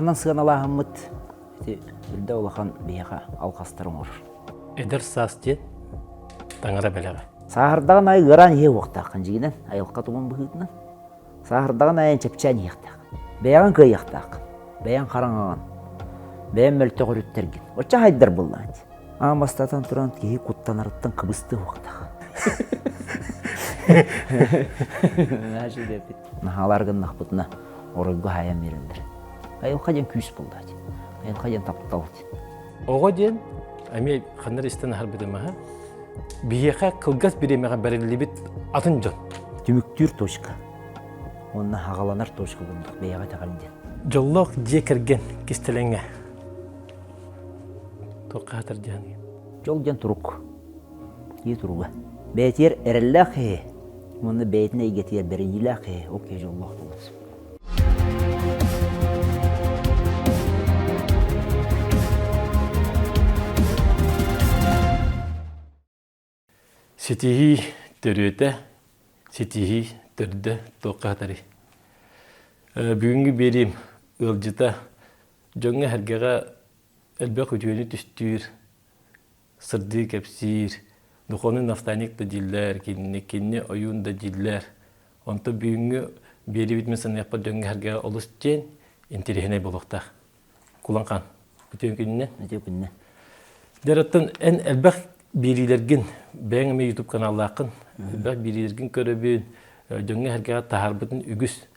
Сааһынан сыаналааһыммыт ити үрдэ улахан биһиэхэ алҕастар оҥорор. Эдэр саас диэн таҥара бэлэҕэ. Сааһырдаҕын аайы ыараан иһиэ уохтааххын дьиҥинэн, айылҕа тумун быһыытынан. Сааһырдаҕын аайы чэпчээн иһиэхтээх. Бэйэҕин кыайыахтааххын. Бэйэҥ хараҥаҕын. Бэйэҥ мөлтөх өрүттэргин. Оччо хайдар буоллаҕын дии. Аан бастатан туран киһи куттанарыттан кыбыстыы уохтаах. Наһаалар гыннахпытына оройго хаайан биэрэллэр. Айылҕа диэн күүс буолла дии. Айылҕа диэн таптал дии. Оҕо диэн эмиэ ханна истэн аһарбытым аһа биһиэхэ кылгас бириэмэҕэ бэриллибит атын дьон. Түмүктүүр точка. Уонна хаҕаланар точка курдук бэйэҕэ итэҕэл диэн. Дьоллоох дьиэ кэргэн кистэлэҥэ. Туохха хатар диэн? Дьол диэн турук. Киһи туруга. Бэйэтигэр эрэллээх киһи уонна бэйэтин эйгэтигэр бэриниилээх киһи ол киһи дьоллоох буолар. Ситиһии төрүөтэ, ситиһии төрдө туохха хатарый? Бүгүҥҥү биэриим ыалдьыта дьоҥҥо-сэргэҕэ элбэх үтүөнү түстүүр, сырдыы кэпсиир, духовный наставник да дииллэр, кинини, кинини ойуун да дииллэр. Онто бүгүҥҥү биэриибит мин саныахпар дьоҥҥо-сэргэҕэ олус диэн интэриэһинэй буолуохтаах. Кулан хаан, үтүө күнүнэн. Үтүө күнүнэн. Дьарыттан эн элбэх биэриилэргин, бэйэҥ эмиэ YouTube каналлааххын, элбэх биэриилэргин көрөбүн, дьоҥҥо-сэргэҕэ таһаарбытын үгүс.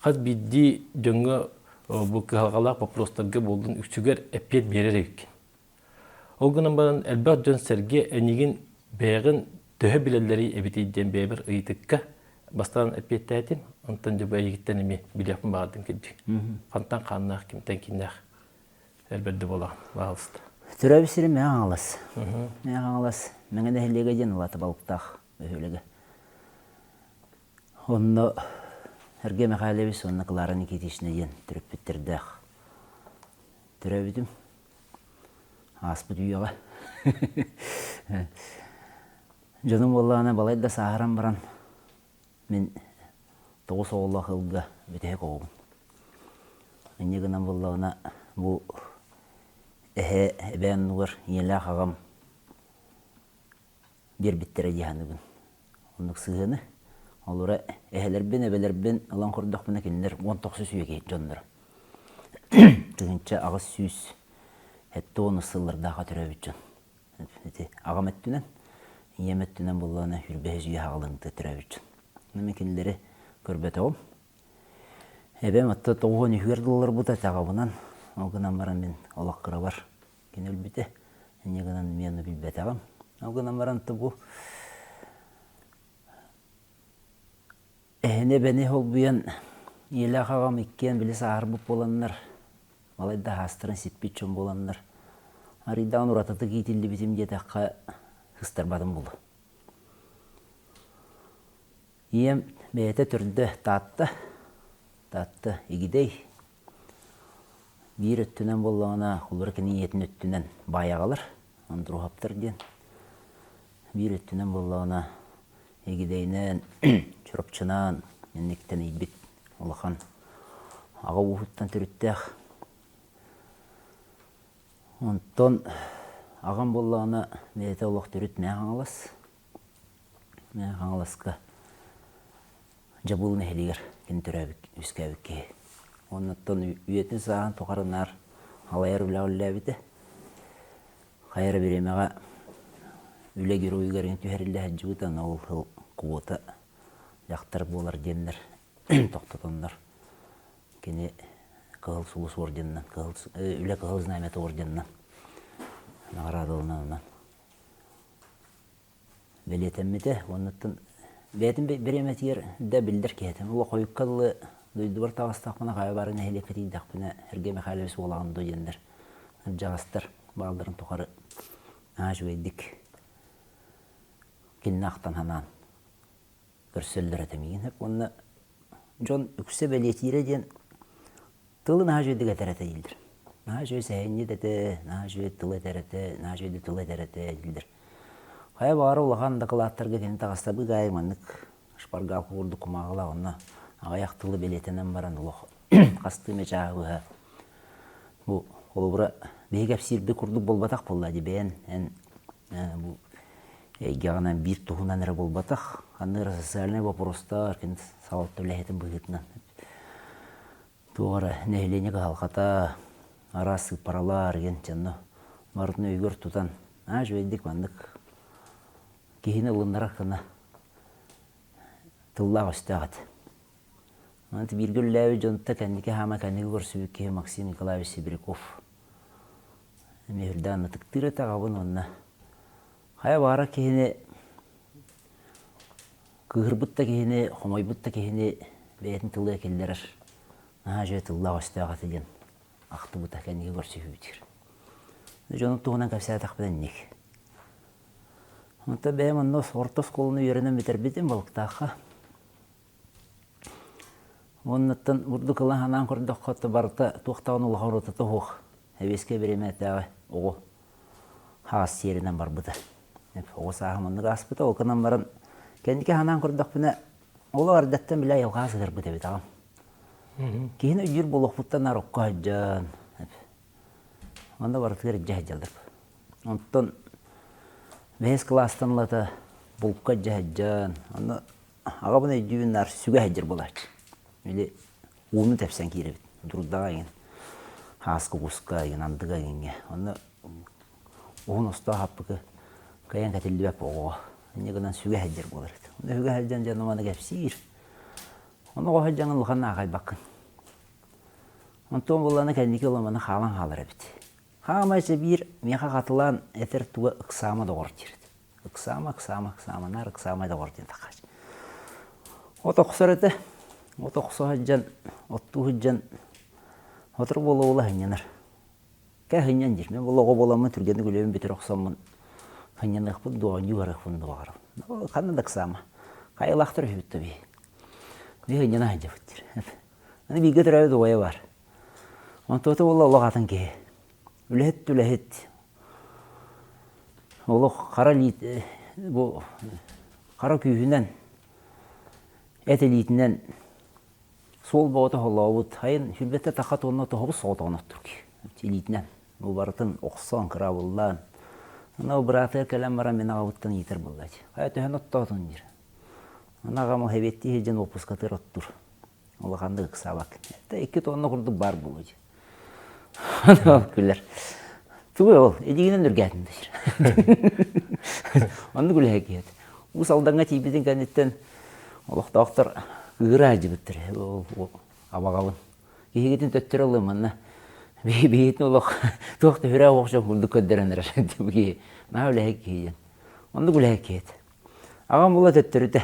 Хас биирдии дьоҥҥо бу кыһалҕалаах боппуруостарга буоллун үксүгэр эппиэт биэрэр эбиккин. Ол гынан баран элбэх дьон-сэргэ эйигин бэйэҕин төһө билэллэрий эбитий диэн бэйэбэр ыйытыкка бастаан эппиэттээтим, онтон дьэ бу эйигиттэн эмиэ билиэхпин баҕардым кирдик. Хантан хааннаах, кимтэн кииннээх элбэрдэ буолаҕын, баҕалыста. Төрөөбүт сирим Мэҥэ Хаҥалас. Мэҥэ Хаҥалас Мэҥэ нэһилиэгэ диэн улаата балыктаах бөһүөлэгэ. Онно Сергей Михайлович уонна Клара Никитична диэн төрөппүттэрдээх төрөөбүтүм. Ааспыт үйэҕэ. Дьонум буоллаҕына балай да сааһыран баран мин тоҕус оҕолоох ыалга бүтэһик оҕобун. Инньэ гынан буоллаҕына бу эһээ эбээ оннугар ийэлээх аҕам биэрбиттэрэ дии саныыбын. Оннук сыһыаны. Олора эһэлэрбин, эбэлэрбин ылан көрдөхпүнэ кинилэр 19 үйэ киһи дьонноро. 1870 сыллардаахха төрөөбүт дьон. Ити аҕам өттүнэн, ийэм өттүнэн буоллаҕына сүүрбэһис үйэ аҕалыҥта төрөөбүт дьон. Мин кинилэри көрбөтөҕүм. Эбэм отто 93-үгэр дылларбыта аҕабынан, ол гынан баран мин олох кырабар Кини өлбүтэ. Инньэ гынан мин ону билбэтэҕим. Ол гынан баран бу эһэни эбэни холбуйан ийэлээх аҕам иккиэн били сааһырбыт буоланнар, балайда аһаастарын сиппит дьон буоланнар, арыйдаҕын уратытык иитиллибитим диэтэххэ сыстарбатым буолуо. Ийэм бэйэтэ төрдө Таатта, Таатта Игидэй Биир өттүнэн буоллаҕына, холобура кини ийэтин өттүнэн баайаҕалар, Андруһаптар диэн. Биир өттүнэн буоллаҕына, Игидэйинэн, Чурапчынаан инниктэн ийбит улахан аҕа ууһуттан төрүттээх. Онтон аҕам буоллаҕына бэйэтэ олох төрүт Мэҥэ Хаҥалас. Мэҥэ Хаҥаласка Дьабыыл нэһилиэгэр кини төрөөбүт, үөскээбит киһи. Оннуттан үйэтин сааһын тухары наар халайар үлэҕэ үлэлээбитэ. Хайа эрэ бириэмэҕэ үлэ геройугар түһэриллэ сылдьыбыта, аны ол сыл квота дьахтар буолар диэннэр тохтотоннор кини Кыһыл Сулус орденынан, Кыһыл, Үлэ Кыһыл Знамята орденынан наҕараадаланан онон бэлиэтэммитэ. Уоннаттан бэйэтин бириэмэтигэр да биллэр киһи этим. Олох хойукка дылы дойдубар таҕыстахпына, хайа бары нэһилиэккэ тиийдэхпинэ, Сергей Михайлович уолаҕын дуо диэннэр кырдьаҕастар баалларын тухары наһаа үчүгэйдик кинини ахтан санаан көрсөллөр этэ миигин. Уонна дьон үксэ бэлиэтиирэ диэн Тылы наһаа үчүгэйдик этэр этэ дииллэр. Наһаа үчүгэй сэһэнньит этэ, наһаа үчүгэй тыл этэр этэ, наһаа үчүгэйдик тыл этэр этэ дииллэр. Хайа баҕара улахан дакылааттарга кини таҕыстабык аайы маннык шпаргалка курдук кумааҕылаах онно аҕыйах тылы бэлиэтэнэн баран олох хастыы эмэ чааһы быһа. Бу холобура биһиги кэпсиирбит курдук буолбатах буолла дии бэйэн эн бу эйгэҕинэн биир туһунан эрэ буолбатах. Ханнык эрэ социальнай вопростар, кини салалта үлэһитин быһыытынан туох эрэ нэһилиэнньэ кыһалҕата, араас сыыппаралар диэн дьону барытын өйүгэр тутан аа үчүгэйдик маннык киһини ылыннарар гына тыллаах-өстөөх этэ. Онон бииргэ үлэлээбит дьонтон кэнники хаама кэнники көрсүбүт киһи Максим Николаевич Сибиряков эмиэ үрдээн ытыктыыр этэ аҕабын уонна хайа баҕарар киһини кыыһырбыт да киһини, хомойбут да киһини бэйэтин тылыгар киллэрэр наһаа үчүгэй тыллаах-өстөөх этэ диэн ахтыбыта кэнники көрсүһүүбүтүгэр. Дьонум туһунан кэпсээтэхпинэ инник. Онтон бэйэм онно орто оскуоланы үөрэнэн бүтэрбитим Балыктаахха. Уоннаттан бурдук ылан санаан көрдөххө, барыта туох даҕаны улахан уратыта суох. Сэбиэскэй бириэмэтээҕи оҕо хаас сиэринэн барбыта. Оҕо сааһым оннук ааспыта. Ол гынан баран кэнники санаан көрдөхпүнэ, олох эрдэттэн бile айылҕаҕа сыһыарбыт эбит аҕам. Киһини өйдүүр буолуохпуттан наар окко сылдьан, онно барытыгар илдьэ сылдьаллар. Онтон бэһис кылаастан ылата булка илдьэ сылдьан, онно Аҕабын өйдүүбүн наар сүгэ сылдьар буолааччы. Или ууну тэпсэн киирэбит. Дурдаҕа игин, хааска куска игин, андыга игиҥҥэ. Онно уһун остоох аппыкы кыайан кэтиллибэт оҕоҕо. Инньэ гынан сүгэ сылдьар буолар эбит. Онно сүгэ сылдьан дьэ маны кэпсиир. Онно оҕо сылдьаҥын улахан аахайбаккын. Онтон буоллаҕына кэнники ыла хаалан хаалар эбит. Хаамай биир миэхэ хатылаан этэр туга ыксаама доҕор диир. Ыксаама, ыксаама, ыксаама, наар ыксаамай доҕор диэн таххааччы. От охсор этэ, от охсо сылдьан, оттуу сылдьан сотору буола-буола сынньанар. Кэ сынньан диир. Мин буола оҕо буоламмын түргэнник үлэбин бүтэрэ охсоммун сынньаныахпын дуо, оонньуу барыахпын дуо баҕарабын. Ханна да ыксаама. Хайалаахтар үһүбүт да бии. Биһи сынньана сылдьабыт диир. Аны бииргэ төрөөбүт убайа баар. Онтуота буолла олох атын киһи. Үлэһит үлэһит. Олох хара илиит бу хара күүһүнэн эт илиитинэн суол бөҕөтө холообут. Хайын сүлбэтэ таха туонна тоһоҕус соҕотоҕун оттур илиитинэн. Бу барытын охсон, кыраабыллаан. Аны быраатыгар кэлэн баран мин аҕабыттан ыйытар буоллааччы. Хайа төһөн оттоотун диир. Аны аҕам ол эбиэттии сылдьан уоппускатыгар оттуур. Улаханнык ыксаабат. Это икки тонна курдук баар буолуо дии. Ол күлэр. Тугуй ол? Илиигинэн үргээтин диир. Оннук үлэһэ киһи. Уус Алдаҥҥа тиийбитин кэнниттэн олохтоохтор кыыра сылдьыбыттар. Абаҕабын. Киһигитин төттөрү ылыам манна. Биһигитин олох туох да сүрэ охсон курдук көрдөрөн эрэр. Киһи. Наһаа үлэһэ киһи диэн. Оннук үлэһэ киһи. Аҕам була төттөрүтэ.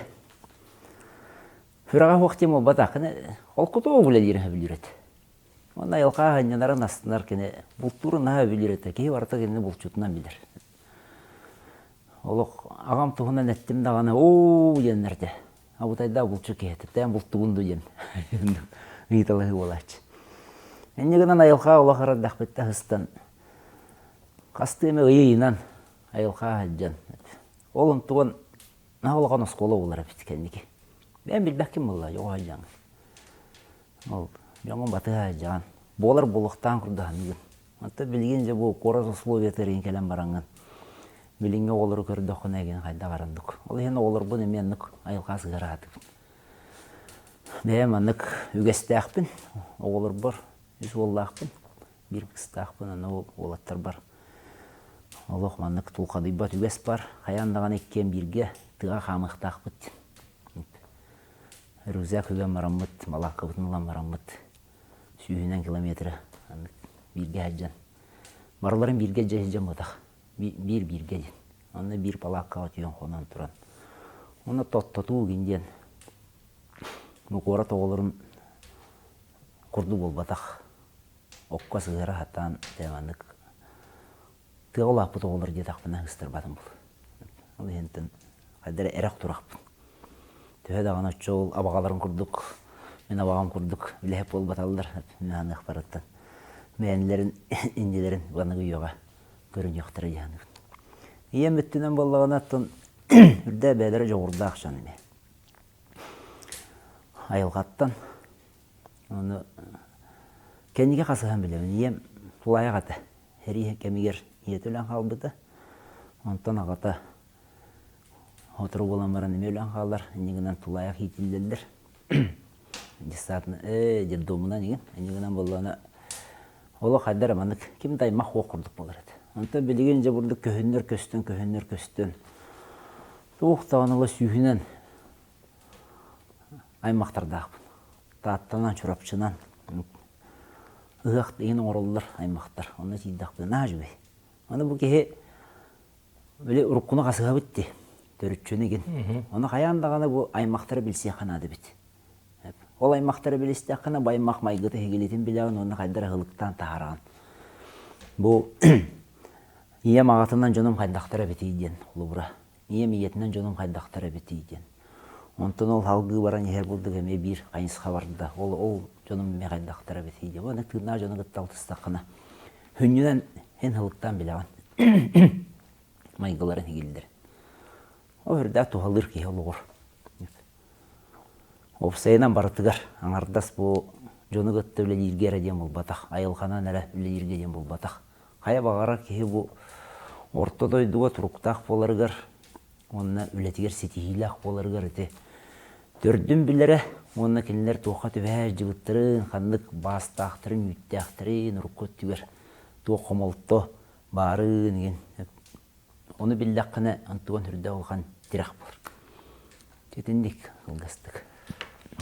Сүрэҕэ суох диэн буолбатах, кини холкутук үлэлиирин сөбүлүүр этэ. Уонна айылҕа сынньанарын астынар кини бултуурун наһаа сөбүлүүр этэ. Киһи барыта кинини булчутунан билэр. Олох аҕам туһунан эттим даҕаны оо диэннэр этэ. Абытайдаах булчут киһи этэ. Тээн бултугун дуу диэн ыйыталаһыы буолааччы. Инньэ гынан айылҕа олох арардахпытта сыстан хастыы эмэ ыйы ыйынан айылҕа сылдьан ол онтуган Наһаа улахан оскуола буолар эбит кэнники. Бэйэм билбэккин буолла, оҕо сылдьаҥ. Ол дьоҥҥун батыһа сылдьаҕын. Буолар буолуохтаан курдук саныыгын. Оттон билигин дьэ бу куорат условиятыгар игин кэлэн бараҥҥын билиҥҥи оҕолору көрдөххүнэ игин хайдах арандык. Ол иһин оҕолорбун эмиэ оннук айылҕа сыһыара сатыыбын. Бэйэм маннык үгэстээхпин оҕолорбор үс уоллаахпын. Биир кыстаахпын, аны ол уолаттарбар олох маннык тулхадыйбат үгэс бар. Хайаан даҕаны иккиэн бииргэ тыаҕа хаамыахтаахпыт. Рюкзак үгэн бараммыт, балааккабытын ылан бараммыт сүүһүнэн километры аннык бииргэ сылдьан барыларын бииргэ дьэ сылдьан буотах биир бииргэ диэн. Онно биир палааккаҕа түһэн хонон туран. Онно тоттотуу гин диэн бу куорат оҕолорун курдук буолбатах. Окко сыһыара сатаан дьэ маннык тыаҕа улааппыт оҕолор диэтэхпинэ ыстарбатым буолуо. Ол иһинтэн хайдах эрэ эрэх турахпын. Төһө даҕаны оччо ол абаҕаларын курдук мин абаҕам курдук үлэһит буолбаталлар мин аныахпарыттан бэйэлэрин иннилэрин аныгы үйэҕэ көрүнүөхтэрэ дии саныыбын. Ийэм өттүнэн буоллаҕына оттон үрдэ бэйэлэрэ дьоҕурдаах дьон эмиэ. Айылҕаттан Ону кэнники хасыһан билэбин. Ийэм тулаайах этэ. Сэрии кэмигэр ийэтэ өлөн хаалбыта. Онтон аҕата сотору буолан баран эмиэ өлөн хаалар. Инньэ гынан тулаайах иитиллэллэр. Десантно ээ детдомунан игин. Инньэ гынан буоллаҕына олох хайда эрэ маннык ким да аймах суох курдук буолар этэ. Онтон билигин дьэ бурдук көһүннэр көстөн, көһүннэр көстөн туох даҕаны ыла сүүһүнэн аймахтардаахпын. Тааттанан, Чурапчынан ыһыах иһин оҥороллор аймахтар. Онно тиийдэхпинэ наһаа үчүгэй. Аны бу киһи били уруккуну хасыһабыт дии, төрүччүнү игин. Ону хайаан даҕаны бу аймахтары билсиэххэ наада эбит. Ол аймахтары билистэххинэ бу аймах майгыта иһигилитин билэҕин уонна хайдах ыһылыктаан таһаараҕын. Бу ийэм аҕатынан дьонум хайдахтара эбитий диэн холобура. Ийэм ийэтинэн дьонум хайдахтара эбитий диэн. Онтон ол салгыы баран иһэр курдук эмиэ биир хайысха барда. Ол ол дьонум эмиэ хайдахтара эбитий диэн. Уонна тыыннаах дьону кытта алтыстаххына сүнньүнэн эн һылыктаан билэҕин. Майгыларын иһигиллэр. Ол үрдээх туһалыыр киһи олоҕор. Уопсайынан барытыгар аҥардас бу дьону кытта үлэлииргэ эрэ диэн буолбатах, айылҕанан эрэ үлэлииргэ диэн буолбатах. Хайа баҕарар киһи бу орто дойдуга туруктаах буоларыгар уонна үлэтигэр ситиһиилээх буоларыгар ити төрдүн билэрэ уонна кинилэр туохха түбэһэ сылдьыбыттарын, ханнык баастаахтарын, үүттээхтэрин урукку өттүгэр туох хомолто баарын игин Ону биллэххинэ, Антон үрдэ улахан тирэх буолар. Итинник кылгастык.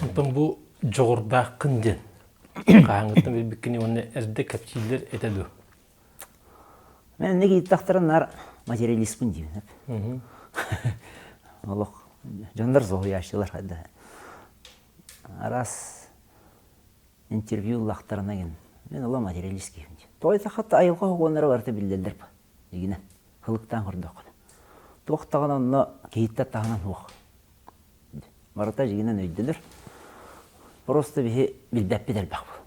Онтон бу дьоҕурдааххын диэн хаһааҥҥыттан билбиккини уонна эрдэ кэпсииллэр этэ дуо? Мен инник ииттахтара наар материалистпын диибин. Олох дьоннор соһуйааччылар хайда. Араас интервью ыллахтарына гин мен ола материалист киһим. Тоҕо хатта айылҕа оһуоннара барыта биллэллэр Дьигинэн, һылыктаан көрдөххүнэ. Туох даҕаны онно киһиттэн таһынан суох. Барыта дьигинэн өйдөнөр. Просто биһи билбэппит элбэх буол.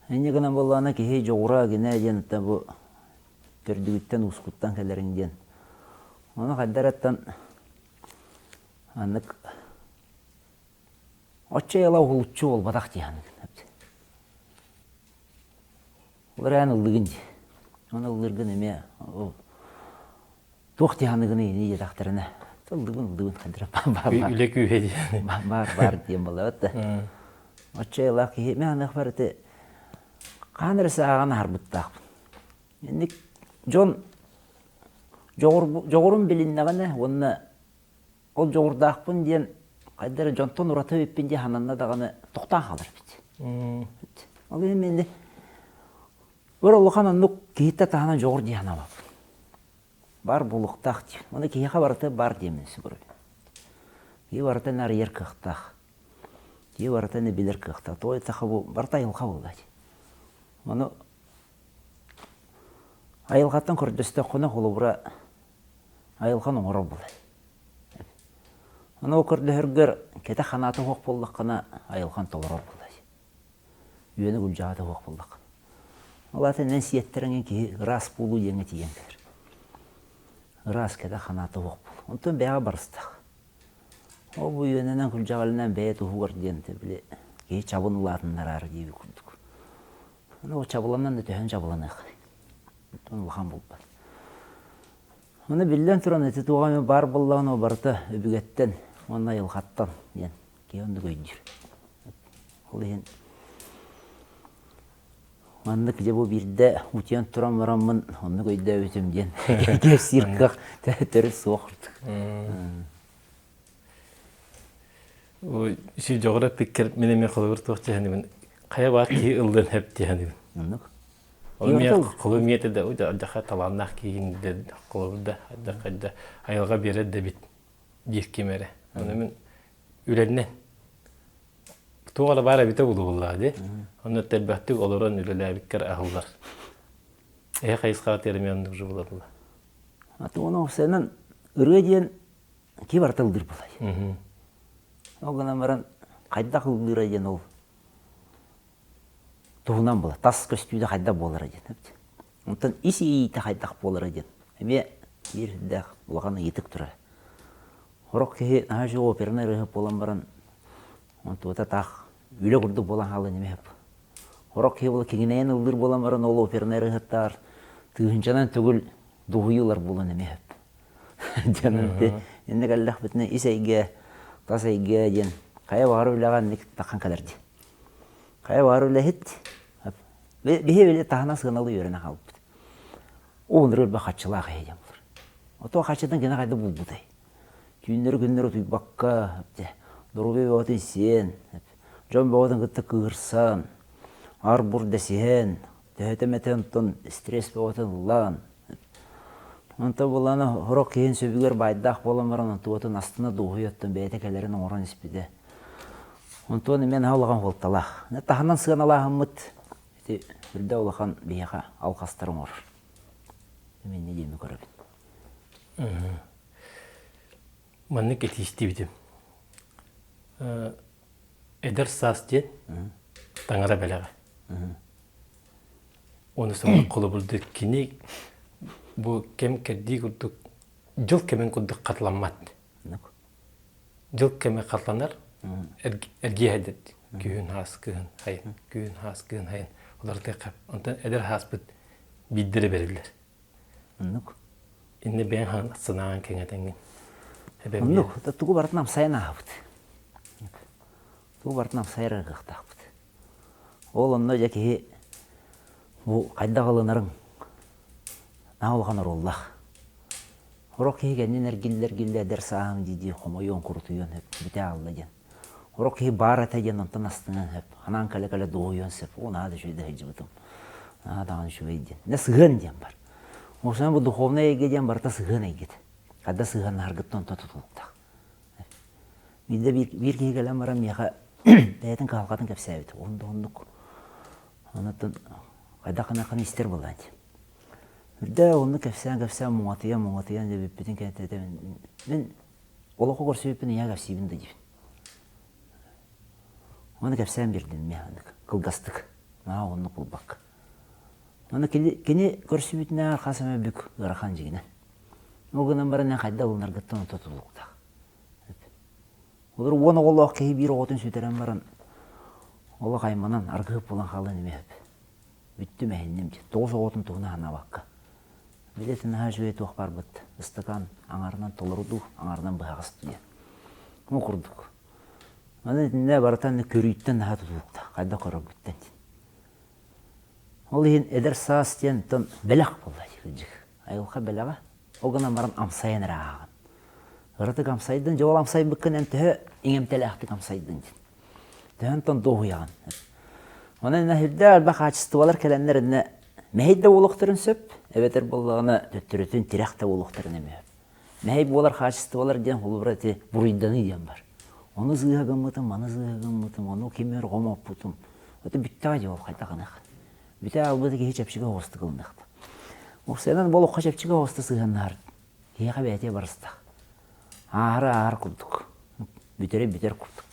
Инньэ гынан буоллаҕына киһи дьоҕура гинэ диэн бу төрдүгүттэн уускуттан кэлэриҥ диэн. Ону хайдараттан аннык оччо ыла уһулуччу буолбатах дии саныыбын. Ол эрэн ыллыгын дии. Оны ыллыыргын эмиэ ол туох дии саныгыный ини диэтэхтэринэ ыллыгын ыллыгын хандыра баар Үлэ күүһэ диэн. баар баар диэн буолабыт да. Оччо айылаах киһи мин аныахпар ити хаан эрэ сааҕан аһарбыттаахпын. Инник дьон дьоҕурун билиннэҕинэ уонна Ол дьоҕурдаахпын диэн хайда эрэ дьонтон ураты эбиппин дии сананна даҕаны тохтоон хаалар эбит. Ол иһин мин өр улахан оннук киһиттэн таһынан дьоҕур дии санаабаппын. Бар буолуохтаах диэн. Оны киһиэхэ барыта бар диэммин сүгүрүбүн. Киһи барыта арыйар кыахтаах. Киһи барыта билэр кыахтаах. Тоҕо эттэххэ бу барыта айылҕа буолла дии. Ону айылҕаттан көрдөстөххүнэ холобура айылҕан оҥорор буолар. Ону ол көрдөһөргөр кэтэх ханаата суох буоллаххына айылҕан толорор буолар. Үөнэ күлдьэҕэтэ суох буоллаххына. Ол аата эн сиэттэриҥ киһи ыраас буолуу диэҥҥэ тиийэн кэлэр. Ыраас кэтэх ханаата суох буолуу. Онтон бэйэҕэ барыстах. Ол бу үөнэнэн күлдьэҕэлинэн бэйэ туһугар диэн били киһи чабын улаатыннараары диэбит курдук. Ону чабыланан да төһөн чабыланыаххай. Оттон улахан буолбат. Ону биллэн туран ити туох эмэ баар буоллаҕына барыта өбүгэттэн уонна айылҕаттан диэн киһи оннук өйдүүр. Ол иһин маннык дьэ бу биирдэ утуйан туран бараммын оннук өйдөөбүтүм диэн кэпсиир кыах төрүт суох курдук. Ой, дьоҕура эппиккэр мин эмиэ холобур туох дьэһэнибин хайа баар киһи ыллыан сөп диэһэнибин. Оннук. Холу миэтэ да дьаха талааннаах киһин холобур да хайда айылҕа биэрэр да эбит диир ким эрэ. Ону мин үлэннэн туох эрэ баар эбитэ булугуллаа дии. Онно элбэхтик олорон үлэлээбиккэр аһыллар. Эһэ хайысхаҕа тиэрэмиэн оннук же буолар Аты ону ырыа диэн киһи барыта ыллыыр буолай. Ол гынан баран хайдах ыллыыра диэн ол туһунан буолар. Тас көстүүтэ хайдах буолара диэн. Онтон ис иэйиитэ хайдах буолара диэн эмиэ биир үрдээх улахан ыйытык турар. Сорох киһи наһаа үчүгэй опернай ырыаһыт буолан баран онтуота таах үлэ курдук буолан хаалан эмиэ сөп. Сорох киһи буола киҥинэйэн ыллыыр буолан баран ол опернай ырыаһыттаар тыһыынчанан төгүл дуһуйуу ылар буолан эмиэ сөп. Дьон иннэ кэллэхпитинэ ис эйгэ, тас эйгэ диэн хайа баҕар үлэҕэ инник таххан кэлэр дии. Хайа баҕар үлэһит биһи били таһынан сыаналыы үөрэнэ хаалбыт. Ууннары өлбөх хаччылаах иһэ диэн булар. Ото хаччытын кини хайда булбутай? Түүннэри-күннэри утуйбакка, доруобуйа бөҕөтүн сиэн, дьон бөҕөтүн кытта кыырсан, ар-бур дэсиһэн, төһөтө эмэтэ онтон стресс бөҕөтүн ыллаан, онтон буоллаҕына сорох киһин сөбүгэр баайдаах буолан баран онтугатын астына дуоһуйа оттон бэйэтэ кэлэрин оҥорон испитэ. Онтуон эмиэ наһаа улахан суолталаах. Таһынан сыаналааһыммыт ити үрдэ улахан биһиэхэ алҕастары оҥорор. Мин диэми көрөбүн. Маннык этиистибитим. Эдэр саас диэн таҥара бэлэҕэ. Уонна саҥа холобурдук кини бу кэм кэрдии курдук дьыл кэмин курдук хатыламмат. Дьыл кэмэ хатыланар эргиэһэ күһүн хаас кыһын хайын күһүн хаас кыһын хайын уларытыахха онтон эдэр хааспыт биирдэрэ бэриллэр. Оннук. Инне бэйэҥ санааҕын кэҥэтэҥҥин. Оннук. Тугу барытын амсайан ааһабыт. Тугу барытын амсайар кыахтаахпыт. Ол онно дьэ киһи бу хайдах ылынарыҥ наһаа улахан оруоллаах. Сорох киһи кэннин эргиллэ-эргиллэ эдэр сааһым дии-дии хомойуон, курутуйуон сөп, бүтэ аалла диэн. Сорох киһи баар этэ диэн онтон астыныан сөп, ханаан кэлэ-кэлэ дуоһуйуон сөп, оо наһаа да үчүгэй сылдьыбытым, наһаа даҕаны үчүгэй диэн. Дьэ сыһыан диэн бар. Уопсайынан бу духовнай эйгэ диэн барыта сыһыан эйгэтэ. Хайдах сыһыаннаһаргыттан онтон тутулуктаах. Биирдэ биир, биир киһи кэлэн баран миэхэ бэйэтин кыһалҕатын кэпсээбит. Онно оннук. Онуттан хайдах гыныаххын истэр буоллаҕа дии. Үрдэ оннук кэпсээн-кэпсээн муҥатыйан муҥатыйан дьэ бүппүтүн кэнниттэн мин олоххо көрсүбүппүн ийэ кэпсиибин да диибин. Ону кэпсээн биэрдим мин оннук кылгастык. Наһаа оннук буолбакка. Аны кини, кини көрсүбүтүнээҕэр хас эмэ бүк ыарахан дьиҥинэн. Ол гынан баран эн хайдах ылынаргыттан онто тутулуктаах. Олор уон оҕолоох киһи биир оҕотун сүтэрэн баран олох айманан аргыһыт буолан хаалан эмиэ сөп. Бүттүм эһинним диэн. Тоҕус оҕотун туһунан санаабакка. Билэтин наһаа үчүгэй туох барбыт. Ыстакаан аҥарынан толору дуу, аҥарынан быһаҕас дуу диэн. Ол курдук. Аны итиннэ барыта көрүүттэн наһаа тутулуктаах. Хайдах көрөргүттэн диэн. Ол иһин эдэр саас диэн оттон бэлэх буолла дии кырдьык. Айылҕа бэлэҕэ. Ол гынан баран амсайан эрэ ааҕын. Ыратык амсайдын, дьэ ол амсайбыккын эн төһө иҥэмтэлээхтик амсайдын диэн. Төһө онтон дуоһуйаҕын. Онон сүрдээх элбэх хаачыстыбалар кэлэннэр иннэ мэһэй да буолуохтарын сөп, эбэтэр буоллаҕына төттөрүтүн тирэх да буолуохтарын эмиэ сөп. Мэһэй буолар хаачыстыбалар диэн холобура ити буруйданыы диэн бар. Ону сыыһа гыммытым, маны сыыһа гыммытым, ону ким өр хомоппутум. Это бүттэҕэ дии ол хайдах гыныах. Бүтэ аалбыты киһи чэпчэки оҕустук ылыныахта. Уопсайынан бу олоххо чэпчэки оҕуста сыһыаннаһар киһиэхэ бэйэтэ барыстах. Ааһары ааһар курдук. Бүтэри бүтэр курдук.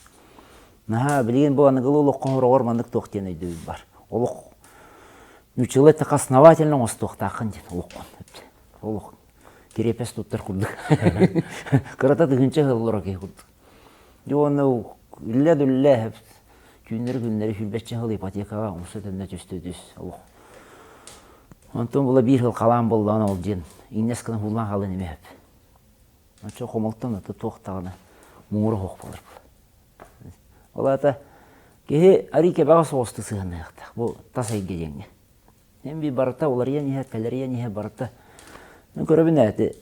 Наһаа билигин бу аныгылыы олоххо хороҕор маннык туох диэн өйдөбүл бар. Олох нууччалыы эттэххэ основательно оҥостуохтааххын диэн олоххун. Олох кириэпэс туттар курдук. Кырата тыһыынча ыһыллар киһи курдук. Дьэ уонна үллэ-дүллэ түүннэри-күннэри сүүрбэччэ сыл ипотекаҕа умса төннө түстэ түс олох. Онтон була биир сыл халаан буоллаҕына ол диэн иҥнэс гына һууллаан хаалан эмиэ сөп. Оччо хомолтон ата туох даҕаны муҥура суох буолар буолар. Ол аата киһи арый кэбэҕэ соҕустук сыһыаннаһыахтаах бу тас эйгэ диэҥҥэ. Эн би барыта уларыйан иһэр, тэлэрийэн иһэр барыта. Мин көрөбүн ээ, ити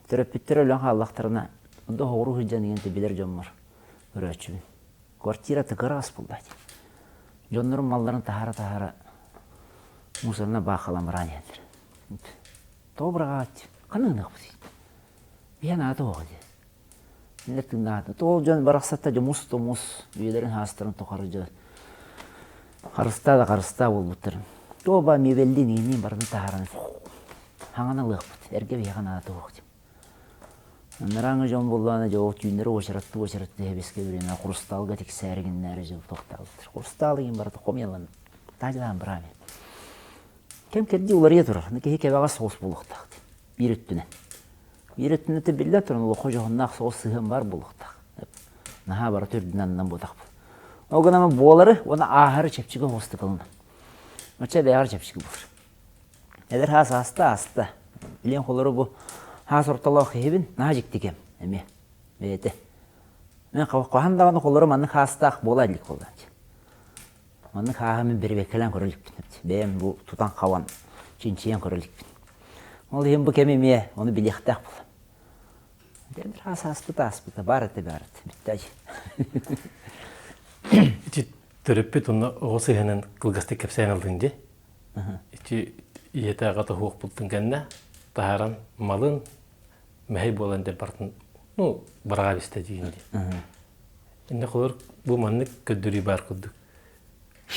төрөппүттэр өлөн хааллахтарына, онто оһоҕуруу сылдьан иҥэн билэр дьоммор көрөөччүбүн. Квартира тыкыраас буолла дии. Дьоннорум малларын таһаара-таһаара мусорна баахалан бараан иһэллэр. Тоҕо быраҕаат? Ханна гыныахпытый? Биһэн аата оҕо дии. Кинилэр тыыннаата. Ол дьон барахсатта дьэ мус тумус үйэлэрин хаастарын тухары дьэ харыстаа да харыстаа буолбуттарын. Туоба мебеллиин иҥниин барытын таһааран хаҥан ылыахпыт. Эргэ биһиэхэ наада туох диэн. Анарааҥы дьон буоллаҕына дьэ ол түүннэри уочараттыы уочараттыы хэбискэ бириэмэ хрусталга тиксээри гиннээри дьыл тохтообуттар. Хрустал игин барыта хомуйаллан таажалаан быраами. Кэм кэрдии уларыйа турар. Киһи кэбэҕэс соҕус буолуохтаах биир өттүнэн. Биир өттүнэн биллэн туран олоххо дьоһуннаах соҕус сыһыан баар буолуохтаах. Наһаа барыта үрдүнэн аннан буотахпын. Ол гынан буолары уонна ааһары чэпчэки оҕустук ылынан. Оччо бэйэҕэр чэпчэки буолар. Эдэр хаас ааста ааста. Билиэн холору бу хаас ортолоох киһибин наһаа дьикти кэм эмиэ бэйэтэ. Мен хаһан даҕаны холору маннык хаастаах буола илик буолла. Маннык хааһы мин бэрэбиэркэлээн көрө иликпин. Бэйэм бу тутан хабан чинчийэн көрө иликпин. Ол иһин бу кэм эмиэ ону билиэхтээх буолла. Эдэр хаас ааспыта ааспыта баар этэ баар этэ бүттэ Ити төрөппүт онно оҕо сыһыанын кылгастык кэпсээн ыллыҥ дии. Ити ийэтэ аҕата суохпуттун кэннэ таһааран малын мэһэй буолан дьэ бартын ну быраҕа бистэ диин дии. Инне холор бу маннык көрдөрүү баар курдук.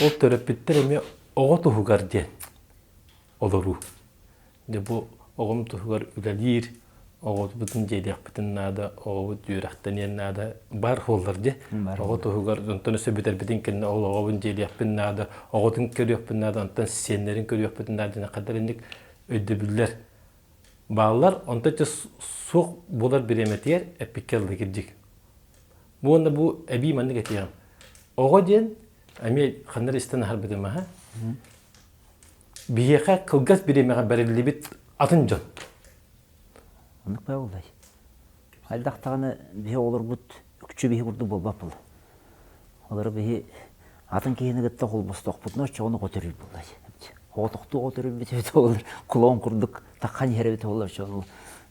Ол төрөппүттэр эмиэ оҕо туһугар диэн олоруу. Дьэ бу оҕом туһугар үлэлиир, оҕобутун дьиэлиэхпитин наада, оҕобут үөрэхтэниэн наада баар буоллар дьэ. Оҕо туһугар онтон өссө бүтэрбитин кэннэ ол оҕобун дьиэлиэхпин наада, оҕотун көрүөхпүн наада, онтон сиэннэрин көрүөхпүтүн наада диэн ханна инник өйдөбүллэр бааллар. Онтон дьэ суох буолар бириэмэтигэр эппиккэ ыллы кирдьик. Бу уонна бу эбии маннык этиэҕим. Оҕо диэн эмиэ ханна эрэ истэн аһарбытым аһа. Биһиэхэ кылгас бириэмэҕэ бэриллибит атын дьон. Оннук баа буоллай. Хайдах даҕаны биһи оҕолорбут үкчү биһи курдук буолбат буолла. Олору биһи атын киһини кытта холбостохпутуна оччоҕуна оҕо төрүүр буоллай. Оҕотохтуу оҕо төрүүрбүт эбит буоллар, клон курдук таххан иһэр эбит буоллар оччоҕуна.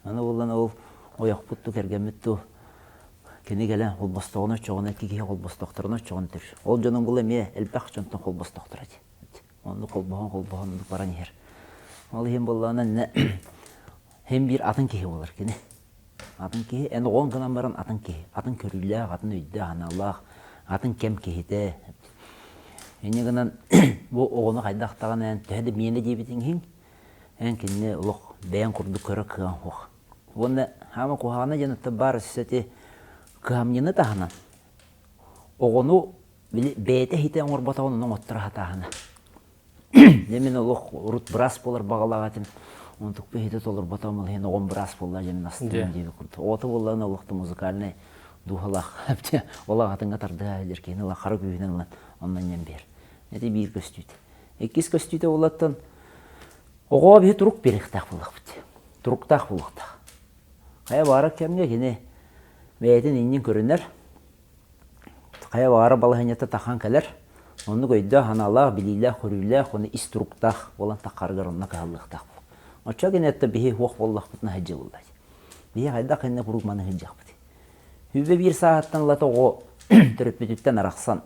Аны буоллан ол ойохпут ту кэргэммит ту кини кэлэн холбостоҕуна оччоҕуна икки киһи холбостохторуна оччоҕуна төрүүр. Ол дьонуҥ була эмиэ элбэх дьонтон холбостохторо дии. Оннук холбоһон-холбоһон оннук баран иһэр. Ол иһин буоллаҕына иннэ һин биир атын киһи буолар кини. Атын киһи, эн оҕоҥ гынан баран атын киһи, атын көрүүлээх, атын өйдөөх, аналлаах, атын кэм киһитэ. Инньэ гынан бу оҕону хайдах даҕаны эн төһө да миэнэ диэбитиҥ иһин, эн кинини олох бэйэҥ курдук көрөр кыаҕыҥ суох. Уонна хаама куһаҕана диэн оттон баар өссө ити кыһамньыны таһынан оҕону Били бэйэтэ иһитэ оҥорботоҕун ону оҥотторо сатааһына. Дьэ мин олох урут быраас буолар баҕалаах этим. Онтукпу иһитэ толорботоҕум ол иһин оҕом быраас буолла дьэ мин астынным диэбит курдук. Оҕото буоллаҕына олох да музыкальнай дууһалаах ол аҕатыҥҥа тардыһа сылдьар киһини ыла хара күүһүнэн ылан онно анньан биэр. Ити биир көстүүтэ. Иккис көстүүтэ буоллаттан оҕоҕо биһи турук биэриэхтээх буоллахпыт. Туруктаах буолуохтаах. Хайа баҕарар кэмҥэ кини бэйэтин иннин көрүнэр, Хайа баҕара балаһыанньата тахан кэлэр, оннук өйдөөх-санаалаах, билиилээх-көрүүлээх уонна ис туруктаах буолан таххарыгар онно кыһаллыахтаах буол. Оччо гинэтэ биһи суох буоллахпытына сылдьыллар. Биһи хайдах иннэ куруук маны сылдьыахпыт. Сүүрбэ биир сааһыттан ылата оҕо төрөппүтүттэн арахсан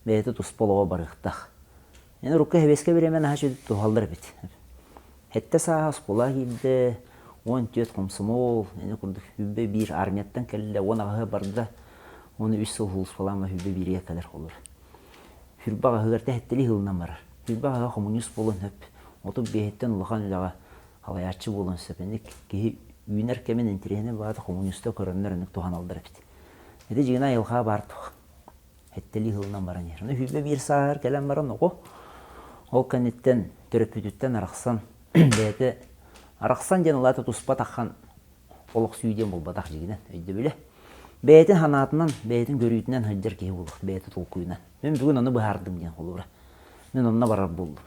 бэйэтэ туспа олоҕо барыахтаах. Эн урукку сэбиэскэй бириэмэ наһаа үчүгэй туһаллар эбит. Сэттэ сааһа оскуола киирдэ, 14 хомсомуол, ини курдук 21 армияттан кэллэ, 18 барда, уонна үс сыл сулууспалаан 21-гэ кэлэр холур. Сүрбэ аҕаһыгар тэһэттэлии сылынан барар. Сүрбэ аҕаһа хомуньуус буолуон сөп, 35-иттэн улахан үлэҕэ халайааччы буолуон сөп. Инник киһи үүнэр кэмин интэриэһинэй баҕата хомуньууста көрөннөр инник туһаналлар эбит. Ити дьиҥинэ айылҕа баар туох. Сэттэлии сылынан баран иһэр. Ону 21 сааһыгар кэлэн баран оҕо ол кэнниттэн төрөппүтүттэн арахсан бэйэтэ арахсан диэн улаата туспа таххан олохсуйуу диэн буолбатах дьигинэн өйдөбүлэ. Бэйэтин санаатынан, бэйэтин көрүүтүнэн сылдьар киһи буолуох, бэйэтэ толкуйунан. Мин бүгүн ону быһаардым диэн холобура. Мин онно барар буоллум.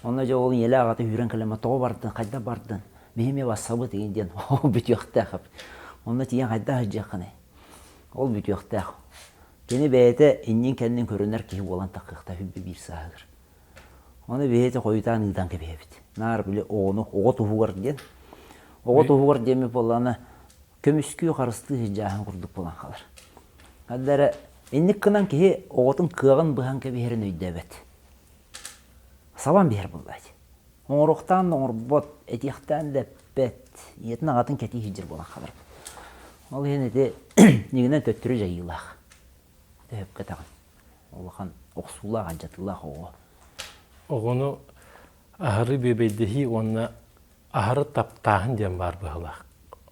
Онно дьэ ол ийэлээх аҕата үүрэн кэлэн тоҕо бардын, хайдах бардын, биһи эмиэ бассабыт игин диэн ол бүтүөхтээх. Онно тиийэн хайдах сылдьыаххыный? Ол бүтүөхтээх. Кини бэйэтэ иннин-кэннин көрүнэр киһи буолан таххыахтаах үбү биир сааһыгар. Ону бэйэтэ хойутаан ыытан кэбиһэбит. Наар били оҕону оҕо туһугар диэн. Оҕо туһугар диэммит буоллаҕына көмүскүү харыстыы сыдьааһын курдук буолан хаалар. Ханна эрэ инник гынан киһи оҕотун кыаҕын быһан кэбиһэрин өйдөөбөт. Сабан биһэр буоллааччы. Оҥоруохтаан да оҥорбот, этиэхтээн да эппэт, ийэтин аҕатын кэтии сылдьар буолан хаалар. Ол иһин ити ньигинэн төттөрү дьайыылаах. Төһөпкө этэҕин. Улахан охсуулаах, алдьатыылаах оҕо. Оҕону аһары бүөбэйдэһии уонна аһары таптааһын диэн баар быһыылаах.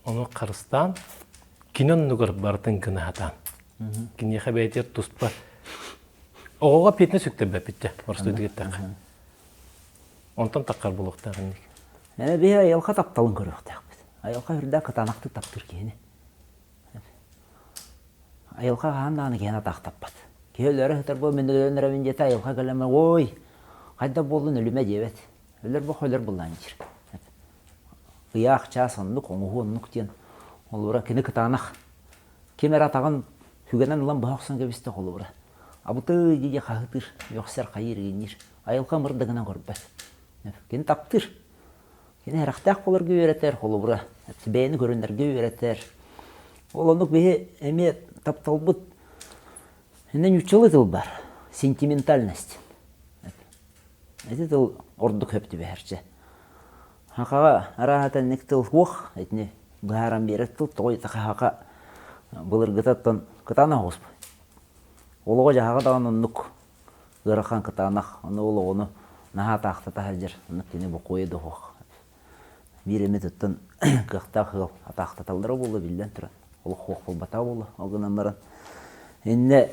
Ону харыстаан, кини оннугар барытын гына сатаан. Киниэхэ бэйэтигэр туспа оҕоҕо эппиэтинэ сүктэрбэппит дьэ, боростуойдук эттэххэ. Онтон таххар буолуохтаах инник. Ээ, биһи айылҕа тапталын көрүөхтээхпит. Айылҕа үрдээх кытаанахтык таптыыр киһини. Айылҕа хаһан даҕаны киһини атаахтаппат. Киһи өлөрө сытар буол, мин өлөн эрэбин диэтэ, айылҕа кэлэн ой, Хайдах буоллун өлүмэ диэбэт. Өлөр бох өлөр буллаан диир. Ыйаах чаас оннук, оҥоһуу оннук диэн холобура кини кытаанах. Ким эрэ атаҕын сүгэнэн ылан быһа охсон кэбистэ холобура. Абытыы дии хаһытыыр, үөхсэр, хайыыр, игинниир. Айылҕа мырдыгынан көрбөт. Кини таптыыр. Кини сэрэхтээх буоларга үөрэтэр, холобура, бэйэни көрүнэргэ үөрэтэр. Ол оннук биһи эмиэ тапталбыт иннэ ньуччалыы тыл бар, сентиментальность. Ити тыл ордук сөп түбэһэрчэ. Хахаҕа арааһа тэнник тыл суох, итини быһааран биэрэр тыл тоҕо хаха былыргытаттан кытаанах оҕуспут. Олоҕо-дьаһаҕа даҕаны оннук ыарахан кытаанах, ону ол оҕону наһаа атаахтата сылдьар, оннук кини бокуойа да суох. Биир эмит оттон кыахтаах ыал атаахтаталлара буолуо биллэн туран, олох суох буолбатаҕа буолуо. Ол гынан баран иннэ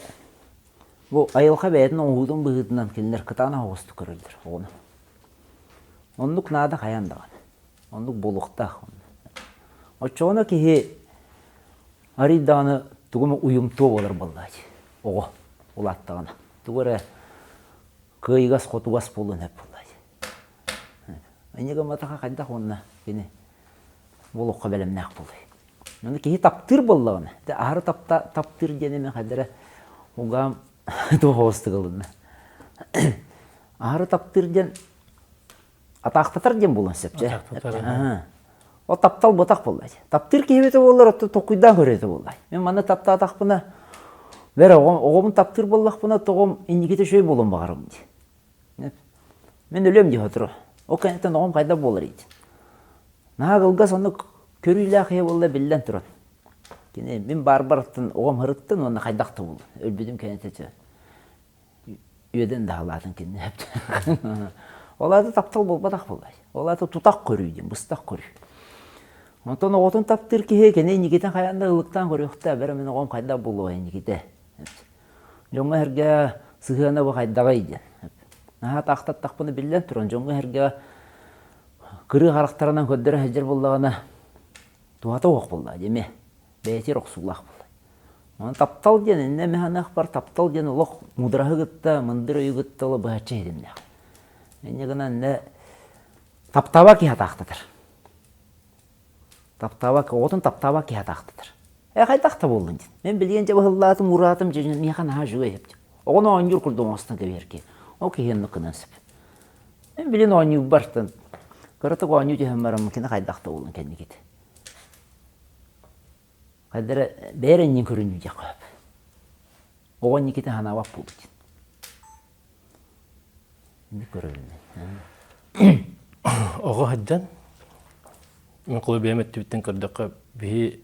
бу айылҕа бэйэтин оҥоһуутун быһыытынан кинилэр кытаанах оҕустук көрөллөр оҕону. Оннук наада хайаан даҕаны. Оннук буолуохтаах. Оччоҕуна киһи арый даҕаны тугу эмэ уйумтуо буолар буоллааччы оҕо улааттаҕына. Тугу эрэ кыайыгас-хотугас буолуон сөп буоллааччы. Инньэ гымматаха хайдах уонна кини бу олоххо бэлэмнээх буолуой? Ону киһи таптыыр буоллаҕына, ити аһары тапта, таптыыр диэн эмиэ хайда эрэ угаам туох оҕустук ылынна. Аһары таптыыр диэн атаахтатар диэн буолуон сөп дьэ. Ол таптал ботах буолла. Таптыыр киһи эбитэ буоллар, оттон толкуйдаан көрөр этэ буолла. Мин манна таптаатахпына, бэр оҕобун таптыыр буоллахпына, тоҕом инникитэ үчүгэй буолуон баҕарабын дии. Мин өлүөм дии сотору. Ол кэнниттэн оҕом хайдах буолар дии. Наһаа кылгас оннук көрүүлээх киһи буолла биллэн туран. Кини мин баарбарыттан оҕом һырыттын уонна хайдах да буоллун. Өлбүтүм кэнниттэн үөдэн да халаатын кинини Ол аата таптал буолбатах буоллай. Ол аата тутах көрүү диэн, быстах көрүү. Онтон оҕотун таптыыр киһи кини инникитин хайаан да ылыктаан көрүөхтээх. Бэрэ мин оҕом хайдах буолуо инникитэ. Дьоҥҥо-сэргэ сыһыана бу хайдаҕый диэн. Наһаа таахтаттахпына биллэн туран, дьоҥҥо-сэргэ кырыы харахтарынан көрдөрө сылдьар буоллаҕына, туһата суох буоллаҕа дии эмиэ. Бэйэтигэр охсуулаах буолла. Онон таптал диэн иннэ эмэ саныахпар таптал диэн олох муудараһы кытта, мындыр өйү кытта олох быһаччы ситимнээх. Инньэ гынан иннэ таптаабат киһи атаахтатар. Таптаабат, оҕотун таптаабат киһи атаахтатар. Э хайдах да буоллун диэн. Мин билигин дьэ быһыллаатым, ураатым, дьэ миэхэ наһаа үчүгэй эбит. Оҕону оонньуур курдук оҥостон кэбиһэр киһи. Ол киһи оннук гынан сөп. Мин билин оонньуурбар кыратык оонньуу түһэн бараммын кини хайдах да буоллун кэнникит. Хайда эрэ бэйэр иннин көрүнүү диэххэ сөп. Оҕо инникитин санаабат буолбут. Инник көрөбүн. Оҕо сылдьан, мин холобур бэйэм өттүбүттэн көрдөххө, биһи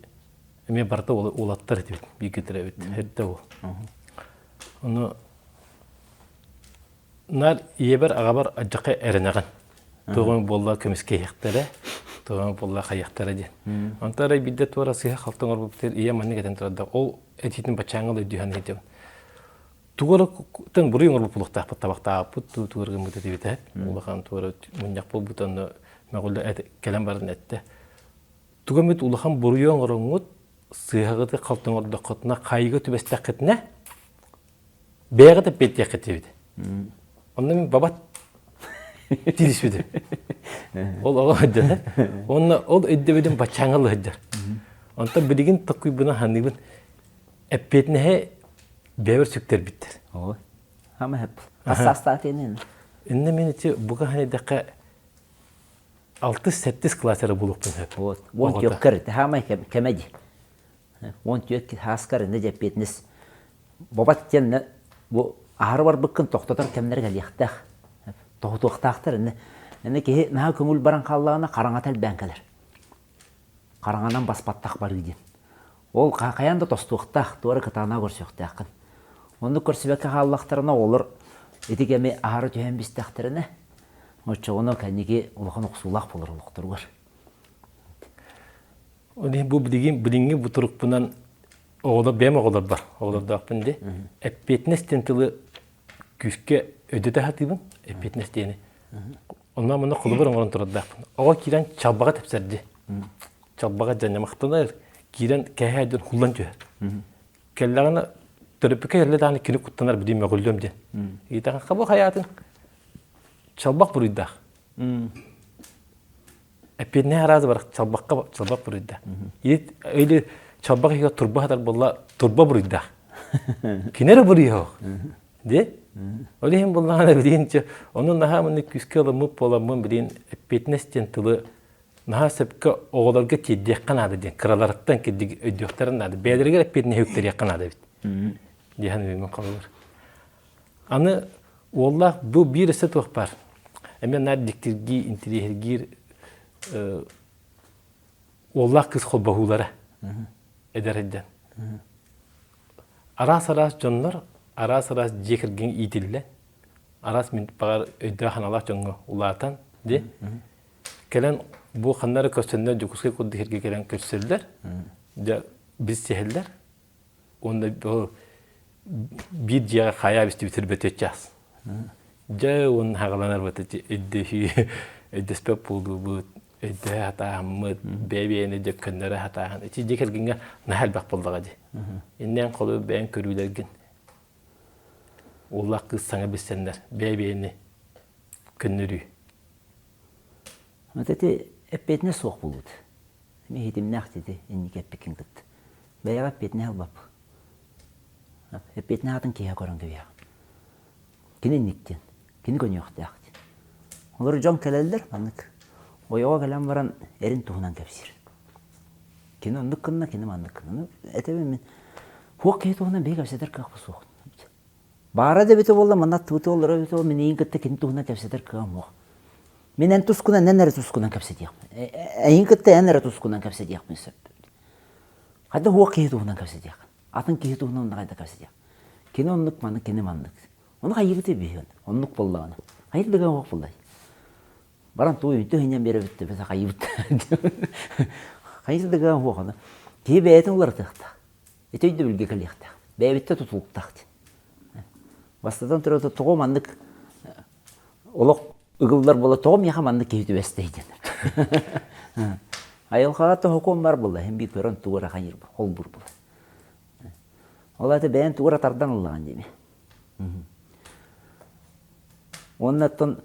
эмиэ барыта уолаттар этибит, бииргэ төрөөбүт, эрдэ уол. Ону Наар ийэбэр, аҕабар алдьархай эрэнэҕин. Туох эмэ буолла көмүскэһиэхтэрэ, туох эмэ буолла хайыахтара диэн. Онтон арай биирдэ туора сыыһа-халты оҥорбуппутугар ийэм маннык этэн турарда. Ол этиитин баччааҥҥа да өйдүү саныы сылдьабын. Тугу эрэ буруй оҥорбут буолуохтаахпыт, табахтаабыппыт, дуу, тугу эрэ гыммыт этибит ээ. Улахан туора мунньах буолбута, онно мөҕүллэ кэлэн баран эттэ. Тугу эмит улахан буруйу оҥороҥҥут, сыыһаҕыты халты оҥордоххутуна, хаайыыга түбэстэххитинэ, Бэйэҕит эппиэттиэххит диэбит. Онно мин бабат тириспитим. Ол оҕо сылдьар. Уонна ол өйдөбүлүм баччааҥҥа сылдьар. Онтон билигин токуйбуна саныыбын эппиэтинэһи бэйэбэр сүктэрбиттэр. Ой. Хама хэп. Ассастаатыйын. Инне мин ити бука ханайдахха алтыс-сэттис класс эрэ буолуохпун сөп. Вот. Уон түөккэр хаамай кэмэ ди. 14 сааскар иннэ дьэ эппиэтинэс бобат диэн бу аһары барбыккын тохтотор кэмнэрэ кэлиэхтээх. Тоһутуохтаахтар иннэ. Иннэ киһи наһаа көҥүл баран хааллаҕына хараҥата элбээн кэлэр. Хараҥанан баспаттах барыы диэн. Ол хайаан да тостуохтаах, туора кытаанаа көрсүөхтээххин. Оннук көрсүбэккэ хааллахтарына оҕолор ити кэми аһары түһэн бистэхтэринэ, оччоҕуна кэнники улахан охсуулаах буолар олохторугар. Ол иһин бу билигин билиҥҥи бу турукпунан оҕолор бэйэм оҕолорбор оҕолордоохпун дии. Эппиэтинэс диэн тылы күүскэ өйдөтө сатыыбын. Эппиэтинэс диэни. Онно манна холобур оҥорон турардаахпын. Оҕо киирэн чалбаҕа тэпсэр дии. Чалбаҕа дьанньамахтанар, киирэн кэһээ диэн хуллан түһэр. Кэллэҕинэ төрөппүккэ кэллэ даҕаны кини куттанар билии мөҕүллүөм диэн. Ыйытаҕын хабы хайаатын? Чалбах буруйдаах. Эппиэтинэһи араас бар чалбахха чалбах буруйдаах. Или или чалбах иһигэр турба хатар буолла турба буруйдаах. Кини эрэ буруйа Де? Ол иһин буллаҕына билин ону наһаа маннык күүскэ ылыммыт буоламмын билин эппиэтинэс диэн тылы наһаа сөпкө оҕолорго тиэрдиэххэ наада диэн кыраларыттан кирдик өйдүөхтэрин наада. Бэйэлэригэр эппиэтинэһи үктэриэххэ наада эбит. Диэн өйүмүн холобур. Аны уоллаах бу биир өссө туох баар. Эмиэ наар дьиктиргии, интириэһиргиир уоллаах кыыс холбоһуулара эдэр сылдьан. Араас-араас дьоннор араас-араас дьиэ кэргэн иитиллэн, араас мин баҕар өйдөөх-санаалаах дьоҥҥо улаатан, дии, кэлэн бу ханна эрэ көрсөннөр Дьокуускай курдук сиргэ кэлэн көрсөллөр, дьэ билсиһэллэр уонна биир дьиэҕэ хайаа бистибит бөтүөт чаас. Дьэ уонна хаҕаланар бата өйдөһүү өйдөспөт буолуубут, өйдөһө сатааһыммыт, бэйэ-бэйэни дьэ көннөрө сатааһын. Ити дьиэ кэргэҥҥэ наһаа элбэх буоллаҕа дии. Иннээн холобур бэйэҥ көрүүлэргин уоллаах кыыс саҥа билсэннэр бэйэ-бэйэни көннөрүү. Вот ити эппиэтинэс суох буолуут. Эми иһитимнээх дии инники эппиккин кытта. Бэйэҕэ эппиэтинэһи ылбаппын. Эппиэтинэһи атын киһиэхэ көрөн кэбиһэҕин. Кини инник диэн. Кини көнүөхтээх диэн. Олор дьон кэлэллэр маннык. Ойоҕо кэлэн баран эрин туһунан кэпсиир. Кини оннук гынна, кини маннык гынна. Этэбин мин хуох киһи туһунан биһи кэпсэтэр кыахпыт суох. Баара да эбитэ буолла, манна аттыбыта олоро эбитэ буолла, мин эйигин кытта кини туһунан кэпсэтэр кыаҕым суох. Мин эн тускунан эн эрэ тускунан кэпсэтиэхпин. Эйигин кытта эн эрэ тускунан кэпсэтиэхпин сөп. Хайдах уох киһи туһунан кэпсэтиэххин? Атын киһи туһунан онно хайдах кэпсэтиэх? Кини оннук маннык, кини маннык. Ону хайыыбыт биһиэн? Оннук буоллаҕына. Хайыр да оһох буоллай. Баран туу үнтү хинньэн биэрэбит да хайыыбыт. Хайыр да оһох ону. Киһи бэйэтин уларытыахтаах. Ити өйдөбүлгэ кэлиэхтээх. Бэйэбиттэн тутулуктаах диэн. Бастатан туран тоҕо маннык олох ыгыллар буола тоҕо миэхэ маннык киһи түбэстэй диэн. Айылҕаҕа тоһокуон бар буолла, иһин биир көрөн тугу эрэ хайыыр холбуур буолар. Ол аата бэйэн тугу эрэ тардан ыллаҕын диэми. Уонна оттон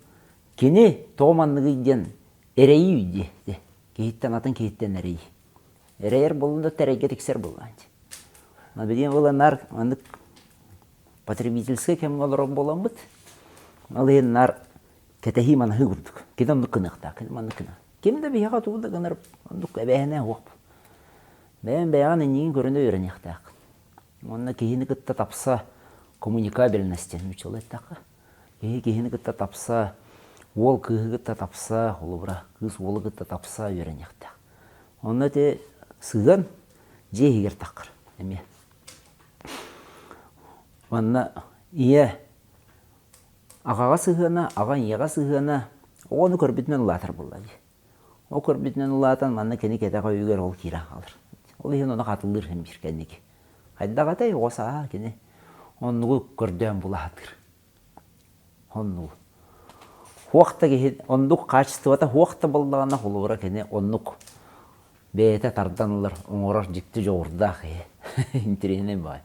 кини тоҕо манныгый диэн эрэйии дии. Киһиттэн атын киһиттэн эрэйии. Эрэйэр буоллун да тэрэйгэ тиксэр буоллаҕын дии. Билигин буолан наар маннык потребительскай кэмҥэ олорор буоламмыт, ол иһин наар кэтэһии манаһыы курдук. Кини оннук гыныахтаах, кини маннык гыныах. Ким да биһиэхэ тугу да гынар оннук эбээһинэ суох. Бэйэҥ бэйэҕин иннигин көрүнэ үөрэниэхтээххин. Уонна киһини кытта тапса коммуникабельность диэн нууччалыы эттэххэ. Киһи киһини кытта тапса, уол кыыһы кытта тапса, холобура, кыыс уолу кытта тапса үөрэниэхтээх. Онно ити сыһыан дьиэ иһигэр таххар эмиэ. Манна ийэ аҕаҕа сыһыана, аҕа ийэҕэ сыһыана оҕону көрбүтүнэн улаатар буолла дии. Ол көрбүтүнэн улаатан манна кини кэтэх өйүгэр ол киирэн хаалар. Ол иһин ону хатылыыр иһин биир кэнники. Хайдах этэй оҕо сааһа кини оннугу көрдөөн була сатыыр. Оннугу. Хуох да киһи оннук хаачыстыбата хуох да буоллаҕына холобура кини оннук бэйэтэ тардан ылар, оҥорор дьикти дьоҕурдаах киһи. Интэриэһинэй баҕайы.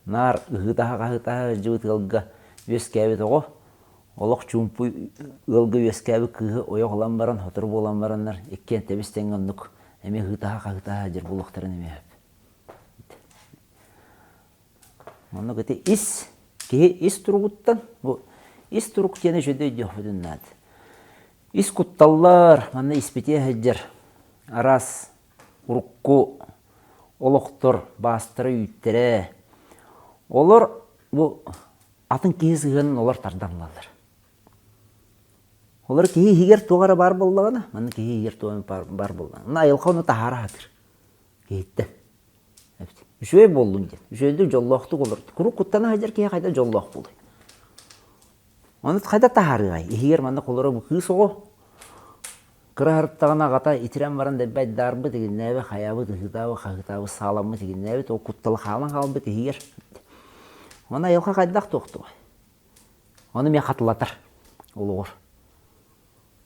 Наар ыһыытаһа-хаһыытаһа сылдьыбыт ыалга үөскээбит оҕо олох чуумпу ыалга үөскээбит кыыһы ойох ылан баран, сотору буолан бараннар иккиэн тэбис-тэҥҥэ оннук эмиэ ыһыытаһа-хаһыытаһа сылдьар буолуохтарын эмиэ сөп. Оннук ити ис киһи ис туругуттан бу ис турук диэн үчүгэй өйдүөхпүтүн наада. Ис кутталлар, манна испитиэ сылдьар араас урукку олохтор баастара үүттэрэ олор бу атын киһи сыһыанын олор тардан ылаллар. Олор киһи иһигэр туох эрэ баар буоллаҕына, манна киһи иһигэр туох эрэ баар буоллаҕына, онно айылҕа ону таһаара сатыыр киһиттэн. Үчүгэй буоллун диэн. Үчүгэйдик дьоллоохтук олорд. Куруук куттана сылдьар киһи хайдах дьоллоох буолуой? Ону хайдах таһаарыай? Иһигэр манна холоро бу кыыс оҕо кыра сырыттаҕына аҕата итирэн баран дэлби айдаарбыт, игиннээбит, хайаабыт, ыһыытаабыт, хаһыытаабыт, сааламмыт, игиннээбит, ол куттала хаалан хаалбыт иһигэр. Ону айылҕа хайдах туохтуой? Ону эмиэ хатылатар олоҕор.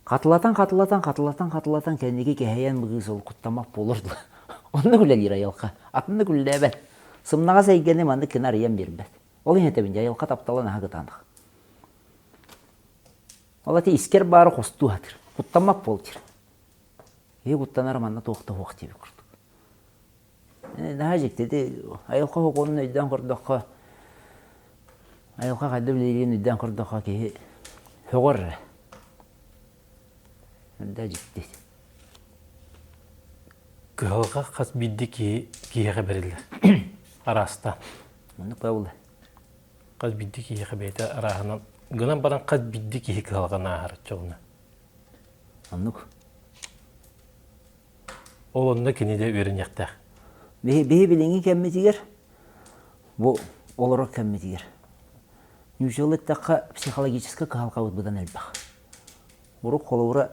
Хатылатан, хатылатан, хатылатан, хатылатан кэнники кэһэйэн быгыы сол куттаммат буолар дуо? Оннук үлэлиир айылҕа. Атыннык үлэлээбэт. Сымнаҕас эйгэни маннык гына арыйан биэрбэт. Ол иһин этэбин дьэ айылҕа таптала наһаа кытаанах. Ол ати искэр баары хостуу сатыыр. Куттаммат буол диир. Киһи куттанара манна туох да суох диэбит курдук. Наһаа дьикти ити айылҕа сокуонун өйдөөн көрдөххө, айылҕа хайда үлэлиирин өйдөөн көрдөххө киһи сөҕөр эрэ. Эрдэ дьикти. Кыһалҕа хас биирдии киһи киһиэхэ бэриллэр. Араастаан. Оннук баҕа Хас биирдии киһиэхэ бэйэтэ арааһынан гынан баран хас биирдии киһи кыһалҕаны ааһар оччоҕуна. Оннук. Ол онно кини да үөрэниэхтээх. Биһи, биһи билиҥҥи кэммитигэр, бу олорор кэммитигэр, ньуучалыы эттэххэ, психологическай кыһалҕабыт быдан элбэх. Урут холобура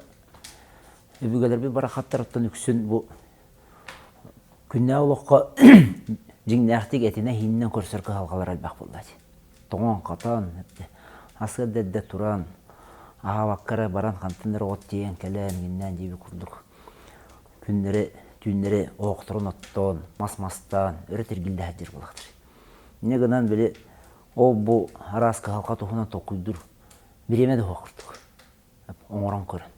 өбүгэлэрбит барахаттарыттан үксүн бу күннээҕи олоххо дьиҥнээхтик этинэ-иһинэн көрсөр кыһалҕалар элбэх буолла дии. Тоҥон-хатан, ас эрдэ туран, аһаабакка эрэ баран хантан эрэ от тиэйэн кэлэн, иҥиннээн диэбит курдук күннэри, түүннэри оһохторун оттоон, мас мастаан, өрө тиргиллэ сылдьар буоллахтар. Инньэ гынан били ол-бу араас кыһалҕа туһунан толкуйдуур бириэмэ да суох курдук оҥорон көрөн.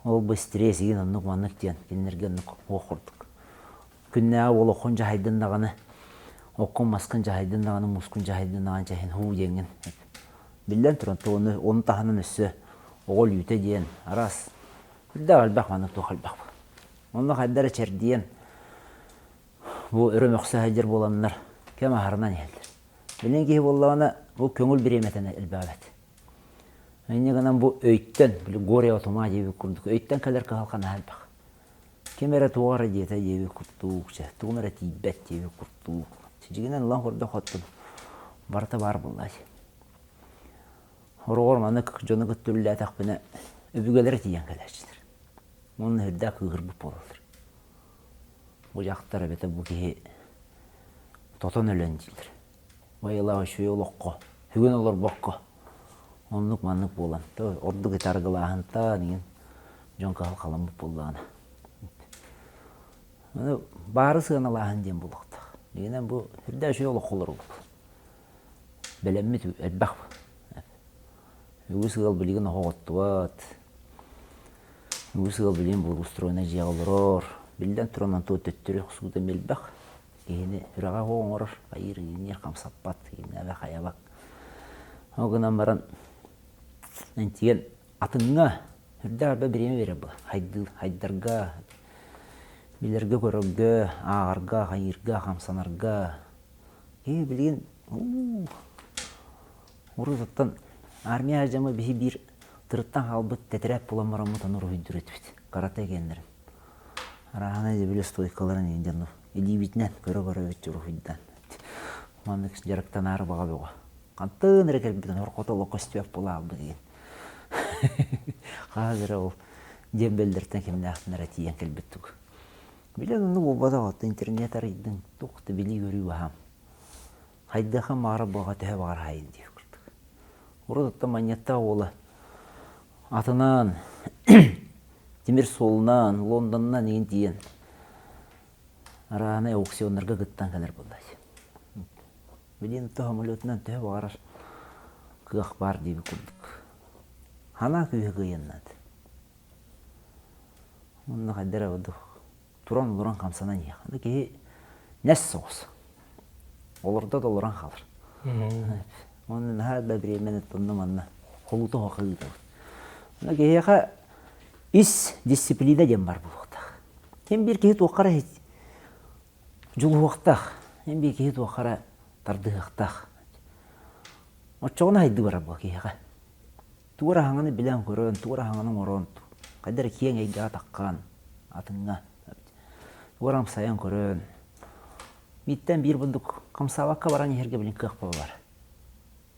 Ол бу стресс игин оннук-маннык диэн кинилэргэ оннук суох курдук. Күннээҕи олоххун дьаһайдын даҕаны, оккун-маскын дьаһайдын даҕаны, муускун дьаһайдын даҕаны чэһин һуу диэҥҥин Биллэн туран, ону, ону таһынан өссө оҕо өлүүтэ диэн араас үрдээх элбэх маннык туох элбэх. Онно хайда эрэ чэрдийэн бу өрө мөхсө сылдьар буоланнар кэм аһарынан иһэллэр. Билин киһи буоллаҕына бу көҥүл бириэмэтин элбээбэт. Инньэ гынан бу өйтөн, били горе от ума диэбит курдук, өйтөн кэлэр кыһалҕа наһаа элбэх. Ким эрэ туох эрэ диэтэ диэбит курдук, чэ, тугум эрэ тиийбэт диэбит курдук. Дьиҥинэн ылан көрдөххө барыта баар буоллаа дии. Хороҕор маннык дьону кытта үлэлээтэхпинэ өбүгэлэрэ тиийэн кэлээччилэр. Уонна сүрдээх кыыһырбыт буолаллар. Бу дьахтар эбэтэр бу киһи тотон өлөн дииллэр. Байылаах үчүгэй олоххо, бүгүн олорбокко оннук-маннык буолан, ордук ити арыгылааһынтан иҥин дьон кыһалҕаламмыт буоллаҕына. Аны баары сыаналааһын диэн буолуохтаах. Дьиҥинэн бу сүрдээх үчүгэй олоххо олоробут. Бэлэммит элбэх. Үгүс ыал билигин оһох оттубат. Үгүс ыал билигин благоустроеннай дьиэҕэ олорор. Биллэн туран, онтон төттөрү охсуута элбэх. Киһини сүрэҕэ суох оҥорор, хайыыр иҥниир хамсаппат, иҥнээбэ хайабат. Ол гынан баран антиген атыҥҥа үрдээх элбэх бириэмэ биэрэр буолар. Хайдыыр, хайдарга, билэргэ-көрөргө, ааҕарга, хайыырга, хамсанарга. Киһи билигин урут оттон армия дьоно биһи биир тырыттан хаалбыт тэтэрээт булан бараммыт ону уруһуйдуур этибит. Карате геннэрин. Арааһынай дебили стойкаларын иһин дьону илиибитинэн көрө-көрө уруһуйдаан маннык дьарыктанаары баҕа бөҕө. Хантан эрэ кэлбитин орхото олох көстүөх буола хаалбыт диэн. Хаһан эрэ ол диэмбэллэртэн кимнээхтэн эрэ тиийэн кэлбит тугу. Билэн оннук буолбатах оттон интернет арыйдыҥ, туох да билии-көрүү баһаам. Хайдыаха маара буоҕа төһө баҕар аһайын диэх курдук. Урут оттон манньыаттаах уола атынан тимир суолунан Лондонунан игин тиийэн арааһынай аукционнарга кыттан кэлэр буолла Билигин самолетунан төһө баҕарар кыах баар диэбит курдук. Санаа күүһэ кыайаннаат. Онно хайда эрэ ордук туран олорон хамсанан иһиэх. Аны киһи нэс соҕус. Олордо да олорон хаалар. Уонна наһаа да бириэмэни онно-манна холута оһоххо ыытабыт. Онно киһиэхэ ис дисциплина диэн баар буолуохтаах. Ким биир киһи туохха эрэ дьулуһуохтаах, ким биир киһи туохха эрэ тардыһыахтаах. Оччоҕуна хайдыы барар буо киһиэхэ. Тугу эрэ аһаҥаны билэн көрөн, тугу эрэ аһаҥаны оҥорон, хайда эрэ киэҥ эйгэҕэ таххан, атыҥҥа тугу эрэ амсайан көрөн, бииртэн биир бурдук хамсаабакка баран иһэргэ билин кыах буолар.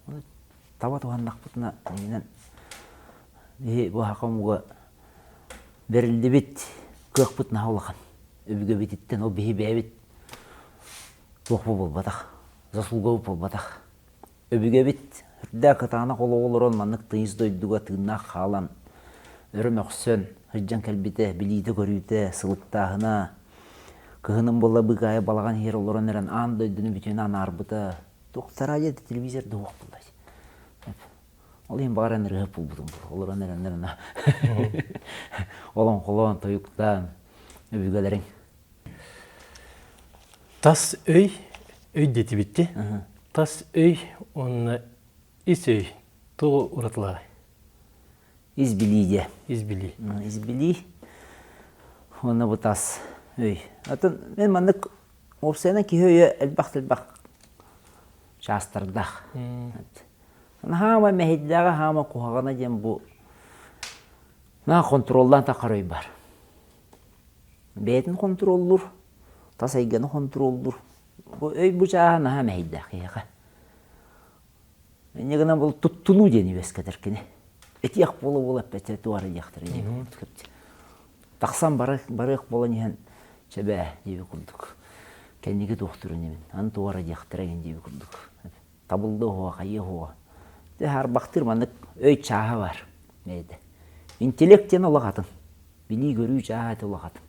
Ону таба туһаннахпытына, иннинэн биһи бу саха омуга бэриллибит кыахпыт наһаа улахан. Өбүгэбититтэн ол биһи бэйэбит туох бу буолбатах, заслугабыт буолбатах. Өбүгэбит үрдээх кытаанах олоҕу олорон маннык тыйыс дойдуга тыыннаах хаалан, өрө мөхсөн, сылдьан кэлбитэ, билиитэ-көрүүтэ, сылыктааһына, кыһынын буолла быыкаайа балаҕан иһигэр олорон эрэн аан дойдуну бүтүн анаарбыта, туох радио да телевизор да суох буолла. Ол иһин баҕар эн ырыаһыт буолбутум буолуо. Олорон эрэннэр ана олоҥхолоон, тойуктаан өбүгэлэриҥ. Тас өй, өй диэтибит Тас өй уонна ис өй тугу уратылааҕый? Ис билии диэ. Ис билии. Ис билии уонна бу тас өй. Атын мен маннык уопсайынан киһи өйө элбэх-элбэх чаастардаах. Хаама мэһэйдээҕэ хаама куһаҕана диэн бу наһаа хонтуруоллаан таххар өй бар. Бэйэтин хонтуруоллуур, тас эйгэни хонтуруоллуур. Бу өй бу чааһа наһаа мэһэйдээх киһиэхэ. Инньэ гынан бұл туттунуу диэни үөскэтэр кини. Этиэх буола-буола эппэтэ туора диэхтэрэ диэбит курдук. Тахсан барыах буолан иһэн чэбээ диэбит курдук. Кэнники туохтур инибин, аны туора диэхтэрэ гин диэбит курдук. Табыллыа уһуо, хайыа уһуо. Дьэ хаарбахтыыр маннык өй чааһа баар бэйэтэ. Интеллект диэн олох атын. Билии-көрүү чааһа ити олох атын.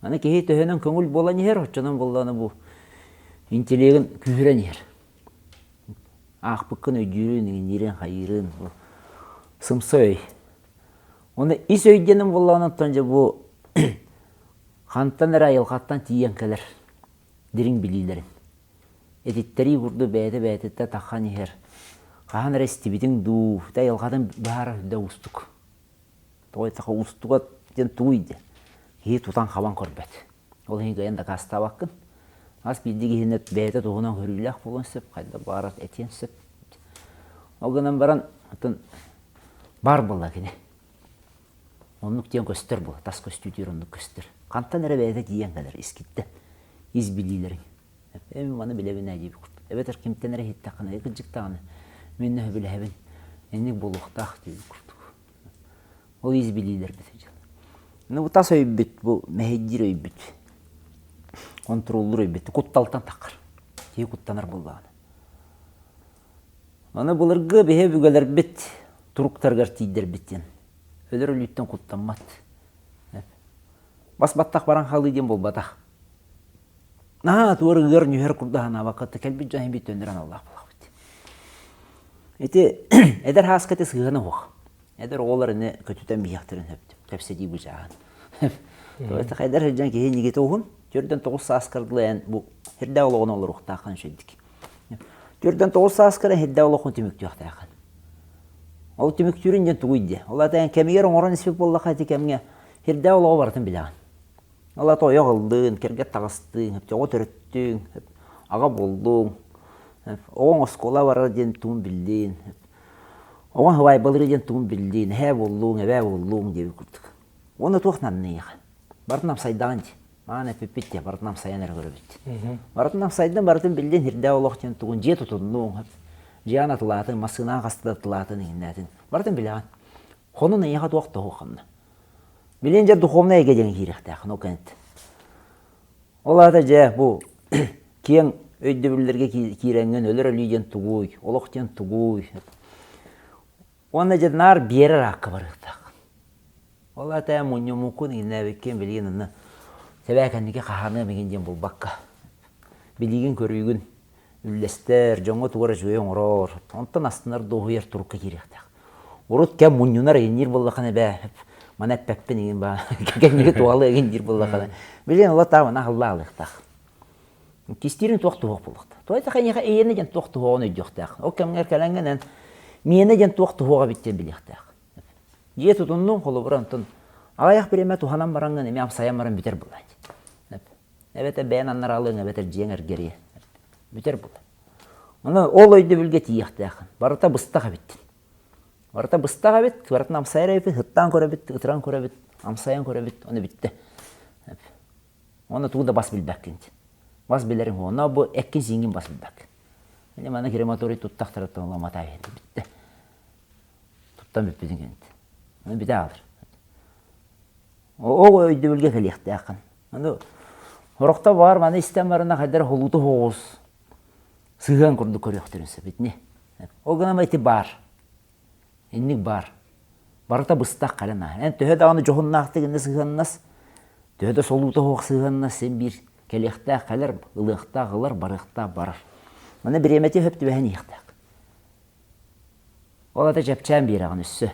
Аны киһи төһөнөн көҥүл буолан иһэр, оччонон буоллаҕына бу интеллегин күүһүрэн иһэр. Аахпыккын өйдүүрүн, иҥниирин, хайыырын сымса өй. Уонна ис өй диэнин буоллаҕына оттон дьэ бу хантан эрэ айылҕаттан тиийэн кэлэр дириҥ билиилэрин. Этиттэрии курдук бэйэтэ бэйэтиттэн таххан иһэр. Хаһан эрэ истибитиҥ дуу, ити айылҕатын быһаарар үрдэ уустук. Тоҕо диэтэххэ уустуга диэн тугуй диэн. Киһи тутан-хабан көрбөт. Ол иһин кыайан дакаастаабаккын. Хас биирдии киһини бэйэтэ туһунан көрүүлээх буолуон сөп, хайдах баҕарар этиэн сөп. Ол гынан баран, атын баар буолла кини. Оннук диэн көстөр буолла, тас көстүүтүгэр оннук көстөр. Хантан эрэ бэйэтэ тиийэн кэлэр искиттэн, ис билиилэриҥ. Эми маны билэбин ээ диэбит курдук. Эбэтэр кимтэн эрэ иһиттэххинэ, кырдьыктаҕына, мин сөбүлэһэбин, инник буолуохтаах диэбит курдук. Ол ис билиилэрбит дьон. Ну, бу тас өйбүт, бу мэһэйдиир өйбүт, хонтуруоллуур өйбүт кутталтан таххар. Киһи куттанар буоллаҕына. Аны былыргы биһи өбүгэлэрбит туруктарыгар тиийдэрбит диэн. Өлөр өлүүттэн куттаммат. Бас баттах баран хаалыы диэн буолбатах. Наһаа туор ыар нүһэр курдук санаабакка кэлбит дьон иһин төннөр аналлаах буолабыт. Ити эдэр хааска ити сыһыана суох. Эдэр оҕолор ини көтүтэн биһиэхтэрин сөп. Кэпсэтии бу чааһын. Тоҕо эдэр сылдьан киһи иннигитэ уһун. 49 сааскар дылы эн бу сирдээх олоҕун олоруохтааххын үчүгэйдик. 49 сааскар сирдээх олоххун түмүктүөхтээххин. Ол түмүктүүрүн диэн тугуй диэ? Ол аата эн кэмигэр оҥорон испит буоллахха ити кэмҥэ сирдээх олоҕу барытын билэҕин. Ол аата ойох ыллыын, кэргэн таҕыстыын, оҕо төрөттүҥ, аҕа буоллуҥ, оҕоҥ оскуола барар диэн тугун биллиин, оҕоҥ сыбаайбалыыр диэн тугун биллиин, эһээ буоллуҥ, эбээ буоллуҥ диэбит курдук. Уонна туох наадыйыаха? Барытын амсайдаҕын дии. Маҕан эппиппит дии, барытын амсайан эрэ көрөбүт. Барытын амсайдын, барытын биллин, сирдээх олох диэн тугун дьиэ тутуннуҥ, дьиэҕин атылаатын, массыынаҕын хаста да атылаатын, иҥиннээтин. Барытын билэҕин. Хонун эйиэхэ туох да суох ханна. Билин дьэ духовнай эйгэ диэн киириэхтээх, ол кэнниттэн. Ол аата дьэ бу киэҥ өйдөбүллэргэ киирэҥҥин өлөр өлүү диэн тугуй, олох диэн тугуй. Уонна дьэ наар биэрэр аакка барыахтаах. Ол аата мунньуммуккун иҥнээбиккин билигин онно сэбээ кэнники хаһааныам игин диэн булбакка билиигин көрүүгүн үллэстэр, дьоҥҥо тугу эрэ үчүгэй оҥорор, онтон астынар, дуоһуйар турукка киириэхтээх. Урут кэм мунньунар игинниир буоллаххына эбээ, маны эппэппин игин баа, кэнники туһалыы игин диир буоллаххына, билигин ола таабына аһылла аалыахтаах. Кистиирин туох туһуох буолуохтаах. Тоҕо диэтэххэ эйиэхэ эйиэнэ диэн туох туһуоҕун өйдүөхтээх. Ол кэмҥэр кэлэҥҥин эн миэнэ диэн туох туһуоҕа эбит диэн билиэхтээх. Дьиэ тутуннуҥ, холобура, онтон аҕыйах бириэмэ туһанан бараҥҥын эмиэ амсайан баран бүтэр буолааччы. Эбэтэр бэйэн аннараалыаҥ, эбэтэр дьиэҥ эргэриэ. Бүтэр буолар. Ону ол өйдөбүлгэ тиийиэхтээххин. Барыта быстах эбиттин. Барыта быстах эбит, барытын амсайар эбиппит, һыттаан көрөбүт, ытыран көрөбүт, амсайан көрөбүт, ону бүттэ. Уонна тугу да бас билбэккин. Бас билэриҥ уонна бу эккин-сииҥҥин бас билбэккин. Маны маны крематорий туттахтарыттан уламатаа бүттэ. Туттан бүппүтүн кэнниттэн. Ону бүтэ аалар. Ол өйдөбүлгэ кэлиэхтээххин. Аны сорохтор баҕар маны истэн баран хайдах холуута соҕус сыһыан курдук көрүөхтэрин сөп итини. Ол гынан ити баар. Инник баар. Барыта быстах кэлэн ааһар. Эн төһө даҕаны дьоһуннаахтык иннэ сыһыаннас, төһө да солуута суох сыһыаннас син биир кэлиэхтээх кэлэр, ылыахтаах ылар, барыахтаах барар. Маны бириэмэтэ сөп түбэһэн иһиэхтээх. Ол ата чэпчээн биэрэҕин өссө.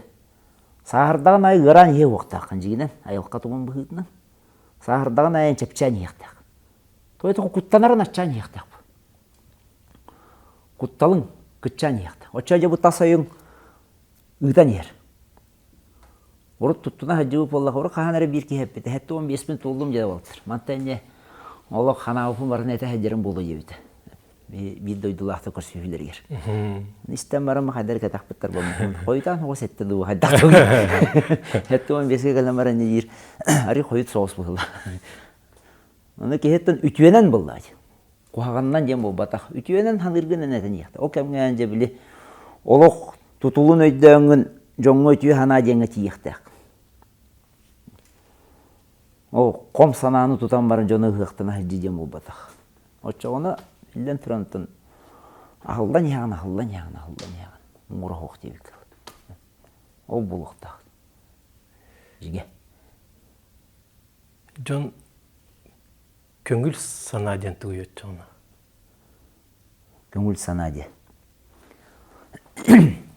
Сааһырдаҕын аайы ыараан иһиэ уохтааххын дьиҥинэн, айылҕа тугун быһыытынан. Сааһырдаҕын аайы чэпчээн иһиэхтээх. Тоҕо куттанарын аччаан иһиэхтээх. Кутталыҥ кыччаан иһиэхтээх. Оччо дьэ бу тас ойуҥ ыытан иһэр. Урут туттуна сылдьыбыт буоллахха, урут хаһан эрэ биир киһи эппитэ, 75-пин туоллум диэн буолтар. Мантан инньэ олох ханаабыппын барытын этэ сылдьарым буолуо диэбитэ. Биир дойдулаахтар көрсүһүүлэригэр. Истэн баран хайдах эрэ кэтэхпиттэр буолбут. Хойутаан оҕус эттэ дуу, хайдах дуу. 75-гэ кэлэн баран диир, арый хойут соҕус быһыылаах. Ону киһиттэн үтүөнэн буллаачы. Куһаҕанынан диэн буолбатах. Үтүөнэн саныыргын эн этэн иһиэхтэ. Ол кэмҥэ дьэ били олох тутулун өйдөөҥҥүн дьоҥҥо үтүө санаа диэҥҥэ тиийиэхтээх. Ол хом санааны тутан баран дьону ыһыахтана сылдьыы диэн буолбатах. Оччоҕуна биллэн туран аһыллан иһэҕин, аһыллан иһэҕин, аһыллан иһэҕин. Муҥура суох диэбиккэ Ол буолуохтаах. Дьиҥэ. Дьон көҥүл санаа диэн тугуй оччоҕуна? Көҥүл санаа диэн.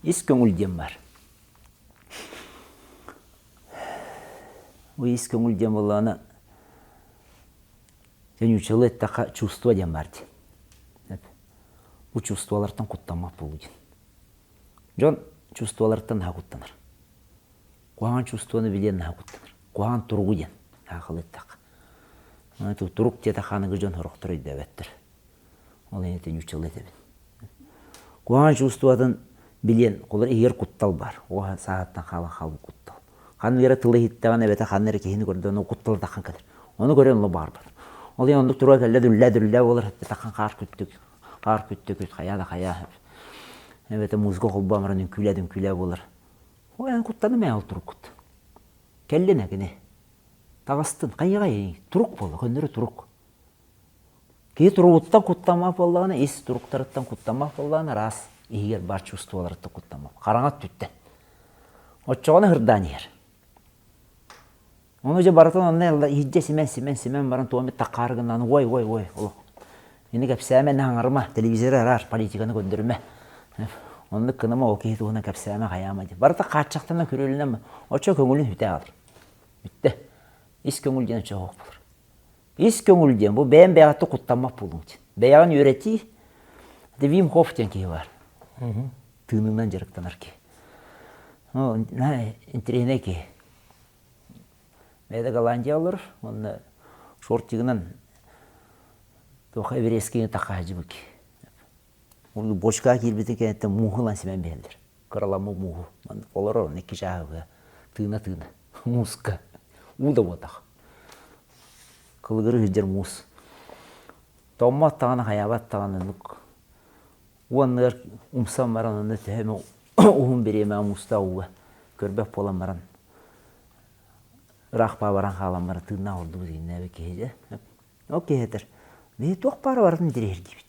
Ис көҥүл диэн баар. Бу ис көҥүл диэн буоллаҕына, нууччалыы эттэххэ чувство диэн баар диэн. Бу чувстволартан куттаммат буолуу диэн. Дьон чувстволартан наһаа куттанар. Куһаҕан чувствоны билиэн наһаа куттанар. Куһаҕан туругу диэн аахалыттахха. Турук диэтэххэ аныгы дьон сорохтор өйдөөбөттөр. Ол иһин нууччалыы этэбин. Куһаҕан чувствотын билиэн, холор иһигэр куттал баар. Оҕо сааһыттан хаалан хаалбыт куттал. Ханнык эрэ тылы иһиттэҕинэ эбэтэр ханна эрэ киһини көрдөөн ол куттала таххан кэлэр. Ону көрөн олох баҕарбат. Ол иһин оннук туруга кэллэ дүллээ дүллээ буолар, таххан хаар күттүк, хаар күттүк, хайаа да хайаа. Эбэтэр музыка холбоон баран үҥкүүлээ үҥкүүлээ буолар. Ой, эн куттаным ээ ол туруккут. Кэллин ээ кини. Таҕыстын, хайыаҕай турук буолла, көннөрү турук. Киһи туругуттан куттаммат буоллаҕына, ис туруктарыттан куттаммат буоллаҕына, араас иһигэр баар чувстволарыттан куттаммат. Хараҥа өттүттэн. Оччоҕуна һырдаан иһэр. Ону дьэ барытын онно иһирдьэ симэн, симэн, симэн баран туом таххаары гынан ой, ой, ой, олох. Ини кэпсээмэ, ини хаҥарыма, телевизоры араар, политиканы көрдөрүмэ. Оннук гыныма, ол киһи туһунан кэпсээмэ, хайаама диэн. Барыта хааччахтанан күрүөлэнэн, оччо көҥүлүн сүтэ аҕалар. Бүттэ. Ис көҥүл диэн оччо суох буолар. Ис көҥүл диэн бу бэйэм бэйэҕиттэн куттаммат буолуҥ диэн. Бэйэҕин үөрэтии, Вим Хоф диэн киһи баар. Тыынынан дьарыктанар киһи. Ну, интэриэһинэй киһи. Бэйэтэ Голландия олорор уонна шортигынан туох эвересткини таххаһдьыбыт киһи. Бочкаҕа киирбитин кэнниттэн мууһу ылан симэн биһэллэр. Кыраламмыт мууһу. Маннык олорор онно икки чааһы быһа. Тыына-тыына. Мууска. Уу да буотах. Кылыгыры сылдьар муус. Томмот даҕаны хайаабат даҕаны оннук уонныгар умсан баран онно төһө эмэ уһун бириэмэҕэ муустаах ууга көрбөх буолан баран ыраах баран хаалан баран тыыннаах ордубут иҥнээбит киһи дьэ. Ол киһи этэр, биһи туох баара барытын интэриэһиргиибит.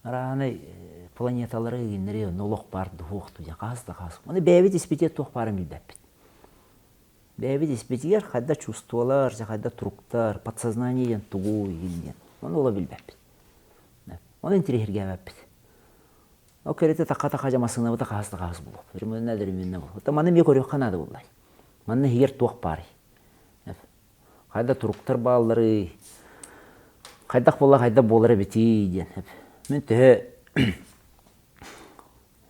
Арааһынай планеталары игиннэри онно олох баар дуһуох диэн хаас да хаас. Ону бэйэбит испитигэр туох баарын билбэппит. Бэйэбит испитигэр хайда чувстволар, хайда туруктар, подсознание диэн тугу игин диэн. Ону ола билбэппит. Ону интэриэһиргээбэппит. Ол кэрэтэ таха-таха дьа массыынабыта хаһыс да хаһыс буолуох. Өрөмүөннэ да өрөмүөннэ буолуох. Оттон маны эмиэ көрүөххэ наада буоллай. Манна иһигэр туох баарый? Хайда туруктар баалларый? Хайдах буолла хайдах буолар эбитий диэн. Мин төһө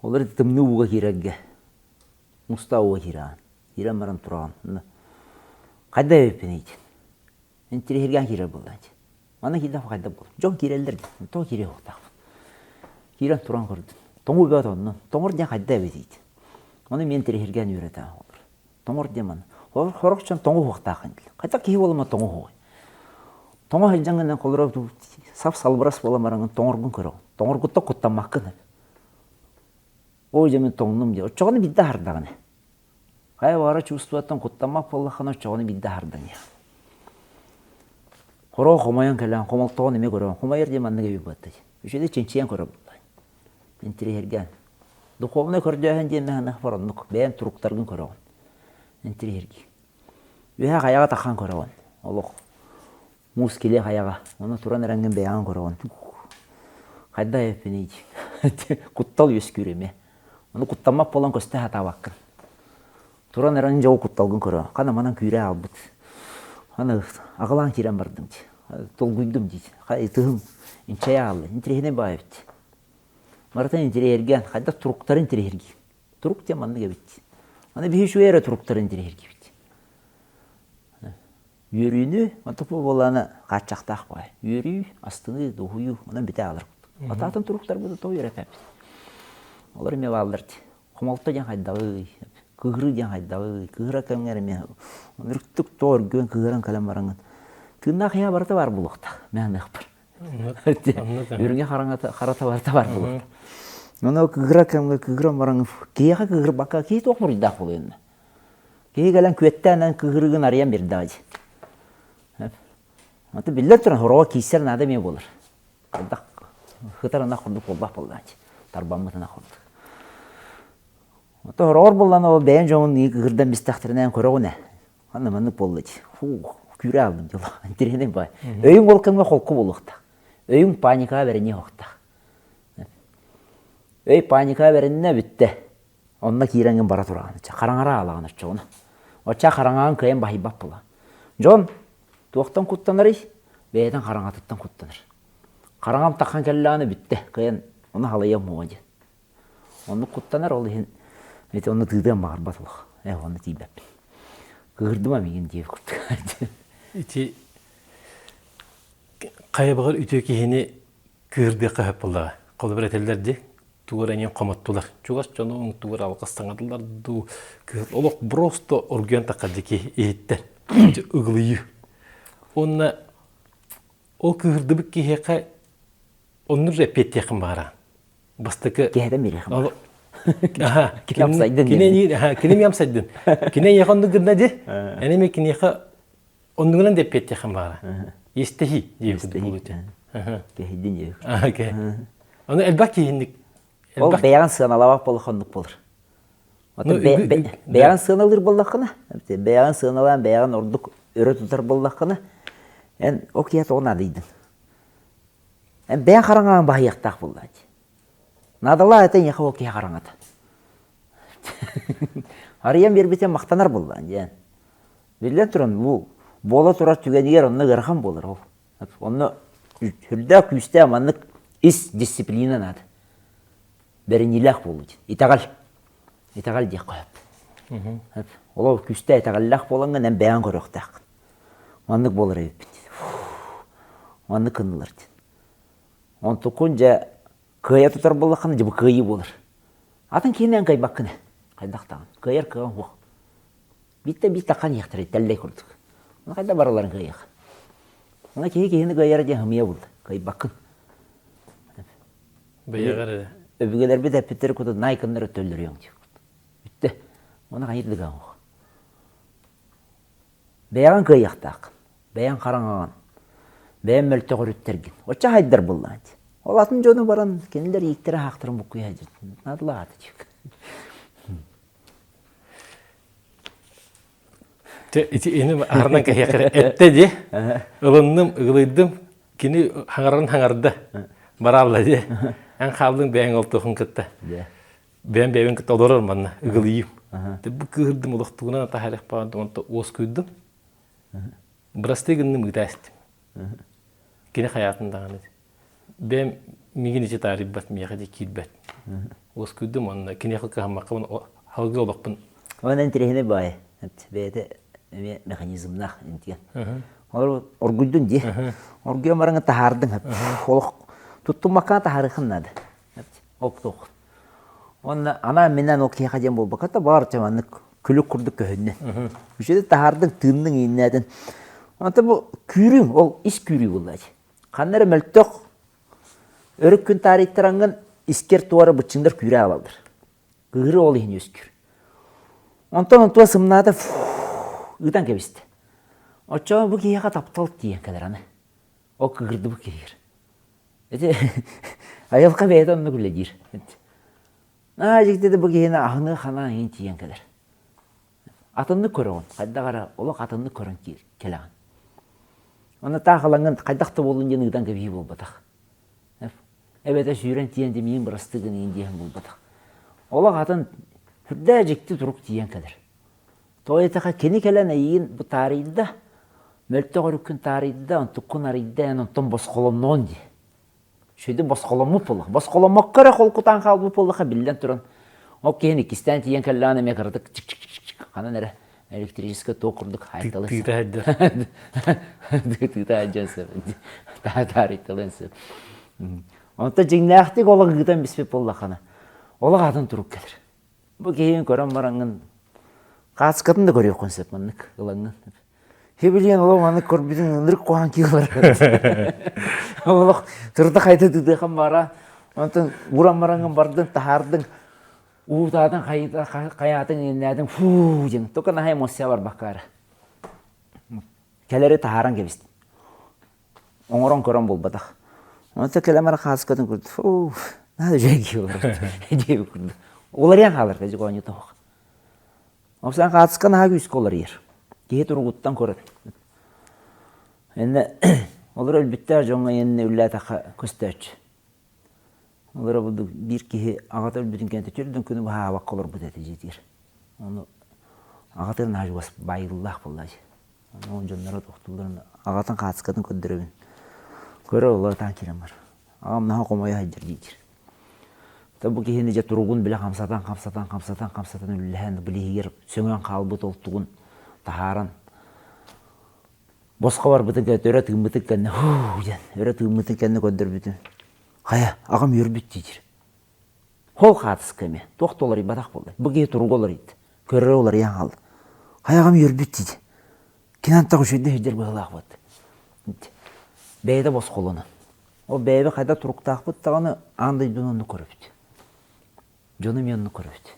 олор тымныы ууга киирэргэ муста ууга киирэҕин. Киирэн баран тураҕын. Хайда эбиппиний диэн. Интириэһиргээн киирэр буолла дии. Манна киирдэхпэ хайдах буолар? Дьон киирэллэр дии. Тоҕо киириэ суохтаахпын. Киирэн туран көрдүм. Тоҥуу бөҕө онно. Тоҥор диэн хайда эбитий диэн. Ону мен интириэһиргээн үөрэтэ олор. Тоҥор диэн манна. Сорох дьон тоҥу уһуохтааххын дииллэр. Хайдах киһи буолама тоҥу уһуой? Тоҥо сылдьаҥҥын холоро сап салбырас буолан бараҥҥын тоҥоргун көрөҕүн. Тоҥоргуттан куттаммаккын. Ой дьэ мин тоҥнум диэ. Оччоҕуна биирдэ аһардаҕына. Хайа баара чувствоттан куттаммат буоллаххына оччоҕуна биирдэ аһардан иһэр. Хороо хомойон кэлэн хомолтоҕун эмиэ көрөҕүн. Хомойор диэн маннык эбит буолла. Үчүгэй чинчийэн көрөр буолла. Интириэһиргээн. Духовнай көрдөөһүн диэн мэһэнэх оннук. Бэйэҥ туруктаргын көрөҕүн. Интириэһиргии. Үөһэ хайаҕа таххан көрөҕүн. Олох муус килиэ хайаҕа. Ону туран эрэҥҥин бэйэҕин көрөҕүн. Хайдах эппиний Куттал үөскүүр эмиэ. Ону куттаммат буолан көстө сатаабаккын. Туран эрэн дьол кутталгын көрө. Хана манан күүрэ аалбыт. Аны аҕалаан киирэн бардым дии. Толгуйдум дии. Ытыһым инчэйэ аалла. Интириэһинэй баҕайы эбит. Барытын интириэһиргээн, хайдах туруктарын интириэһиргиир. Турук диэн маннык эбит. Аны биһи үчүгэй эрэ туруктарын интириэһиргиибит. Үөрүүнү, онтон буоллаҕына хааччахтаах баҕайы. Үөрүү, астыныы, дуоһуйуу, онон бүтэ аалар курдук. Атаатын туруктарбыт тоҕо үөрэппэппит. Олор эмиэ бааллар дии. Хомолто диэн хайдаҕый, кыыһырыы диэн хайдаҕый, кыыһыра кэмҥэ эмиэ үрдүк тоҕо өргүөн кыыһыран кэлэн бараҥҥын тыыннаах ийэ барыта баар буолуохтаах, мин аныахпар. Үрүҥэ хараҥата харата барыта баар буолуохтаах. Ону кыыһыра кэмҥэ кыыһыран бараҥҥын киһиэхэ кыыһырбакка киһи туох буруйдаах буолуой онно? Киһи кэлэн күөттээн кыыһырыгын арыйан биэрдэҕэ дии. Аты биллэн туран хороҕо киирсэр наада эмиэ буолар. Хайдах хытар ынах курдук буолбах буоллааччы. Тарбаммыт ынах курдук. Ото хороҕор буоллан ол бэйэҥ дьоҥун кыырдан бистэхтэринэн көрөҕүн ээ. Ханна маннык буолла дии. Фу, күүрэ ааллым дьоло. Интириэһинэй баай. Өйүҥ ол кэмҥэ холку буолуохтаах. Өйүҥ паникаҕа бэриниэ суохтаах. Өй паникаҕа бэриннэ бүттэ. Онно киирэҥҥин бара тураҕын. Хараҥара аалаҕын оччоҕуна. Оччо хараҥаҕын кыайан баһыйбат буолаҕын. Дьон туохтан куттанарый? Бэйэтин хараҥатыттан куттанар. Хараҥам таххан кэллэҕинэ бүттэ. Кыайан ону халыйыам суоҕа диэн. Оннук куттанар, ол иһин ити онно тыытыан баҕарбат олох. Ээ, онно тиийбэппин. Кыыһырдыма миигин диэбит курдук. Ити хайа баҕар үтүө киһини кыырдыахха сөп буоллаҕа. Холобур этэллэр дии, тугу эрэ эҥин хомоттулар. Чугас дьонуҥ тугу эрэ алҕас саҥардылар дуу, олох просто оргуйан таххар дьики иһиттэн ыгылыйыы. Уонна ол кыыһырдыбыт киһиэхэ оннук же эппиэттиэххин баҕараҕын. Бастакы Киһэтэн биэриэххин баҕар. Кини амсайдын. Кини эмиэ амсайдын. Кини эйиэхэ оннук гынна дии. Эн эмиэ киниэхэ Оннугунан да эппиэттиэххин баара. Иэстэһии диэбит буолууту. Кэһэйдин диэбит. Ону элбэх киһинник Ол бэйэҕин сыаналаабат буоллахха оннук буолар. Бэйэҕин сыаналыыр буоллаххына, бэйэҕин сыаналаан бэйэҕин ордук өрө тутар буоллаххына, эн ол киһи тоҕо наадыйдын? Эн бэйэҥ хараҥаҕын баһыйыахтаах буоллаа дии. Наадалаах этэ эйиэхэ ол киһи хараҥата. Арыйан биэрбитэ махтанар буоллаан диэн. Биллэн туран, бу буола турар түгэнигэр онно ыарахан буолар ол. Онно сүрдээх күүстээх маннык ис дисциплина наада. Бэриниилээх буолуу диэн. Итэҕэл. Итэҕэл диэххэ сөп. Сөп. Ол күүстээх итэҕэллээх буолаҥҥын эн бэйэҥ көрүөхтээххин. Маннык буолар эбиппит. Маннык гыннылар диэн. Онтуккун дьэ кыайа тутар буоллаххына дьэ бу кыайыы буолар. Атын киһини эн кыайбаккын ээ. Хайдах даҕаны. Кыайар кыаҕыҥ суох. Бииртэн биир таххан иһиэхтэрэ тэллэй курдук. Ону хайдах барыларын кыайыах. Ону киһи киһини кыайара диэн ымыйа булла. Кыайбаккын. Бэйэҕэр эрэ. Өбүгэлэрбит эппиттэр куту найкыннар өттөллөрүөҥ диир. Бүттэ. Ону хайыр да оҥох. Бэйэҕин кыайыахтааххын. Бэйэҥ хараҥаҕын. Бэйэҥ мөлтөх өрүттэргин. Оччо хайдар буоллаҕа дии. Ол атын дьону баран кинилэр ииктэрэ аһаахтарын буккуйа дии. Наадалаата дии. Те ити ини аһарынан кэһиэххэ эттэ дии. Ылынным, ыгылыйдым. Кини хаҥарарын хаҥарда. Бараалла дии. Эн хааллыҥ бэйэҥ ол туохун кытта. Бэйэм бэйэбин кытта олорор манна ыгылыйым. Бу кыыһырдым олохтугунан атаһарых баҕан онто уоскуйдум. Бырастыы гынным ыыта эстим. Кини хайаатын даҕаны Бэйэм миигин ичи таарыйбат, миэхэ дии киирбэт. Уоскуйдум уонна киниэхэ кыһаммаккабын халгыы олохпун. Онон интэриэһинэй баайы. Бэйэтэ эмиэ механизмнаах интиэн. Олор оргуйдун дии. Оргуйан бараҥҥын таһаардыҥ. Олох туттуммакка таһаарыаххын наада. Оптуох. Уонна анаан-минээн ол киһиэхэ диэн буолбакка да баар маннык күлүк курдук көһүннэ. Үчүгэй таһаардыҥ, тыынныҥ, ииннээтин. Онтон бу күүрүүҥ, ол ис күүрүү буолла дии. Ханна эрэ мөлтөх өрүк күн таарыйтараҥҥын искэр туора быччыҥнар күүрэ аҕалаллар. Кыыһырыы ол иһин үөскүүр. Онтон онтуо сымнаата ыытан кэбистэ. Оччоҕо бу киһиэхэ таптал тиийэн кэлэр аны. Ол кыыһырдыбыт киһигэр. Ити айылҕа бэйэтэ оннук үлэлиир. Аа дьиктитэ бу киһини аһыныа ханаан иһин тиийэн кэлэр. Атыннык көрөҕүн, хайдах эрэ олох атыннык көрөн кэлэҕин. Онно таах ылаҥҥын хайдах да буоллун диэн ыытан кэбиһии буолбатах. Эбэтэр сүүрэн тиийэн димиин бырастыы гыныйын диэн булбатах. Олох атын сүрдээх дьикти турук тиийэн кэлэр. Тоҕо диэтэххэ кини кэлэн эйигин бу таарыйда, мөлтөх өрүккүн таарыйда, онтуккун арыйда, эн онтон босхолонноҕун дии. Үчүгэйдик босхоломмут буоллах. Босхоломмокко эрэ холкутаан хаалбыт буоллахха биллэн туран, ол киһини иккистээн тиийэн кэллэҕинэ эмиэ кыратык чик-чик-чик ханан эрэ электрическэй ток курдук хайыталыы Тыыта сылдьар. Тыыта сылдьан сөп. Таарыйталыан сөп. Онтон дьиҥнээхтик олох ыытан биспит буоллаххына, олох атын турук кэлэр. Бу киһини көрөн бараҥҥын хаацкатын да көрүөххүн сөп маннык ылаҥҥын. Хибилиэн олох маннык көрбүтүн ынырык куһаҕан киһи ылар. Олох турда хайда тыытыахан бара. Онтон уран бараҥҥын бардын таһаардыҥ уутаатын хайаатын иҥнээтиҥ фуу диэн только наһаа эмоция барбакка эрэ. Кэлэри таһааран кэбистим. Оҥорон көрөн буолбатах. Онто кэлэн баран хааскатын курдук фу наһаа үчүгэй киһи олорор диэбит курдук. Уларыйан хаалар кэдьик оонньуута суох. Опсан хаатыска наһаа күүскэ уларыйар. Киһи туругуттан көрөр. Эннэ олор өлбүттээх дьоҥҥо иннэ үллээтэххэ көстөөччү. Олоро бурдук биир киһи аҕата өлбүтүн кэннэ төрдүн күнү быһаабакка олорбут этэ дьиэтигэр. Ону аҕатын наһаа чугас баайыллаах буолла дии. Ону дьонноро тохтуулларын аҕатын хаатыскатын көрдөрөбүн. Көрө олоотаан киирэн бар. Аҕам наһаа хомойо сылдьар диир. То бу киһини дьэ туругун билэ хамсатан, хамсатан, хамсатан, хамсатан үллэһэн, билиһигэр сөҥөн хаалбыт ол тугун таһааран босхо барбытын кэннэ өрө тыыммытын кэннэ һуу диэн өрө тыыммытын кэннэ көрдөрбүтүм хайа аҕам үөрбүт диир Хол хаатыска эмиэ туох да уларыйбатах буолла бу киһи туруга уларыйда көрөрө уларыйан хаалла хайа аҕам үөрбүт диир кини антах үчүгэйдик сылдьар быһыылаах буолла бэйэтэ босхолонон ол бэйэбит хайдах туруктаахпыт даҕаны аан дойдуну оннук көрөбүт дьону эмиэ оннук көрөбүт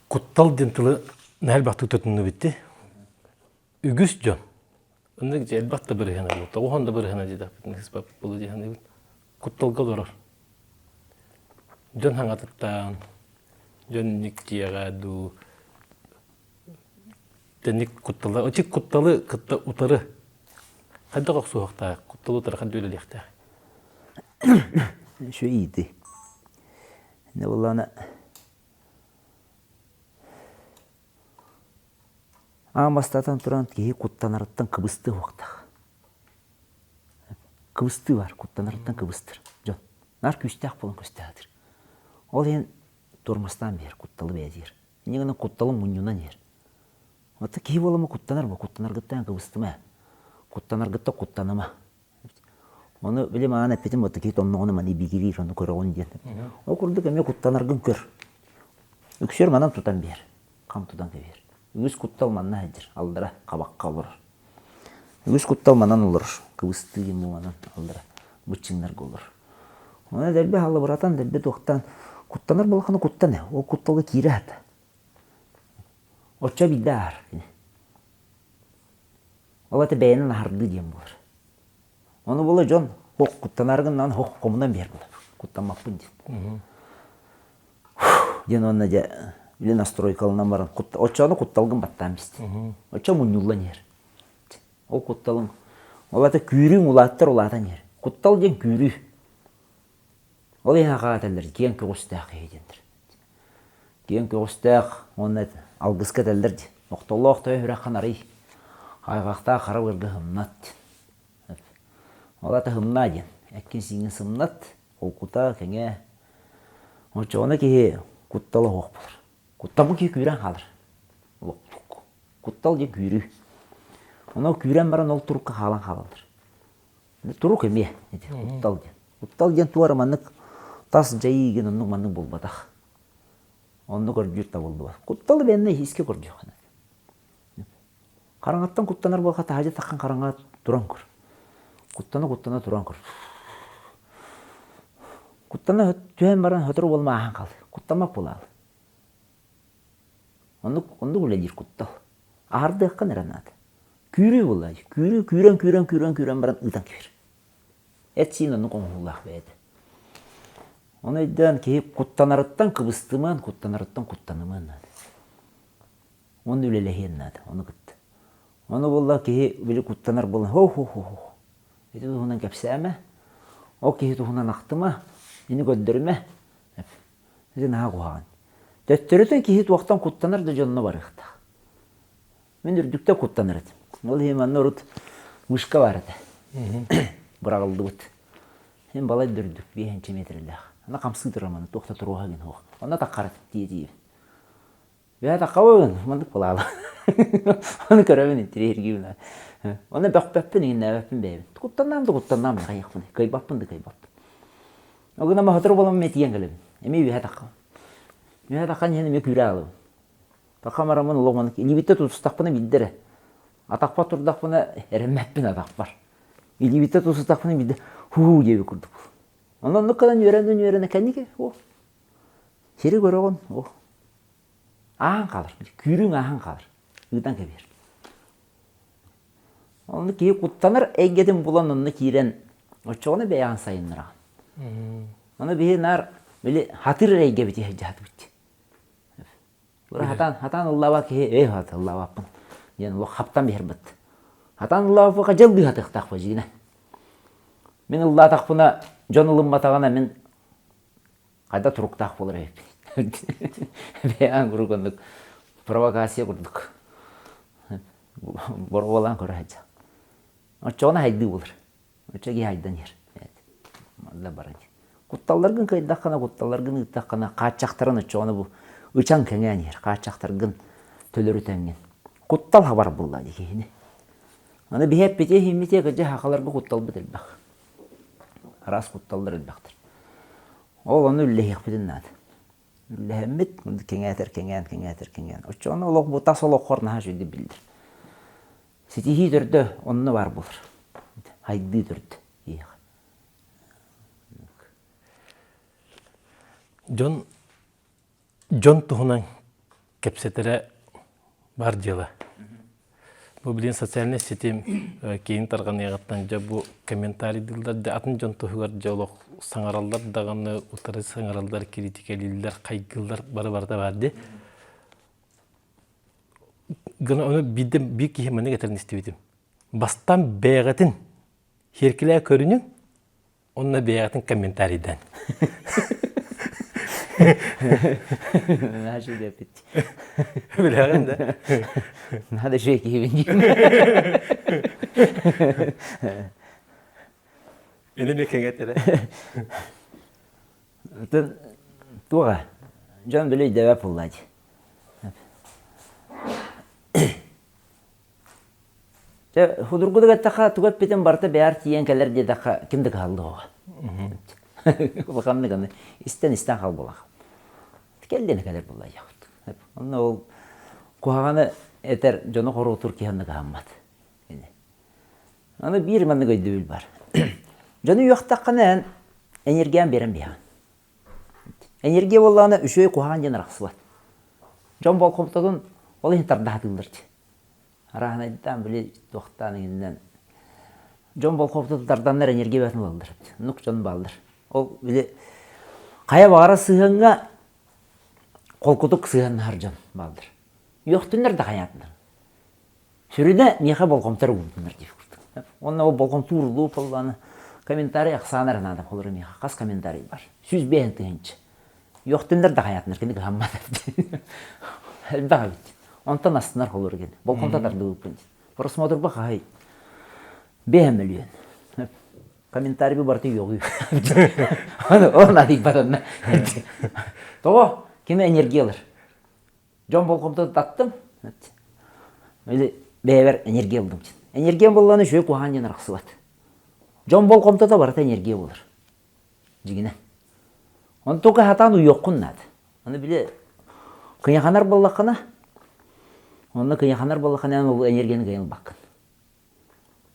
Куттал диэн тылы наһаа элбэхтик тутуннубут дии. Үгүс дьон оннук дьэ элбэх да бырыһыана буолуо, тоҕуһан да бырыһыана диэтэхпитинэ сыыспаппыт буолуо дии саныыбын. Кутталга олорор. Дьон хаҥатыттаан, дьон инник дьиэҕэ дуу, тэнник кутталы, очи кутталы кытта утары хайдах охсуһуохтаах, кутталы утары хайдах үлэлиэхтээх? Үчүгэй иитии. Иннэ буоллаҕына аан бастатан туран киһи куттанарыттан кыбыстыы уохтаах. Кыбыстыы бар, куттанарыттан кыбыстыр дьон. Наар күүстээх буолан көстөөтүр. Ол иһин туормастаан биэр, кутталы бэйэтигэр. Инньэ гынан кутталы мунньунан иһэр. Оттон киһи буолама куттанар бу, куттанаргыттан кыбыстыма. Куттанаргыттан куттаныма. Ону били маҕан эппитим вот киһи тонноҕуна маны бигириир, ону көрөҕүн диэн. Ол курдук эмиэ куттанаргын көр. Үксүөр манан тутан биэр, хам тутан кэбиһэр. Үгүс куттал манна сылдьар, аллара хабахха олорор. Үгүс куттал манан олорор, кыбыстыы диэн манан аллара быччыҥнарга олорор. Оны дэлби халлыбыратан, дэлби туохтаан куттанар буоллаххына куттан ээ, ол кутталга киирэ сата. Оччо биирдэ ааһар кини. Ол это бэйэнэн аһардыы диэн буолар. Ону була дьон хох куттанары гыннаан хох хомунан биэр буолар. Куттаммаппын диэн. Диэн уонна дьэ били настройкаланан баран оччону кутталгын баттаан бистин. Оччо мунньуллан иһэр. Ол кутталыҥ ол ата күүрүүҥ улааттар улаатан иһэр. Куттал диэн күүрүү. Ол иһин аҕа этэллэр киэҥ көҕүстээх киһи диэннэр. Киэҥ көҕүстээх уонна алгыска этэллэр дии. Охтолоох тойон үрэххин арый, хайҕахтаах хара быарга һымнат диэн. Ол аата һымнаа диэн. Эккин-сииҥҥин сымнат, холкута, кэҥээ. Оччоҕуна киһи куттала суох буолар. Куттаммыт киһи күүрэн хаалар. Куттал диэн күүрүү. Онон күүрэн баран ол турукка хаалан хаалаллар. Турук эмиэ ити куттал диэн. Куттал диэн туора маннык тас дьайыы игин оннук маннык буолбатах. Онно көрдүүр табыллыбат. Кутталы бэннэ искэ көрдүөххэ наада. Хараҥаттан куттанар буолха таһырдьа таххан хараҥа туран көр. Куттана-куттана туран көр. Куттана түһэн баран сотору буолма ааһан хаал. Куттаммат буолаал. Оннук, оннук үлэлиир куттал. Аһардыаххын эрэ наада. Күүрүү буолла. Күүрүү, күүрэн, күүрэн, күүрэн, күүрэн баран ыытан кэбиһэр. Эт-сиин оннук оҥоһуулаах бэйэтэ. Ону өйдөөн киһи куттанарыттан кыбыстымыан, куттанарыттан куттанымыан наада. Уонна үлэлэһиэн наада, ону кытта. Ону буолла киһи били куттанар буолан хо-хо-хо-хо. Ити туһунан кэпсээмэ. Ол киһи туһунан ахтыма, ини көрдөрүмэ. Ити наһаа куһаҕан. Төттөрүтүн киһи туохтан куттанар да дьонно барыахтаах. Мин үрдүктэн куттанар этим. Ол иһин манна урут мышка баар этэ. Быраҕыллыбыт. Син балай да үрдүк, биэһинчэ метрэлээх. Аны хамсыы турар маны, туох да туруоһа гин суох. Онно таххар этим, тиийэ-тиийэбин. Бэйэ таххабын, маннык буолаала. Ону көрөбүн, интириэһиргиибин. Онно бөхпөппүн, иҥиннээбэппин бэйэбин. Куттаннаам да куттаннаам, хайыахпын, кыайбаппын да кыайбаппын. Ол гынан сотору буолан эмиэ тиийэн кэлэбин. Эмиэ үөһэ таххабын. Үөһэ таххан иһэн эмиэ күүрэ аалабын. Таххам араммын олох маннык илиибиттэн тутустахпына биирдэ эрэ. Атахпар турдахпына эрэммэппин атахпар. Илиибиттэн тутустахпына биирдэ һуу диэбит курдук. Онон оннук гынан үөрэнэн-үөрэнэ кэнники о сири көрөҕүн о ааһан хаалар. Күүрүҥ ааһан хаалар. Ыытан кэбиһэр. Онно киһи куттанар эйгэтин булан онно киирэн оччоҕуна бэйэҕин сайыннараҕын. Ону биһи наар били хатыр эйгэбит иһэ дьаһатыбыт. Хатаан, хатаан ыллаабат киһи эй хат ыллаабаппын диэн олох хаптан биһэрбит. Хатаан ыллаабаппыка дьыл быыһатыахтаахпа дьиинэ. Мин ыллаатахпына дьон ылымматаҕына мин хайда туруктаах буолар эбиппин. Бэйэм куруук оннук провокация курдук боруобалаан көрө сылдьа. Оччоҕуна хайдыы буолар. Оччо киһи айдан иһэр. Манна баран. Кутталларгын кыайдаххына, кутталларгын ыыттаххына, хааччахтарын оччоҕуна бу ычаҥ кэҥээн иһэр. Хааччахтаргын төлөрүтэҥҥин. Куттал хабар буолла дии киһини. Аны биһи эппитиэ иһиммитиэ кырдьа хахаларга кутталбыт элбэх. Араас кутталлар элбэхтэр. Ол ону үллэһиэхпитин наада. Үллэһэммит, кэҥээтэр кэҥээн, кэҥээтэр кэҥээн. Оччоҕуна олох бу тас олоххор наһаа үчүгэйдик биллэр. Ситиһии төрдө онно баар буолар. Хайдыы төрдө киһиэхэ. Дьон дьон туһунан кэпсэтэрэ бар дьыала. Бу билигин социальнай ситим киин тарҕаныаҕыттан дьэ бу комментарийдыыллар дьэ атын дьон туһугар дьэ олох саҥараллар даҕаны утары саҥараллар, критикэлииллэр, хайгыыллар бары барыта баар дии. Гына ону биирдэ биир киһи маннык этэрин истибитим. Бастаан бэйэҕитин сиэркилэ көрүнүҥ, онно бэйэҕитин комментарийдаан. Наша диэппит. Билэҕин да? Надо үчүгэй киһибин диим. Ини эмиэ кэҥэтэрэ. Туоҕа, дьон били өйдөөбөт буолла дии. Дьэ, судургутук эттэххэ, тугу эппитин барыта бэйэр тиийэн кэлэр диэтэххэ, ким да кыһаллыа Улаханнык аны истэн-истэн хаалбылах. Кэллиэнэ кэлэр буолла дьахт. Онно ол куһаҕаны этэр дьону хоруотуур киһи онно кыһаммат. Аны биир маннык өйдөбүл бар. Дьону үөхтэххинэ эн энергиян биэрэн биһэҕин. Энергия буоллаҕына үчүгэй куһаҕан диэн арахсыбат. Дьон болҕомтотун ол иһин тарда сатыыллар дии. Арааһынайдаан били туохтаан иҥиннэн дьон болҕомтотун тарданнар энергия бөҕөтүн ылаллар. Оннук дьон бааллар. Ол били хайа баҕарар сыһыаҥҥа холкутук сыһыаннаһар дьон бааллар. Үөхтүннэр да хайаатыннар. Сүрүнэ миэхэ болҕомто эрэ уурдуннар диир курдук. Уонна ол болҕомто ууруллуу буоллаҕына комментарий ахсаана эрэ наада холобура миэхэ хас комментарий бар? 105 тыһыынча. Үөхтүннэр да хайаатыннар кини кыһаммат элбэх эбит. Онтон астынар холобура кини. Болҕомто тардыбыппын диэн. Просмотрба хаһай? Биэһэ мөлүйүөн. Комментарий барыта үөҕүү. Ол наадыйбат онно. Тоҕо? Кими энергия ылар? Дьон болҕомтотун таттым. Или бэйэбэр энергия ылдым. Энергия буоллаҕына үчүгэй куһаҕан диэн арахсыбат. Дьон болҕомтото барыта энергия буолар. Дьигинэ. Онтука сатаан уйуоххун наада. Аны били кыйаханар буоллаххына, онно кыйаханар буоллаххына эн ол энергияны кыайан ылбаккын.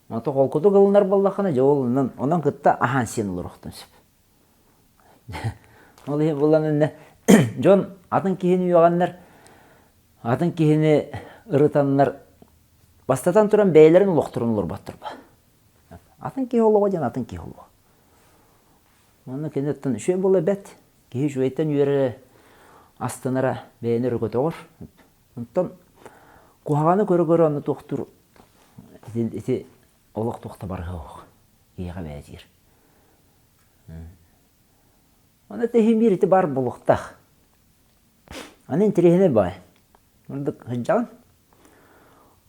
Ото холкутук ылынар буоллаххына, дьэ ол онон, онон кытта аһаан сиэн олоруохтун сөп. Ол иһин булан иннэ дьон атын киһини үөҕэннэр, атын киһини ырытаннар бастатан туран бэйэлэрин олохторун олорботтор ба. Атын киһи олоҕо диэн атын киһи олоҕо. Онно кини оттон үчүгэй буола бэт. Киһи үчүгэйтэн үөрэрэ, астынара бэйэни өрө көтөҕөр. Онтон куһаҕаны көрө-көрө онно туохтуур ити, ити олох туох да барыһа суох. Киһиэхэ бэйэтигэр. Ону тэһин биир ити баар буолуохтаах. Аны интэриэһинэй баай. Оннук сылдьаҕын.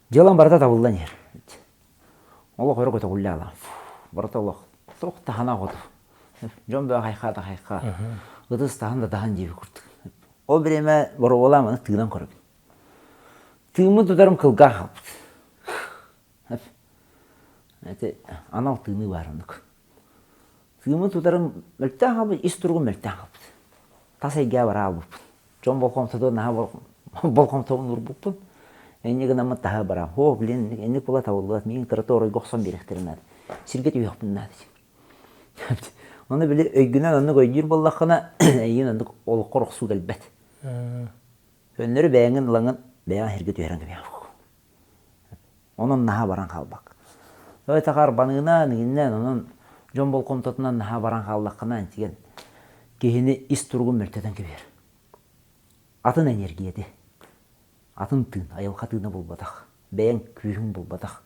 Дьыалаҥ барыта табыллан иһэр. Олох өрө көтөҕүллэ аалаҕын. Барыта олох туох таһана хоту. Дьон бөҕө хайхаа да хайхаа. Ытыс таһан да таһан диэбит курдук. Ол бириэмэ боруобалаан маны тыынан көрөбүн. Тыыммын тутарым кылгаах хаалбыт. Ити анал тыыныы баар оннук. Тыыммын тутарым мөлтөөн хаалбыт, ис туругум мөлтөөн хаалбыт. Тас эйгэҕэ бара хаалбыппын. Дьон болҕомтотун наһаа болҕомтобун уурбуппун. Инньэ гынаммын таһа барам. Оо, блин, инник була табыллыбат, миигин кырата оройго охсон биэриэхтэрин наада. Сиргэ түһүөхпүн наада. Ону били өйгүнэн оннук өйдүүр буоллаххына, эйигин оннук олоххор охсуу кэлбэт. Көннөрү бэйэҥин ылаҥын бэйэҕин сиргэ түһэрэн кэбиһэҕин. Онон наһаа баран хаалбакка. Ой, арбаныынан, иҥиннэн, онон дьон болҕомтотунан наһаа баран хааллаххына, интигэн киһини ис туругун мөлтөтөн кэбиһэр. Атын энергияти, атын тыын, айылҕа тыына буолбатах, бэйэҥ күүһүҥ буолбатах.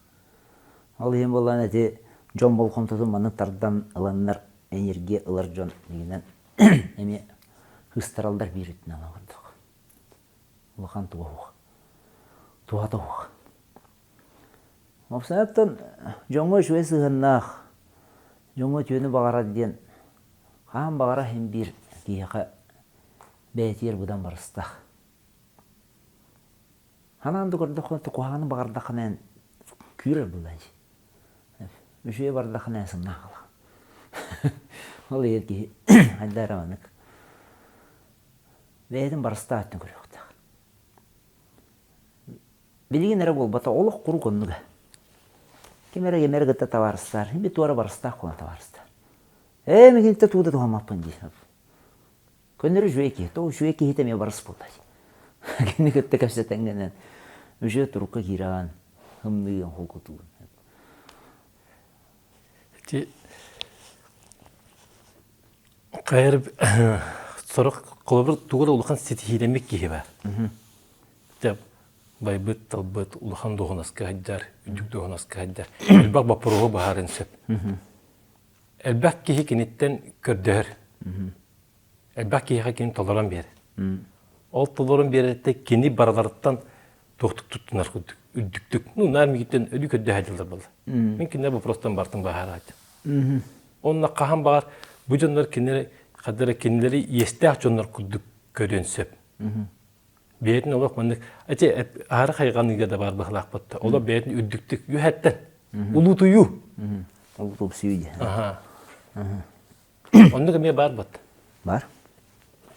Ол иһин буоллаҕына ити дьон болҕомтотун маннык тардан ыланнар энергия ылар дьон иҥинэн эмиэ ыстараллар биир өттүнэн курдук. Улахан туга суох. Туһата суох. Уопсайынан дьоҥҥо үчүгэй сыһыаннаах, дьоҥҥо үтүөнү баҕарар диэн хаһан баҕарар иһин биир киһиэхэ бэйэтигэр быдан барыстаах. Ханаан да көрдөххүнэ куһаҕаны баҕардаххына эн күүрэр буоллаҕа дии. Үчүгэй бардаххына эн сымнаан хаалаҕын. Ол иһин киһи хайдах эрэ маннык бэйэтин барыстаах өттүн көрүөхтээх. Билигин эрэ буолбата, олох куруук оннуга. Ким эрэ ким эрэ кытта табаарыстаар, би туора барыстаах буолан табаарыстаар. Ээ, мигинтэ туу да туһаммаппын дии. Көннөрү үчүгэй киһи, то үчүгэй киһитэ эмиэ барыс буолла дии. Кинини кытта кэпсэтэҥҥинэн үчүгэй турукка киирэҕин, ымныыгын, холкутуугун. Ити хайар сорох холобур тугу да улахан ситиһиилэммит киһи бар. Дьэ байбыт, талбыт, улахан дуоһунаска сылдьар, үрдүк дуоһунаска сылдьар. Элбэх боппуруоһу быһаарыан сөп. Элбэх киһи киниттэн көрдөһөр. Элбэх киһиэхэ кини толорон биэрэр. Ол толорон биэрэртэ кини барыларыттан туохтук туттунар курдук, үрдүктүк. Ну, наар мигиттэн өлүү көрдөһө дьыллар буолла. Мин кинилэр вопростан бартын быһаарааччы. Онно хаһан баҕар бу дьоннор кинилэри хадара кинилэри иэстээх дьоннор курдук көрүөн сөп. Бэйэтин олох маннык эти аһары хайҕаныыга да баар быһылаахпыт да. Олор бэйэтин үрдүктүк үөһэттэн улуутуйуу. Улуутумсуйуу диэн. Аха. Оннук эмиэ баар бат. Бар.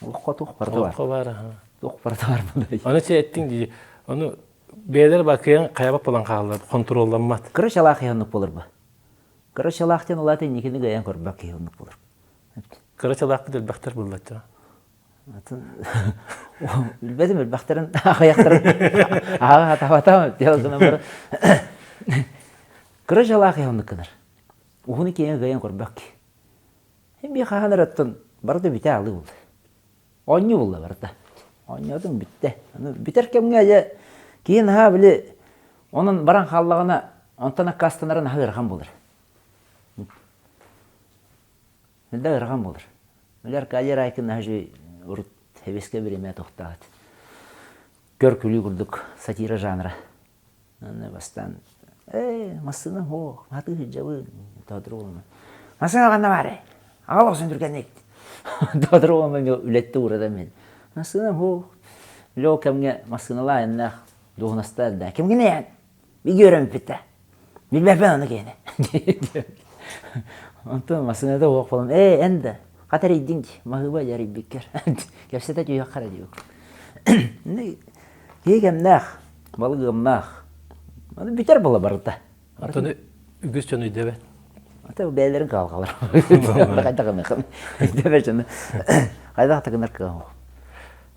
Олоххо туох барыта бар. Олоххо баар аха. Туох барыта бар буолар. Аны сен эттиҥ дии. Ону бэйэлэр бакыйан хайабат буолан хааллар, хонтуруолламмат. Кыра чалаах иһэ оннук буолар ба. Кыра чалаах диэн улаата инникини гайан көрбөт киһи оннук буолар. Кыра чалаахпыт элбэхтэр буоллачча. Атын билбэтим элбэхтэрин аҕыйахтарын ааҕа хатаабатаҕым диэн гынан баран кыра дьалаах иһэ оннук гынар. Уһуну киэҥи кыайан көрбөт киһи. Эмиэ хаһан эрэ оттон барыта бүтэ аалыы буолла. Оонньуу буолла барыта. Оонньоотуҥ бүттэ. Аны бүтэр кэмҥэ дьэ киһи наһаа били онон баран хааллаҕына онтон аккаастанара наһаа ыарахан буолар. Да ыарахан буолар. Били Аркадий Райкин наһаа үчүгэй урут сэбиэскэй бириэмэ тохтоот. Көр-күлүү курдук сатира жанра. Аны бастаан ээ массыына суох, хатыы сылдьабын, тоодур буолума. Массыына ханна баарый? Аҕал охсон түргэнник. Тоодур буолума үлэттэ уурата мин. Массыына суох. Били ол кэмҥэ массыыналаах айаннаах дуоһунастаах да кимҥин эн? Биги өрөмпүттэ. Билбэппин ону киһини. Онтон массыыната суох буолан, ээ эн да хат эрийдиҥ дии, маһыыба эрийбиккэр. Кэпсэтэ түһүөххэ эрэ диэбит. Киһи кэмнээх, балык ыамнаах. Аны бүтэр буола барыта. Оттон үгүс дьон өйдөбөт. Ата бэйэлэрин кыһалҕалар. Хайдах гыныаххын. Өйдөбөт дьону. Хайдах да гынар кыах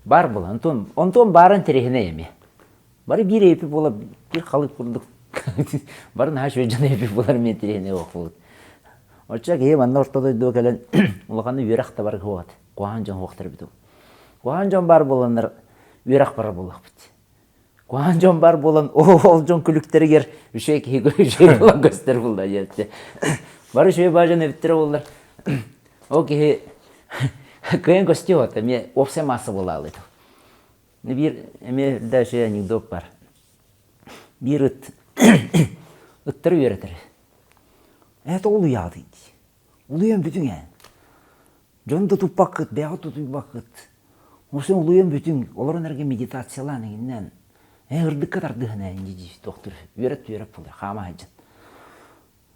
Бар була. Онтон онтон баарын интэриэһинэй эмиэ. Бары биир эпи буола биир халык курдук бары наһаа үчүгэй дьон эпи буолар эмиэ интэриэһинэй буолбут. Оччо киһи манна орто дойдуга кэлэн улаханнык үөрэх да барыга суох этэ. Куһаҕан дьон суохтар эбит ол. Куһаҕан дьон баар буоланнар үөрэх барар буоллахпыт. Куһаҕан дьон баар буолан ол дьон күлүктэригэр үчүгэй киһи үчүгэй буолан көстөр буолла диэбитэ. Бары үчүгэй баа дьон эбиттэрэ буоллар. Ол киһи кыайан көстүө вот эмиэ уопсай маасса буолаалыт. Биир эмиэ да үчүгэй анекдот бар. Биир ыт ыттары үөрэтэр. Это улуйаатый дии. Улуйан бүтүҥ ээ. Дьон да туппаккыт, бэйэҕит тутуйбаккыт. Осун улуйан бүтүҥ, олорон эргэ медитациялаан иҥиннээн. Ээ ырдыкка тардыһан ээ дии тохтур. Үөрэт үөрэт буолар, хаама сылдьан.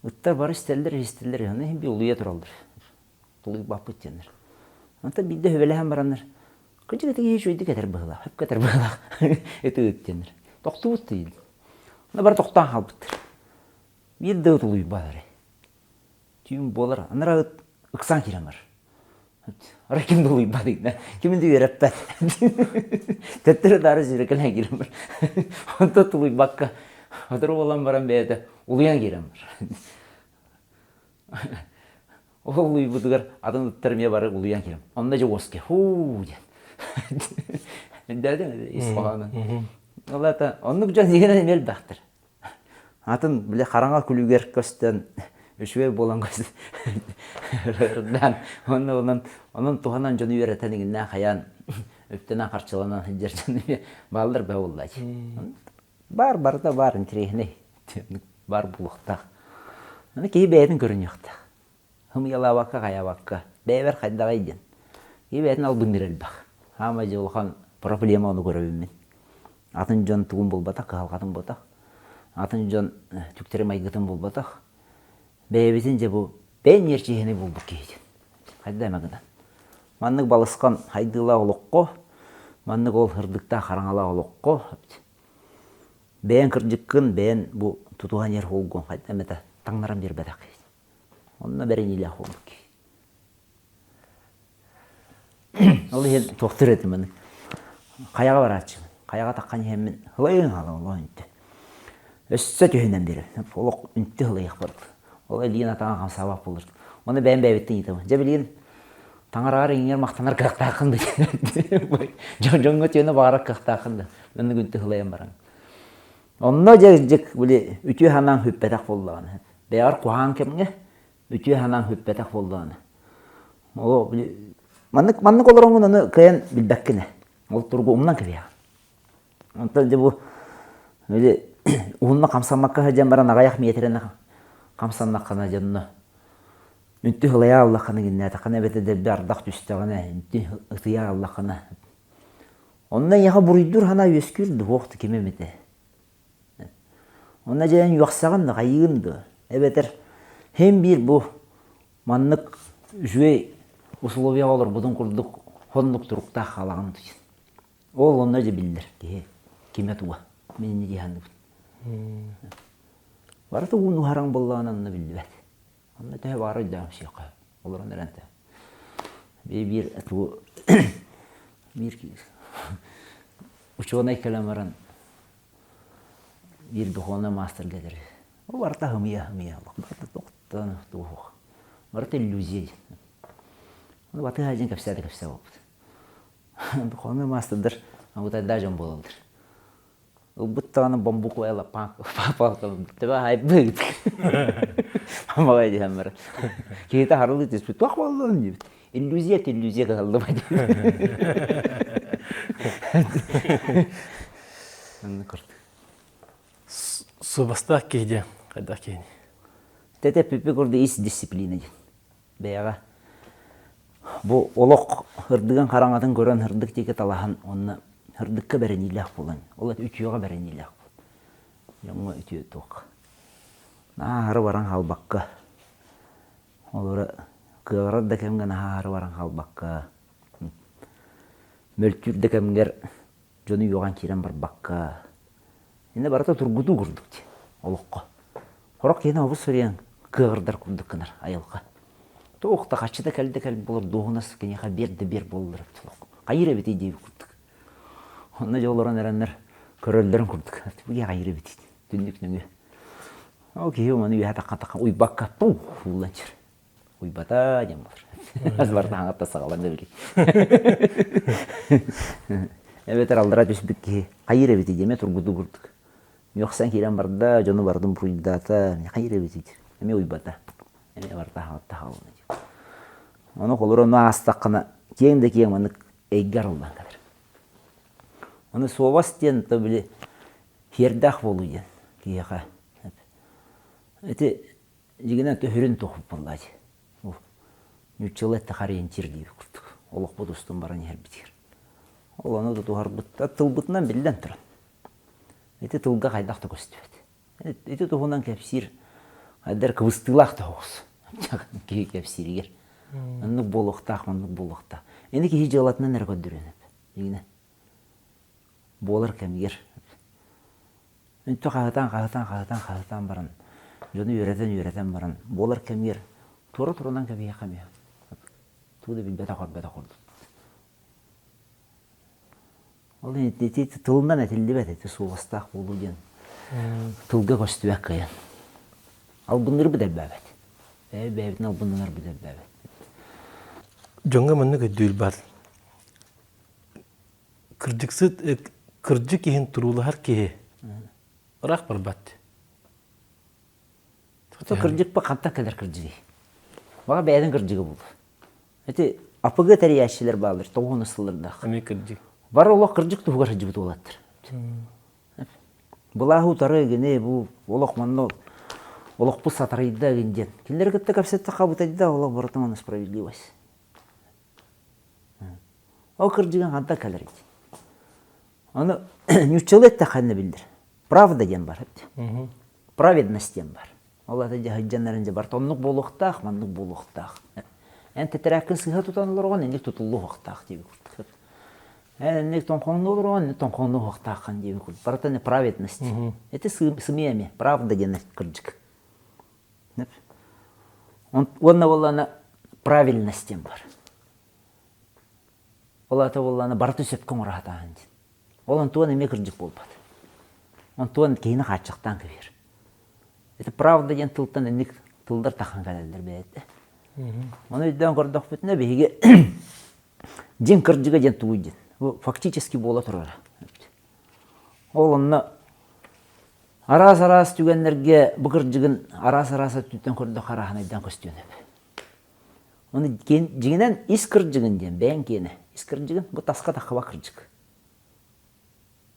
Ыттар бары истэллэр, истэллэр, аны иһин улуйа тураллар. Тулуйбаппыт диэннэр. Онтон биирдэ сүбэлэһэн бараннар, кырдьык ити киһи үчүгэйдик этэр быһыылаах, сөпкө этэр быһыылаах ити ыт диэннэр. Тохтуубут диин. Онно бары тохтоон хаалбыттар. Биир да ыт улуйбат эрэ. Түүн буолар, анараа ыт ыксаан киирэн барар. Арай ким да улуйбат игнэ, кимин да үөрэппэт. Төттөрү таары сүүрэкэлээн киирэн барар. Онтон тулуйбакка, сотору буолан баран бэйэтэ улуйан киирэн барар. Ол улуйбутугар атын ыттар эмиэ бары улуйан киирэн. Онно дьэ уоскэ һуу диэн. Өйдөөтүҥ ис хоһоонун. Ол аата оннук дьон иһинэн эмиэ элбэхтэр. Атын били хараҥа күлүгэр көстөн үчүгэй буолан көстөн уонна онон онон туһанан дьону үөрэтэн иҥиннээн хайаан үптэнэн харчыланан сылдьар дьон эмиэ бааллар бөҕө буоллааччы. Баар барыта баар интэриэһинэй баар буолуохтаах. Аны киһи бэйэтин көрүнүөхтээх. Ымыйалаабакка, хайаабакка, бэйэбэр хайдаҕый диэн. Киһи бэйэтин албынныыр элбэх. Хаамай дьэ улахан проблема ону көрөбүн мин. Атын дьон тугун булбатах, кыһалҕатын буолбатах. Атын дьон түктэри майгытын булбатах. Бэйэбитин дьэ бу бэйэн ньиэрчиһини булбут киһитин. Хайда эмэ гынан. Маннык балысхан хайдыылаах олоххо, маннык ол ырдыктаах хараҥалаах олоххо бэйэн кырдьыккын, бэйэн бу тутуһан иһэр суолгун хайда эмэтэ таҥнаран биэрбэтэх киһи. Онно бэриниилээх буолбут киһи. Ол иһин туохтуур этим аны. Хайаҕа барааччыбын. Хайаҕа таххан иһэммин һылайыҥ хаалан олох үнтү. Өссө түһүнэн биэрэбин. Олох үнтү һылайыах барыт. Ол илиин атаҕын хамсаабат буолар. Оны бэйэм бэйэбиттэн ыйытабын. Дьэ билигин таҥараҕар иҥҥэр махтанар кыахтааххын да дьон дьоҥҥо түөнэ баҕарар кыахтааххын да маннык үнтү һылайан баран. Онно дьэ дьик били үтүө санааҥ сүппэтэх буоллаҕына бэйэҕэр куһаҕан кэмҥэ үтүө санааҥ сүппэтэх буоллаҕына ол били маннык маннык олороҥҥун ону кыайан билбэккин ээ ол туругу умнан кэбиһэҕин онтон дьэ бу били уһунна хамсаммакка сылдьан баран аҕыйах миэтэрэни хамсаннаххына дьонно үнтү һылайа аллаххына гиннээтэххинэ эбэтэр дэлби ардах түстэҕинэ үнтү ытыйа аллаххына онно эйиэхэ буруйдуур санаа үөскүүр дуо ким эмитэ Онно дьэ эн үөхсэҕин да, хайыыгын да, эбэтэр син биир бу маннык үчүгэй условияҕа олорбутун курдук соннук туруктаах хаалаҕын диэн. Ол онно дьэ биллэр киһи кимэ туга. Мин инньэ дии саныыбын. Барыта уун уһараҥ буоллаҕына онно биллибэт. Онно төһө баҕарар өйдөөхсүйүөххэ олорон эрэн биир тугу биир учуонай кэлэн баран биир духовнай маастарга этэр ол барыта ымыйа ымыйа барыта тохтон туох барыта иллюзия диэн ону батыһа дьин кэпсээтэ кэпсээ буолбут духовнай маастардар абытайдаа дьон буолаллар Ылбыт даҕаны бамбук палка төбө хайбыт. Амаҕай диэн баран. Киһитэ харылыы түспүт. Туох буоллун диэбит. Иллюзия иллюзия кыһаллыма диэн. Оннук курдук. Суобастаах киһи диэн хайдах киһини? Тете пипи курдук ис дисциплина диэн. Бэйэҕэ бу олох ырдыгын хараҥатын көрөн ырдык диэки талаһан уонна ырдыкка бэриниилээх буолан ол үтүөҕэ бэриниилээх буол дьоҥҥо үтүө туох наһаа аһары баран хаалбакка олоро кыаҕырар да кэмҥэ наһаа аһары баран хаалбакка мөлтүүр да кэмҥэр дьону үөҕэн киирэн барбакка Иннэ барыта тургутуу курдук дии олоххо. Сорох киһини обус суруйан кыаҕырдар курдук гынар айылҕа. Туох да хаччыта кэлдэ кэл буолар дуоһунас киниэхэ биэр да биэр буоллар хайыыр эбитий диэбит курдук. Онно дьэ олорон эрэннэр көрөллөрүн курдук. Бу хайыыр эбитий түннүк нөҥүө. Ол киһи ону үөһэ тахха тахха уйбакка пух ууллан түһэр. Уйбата диэн буолар. Барыта хаҥатта саҕаланна били. Эбэтэр аллара түспүт киһи хайыыр эбитий диэмэ тургутуу курдук. Үөхсэн киирэн барда, дьону барытын буруйдаата, хайыыр эбитий эмиэ уйбата. Эмиэ барыта хаҥатта хаалла диэн. Ону холобура ону аастаххына киэҥ да киэҥ маннык эйгэ арыллан кэлэр. Ону суобас диэн то били сиэрдээх буолуу диэн киһиэхэ. Ити дьигинэн төһүрүн туох буоллаачы. Ньуччалыы эттэхэ ориентир диэбит курдук. Олохпут устун баран иһэрбитигэр. Ол ону тутуһарбыт тылбытынан биллэн туран. Ити тылга хайдах да көстүбэт. Ити туһунан кэпсиир хайдар кыбыстыылаах да оҕус. Киһи кэпсииригэр. Оннук буолуохтаах, маннык буолуохтаах. Ини киһи дьыалатынан эрэ көрдөрүөн сөп. Дьиҥинэн. Буолар кэмигэр. Үнтү хаһытаан, хаһытаан, хаһытаан, хаһытаан баран, дьону үөрэтэн-үөрэтэн баран, буолар кэмигэр туора турунан кэбиһиэххэ эмиэ. Тугу да билбэтэх-көрбөтөх курдук. Ол иһин ити тылынан этиллибэт ити суобастаах буолуу диэн тылга көстүбэт кыайан. Албынныырбыт элбээбэт. Бэйэ бэйэбитин албыннанарбыт элбээбэт. Дьоҥҥо маннык өйдүүр баар. Кырдьыксыт кырдьык иһин туруулаһар киһи ыраах барбат. Кырдьыкпа хантан кэлэр кырдьыгый? Баҕа бэйэтин кырдьыга буолуо. Ити АПГ тэрийээччилэр бааллар, тоҕуһун сыллардаах. Эмиэ кырдьык. Бары олох кырдьык туһугар сылдьыбыт уолаттар. Былааһы утары гини бу олох манна олохпут сатарыйда гин диэн. Кинилэри кытта кэпсэттэххэ бутайда олох барыта манна справедливость. Ол кырдьыгын хантан кэлэр ити? Аны ньуччалыы эттэххэ биллэр. Правда диэн бар. Праведность диэн бар. Ол ата дьэ сылдьаннарын дьэ барыта оннук буолуохтаах, маннык буолуохтаах. Эн тэтэрээккин сыыһа тутан олороҕун, инник тутуллуохтаах диэбит курдук. Эн инник тоҥхоҥнуу олороҕун, инник тоҥхоҥнуохтааххын диэбит курдук. Барыта не праведность. Это сымыйа эмиэ, правда диэн кырдьык. Уонна буоллаҕына правильность диэн бар. Ол аата буоллаҕына барыта сөпкө оҥоро сатааһын диэн. Ол онтуон эмиэ кырдьык буолбат. Онтуон киһини хааччахтаан кэбиһэр. Это правда диэн тылтан инник тыллар тахан кэлэллэр бэйэтэ. Ону өйдөөн көрдөхпүтүнэ биһиги дьиҥ кырдьыга диэн тугуй диэн. Бу фактически буола турара. Ол онно араас-араас түгэннэргэ бу кырдьыгын араас-араас өттүттэн көрдөххө арааһынайдан көстүөн сөп. Ону дьиҥинэн ис кырдьыгын диэн бэйэҥ киэнэ. Ис кырдьыгын бу таска таххаба кырдьык.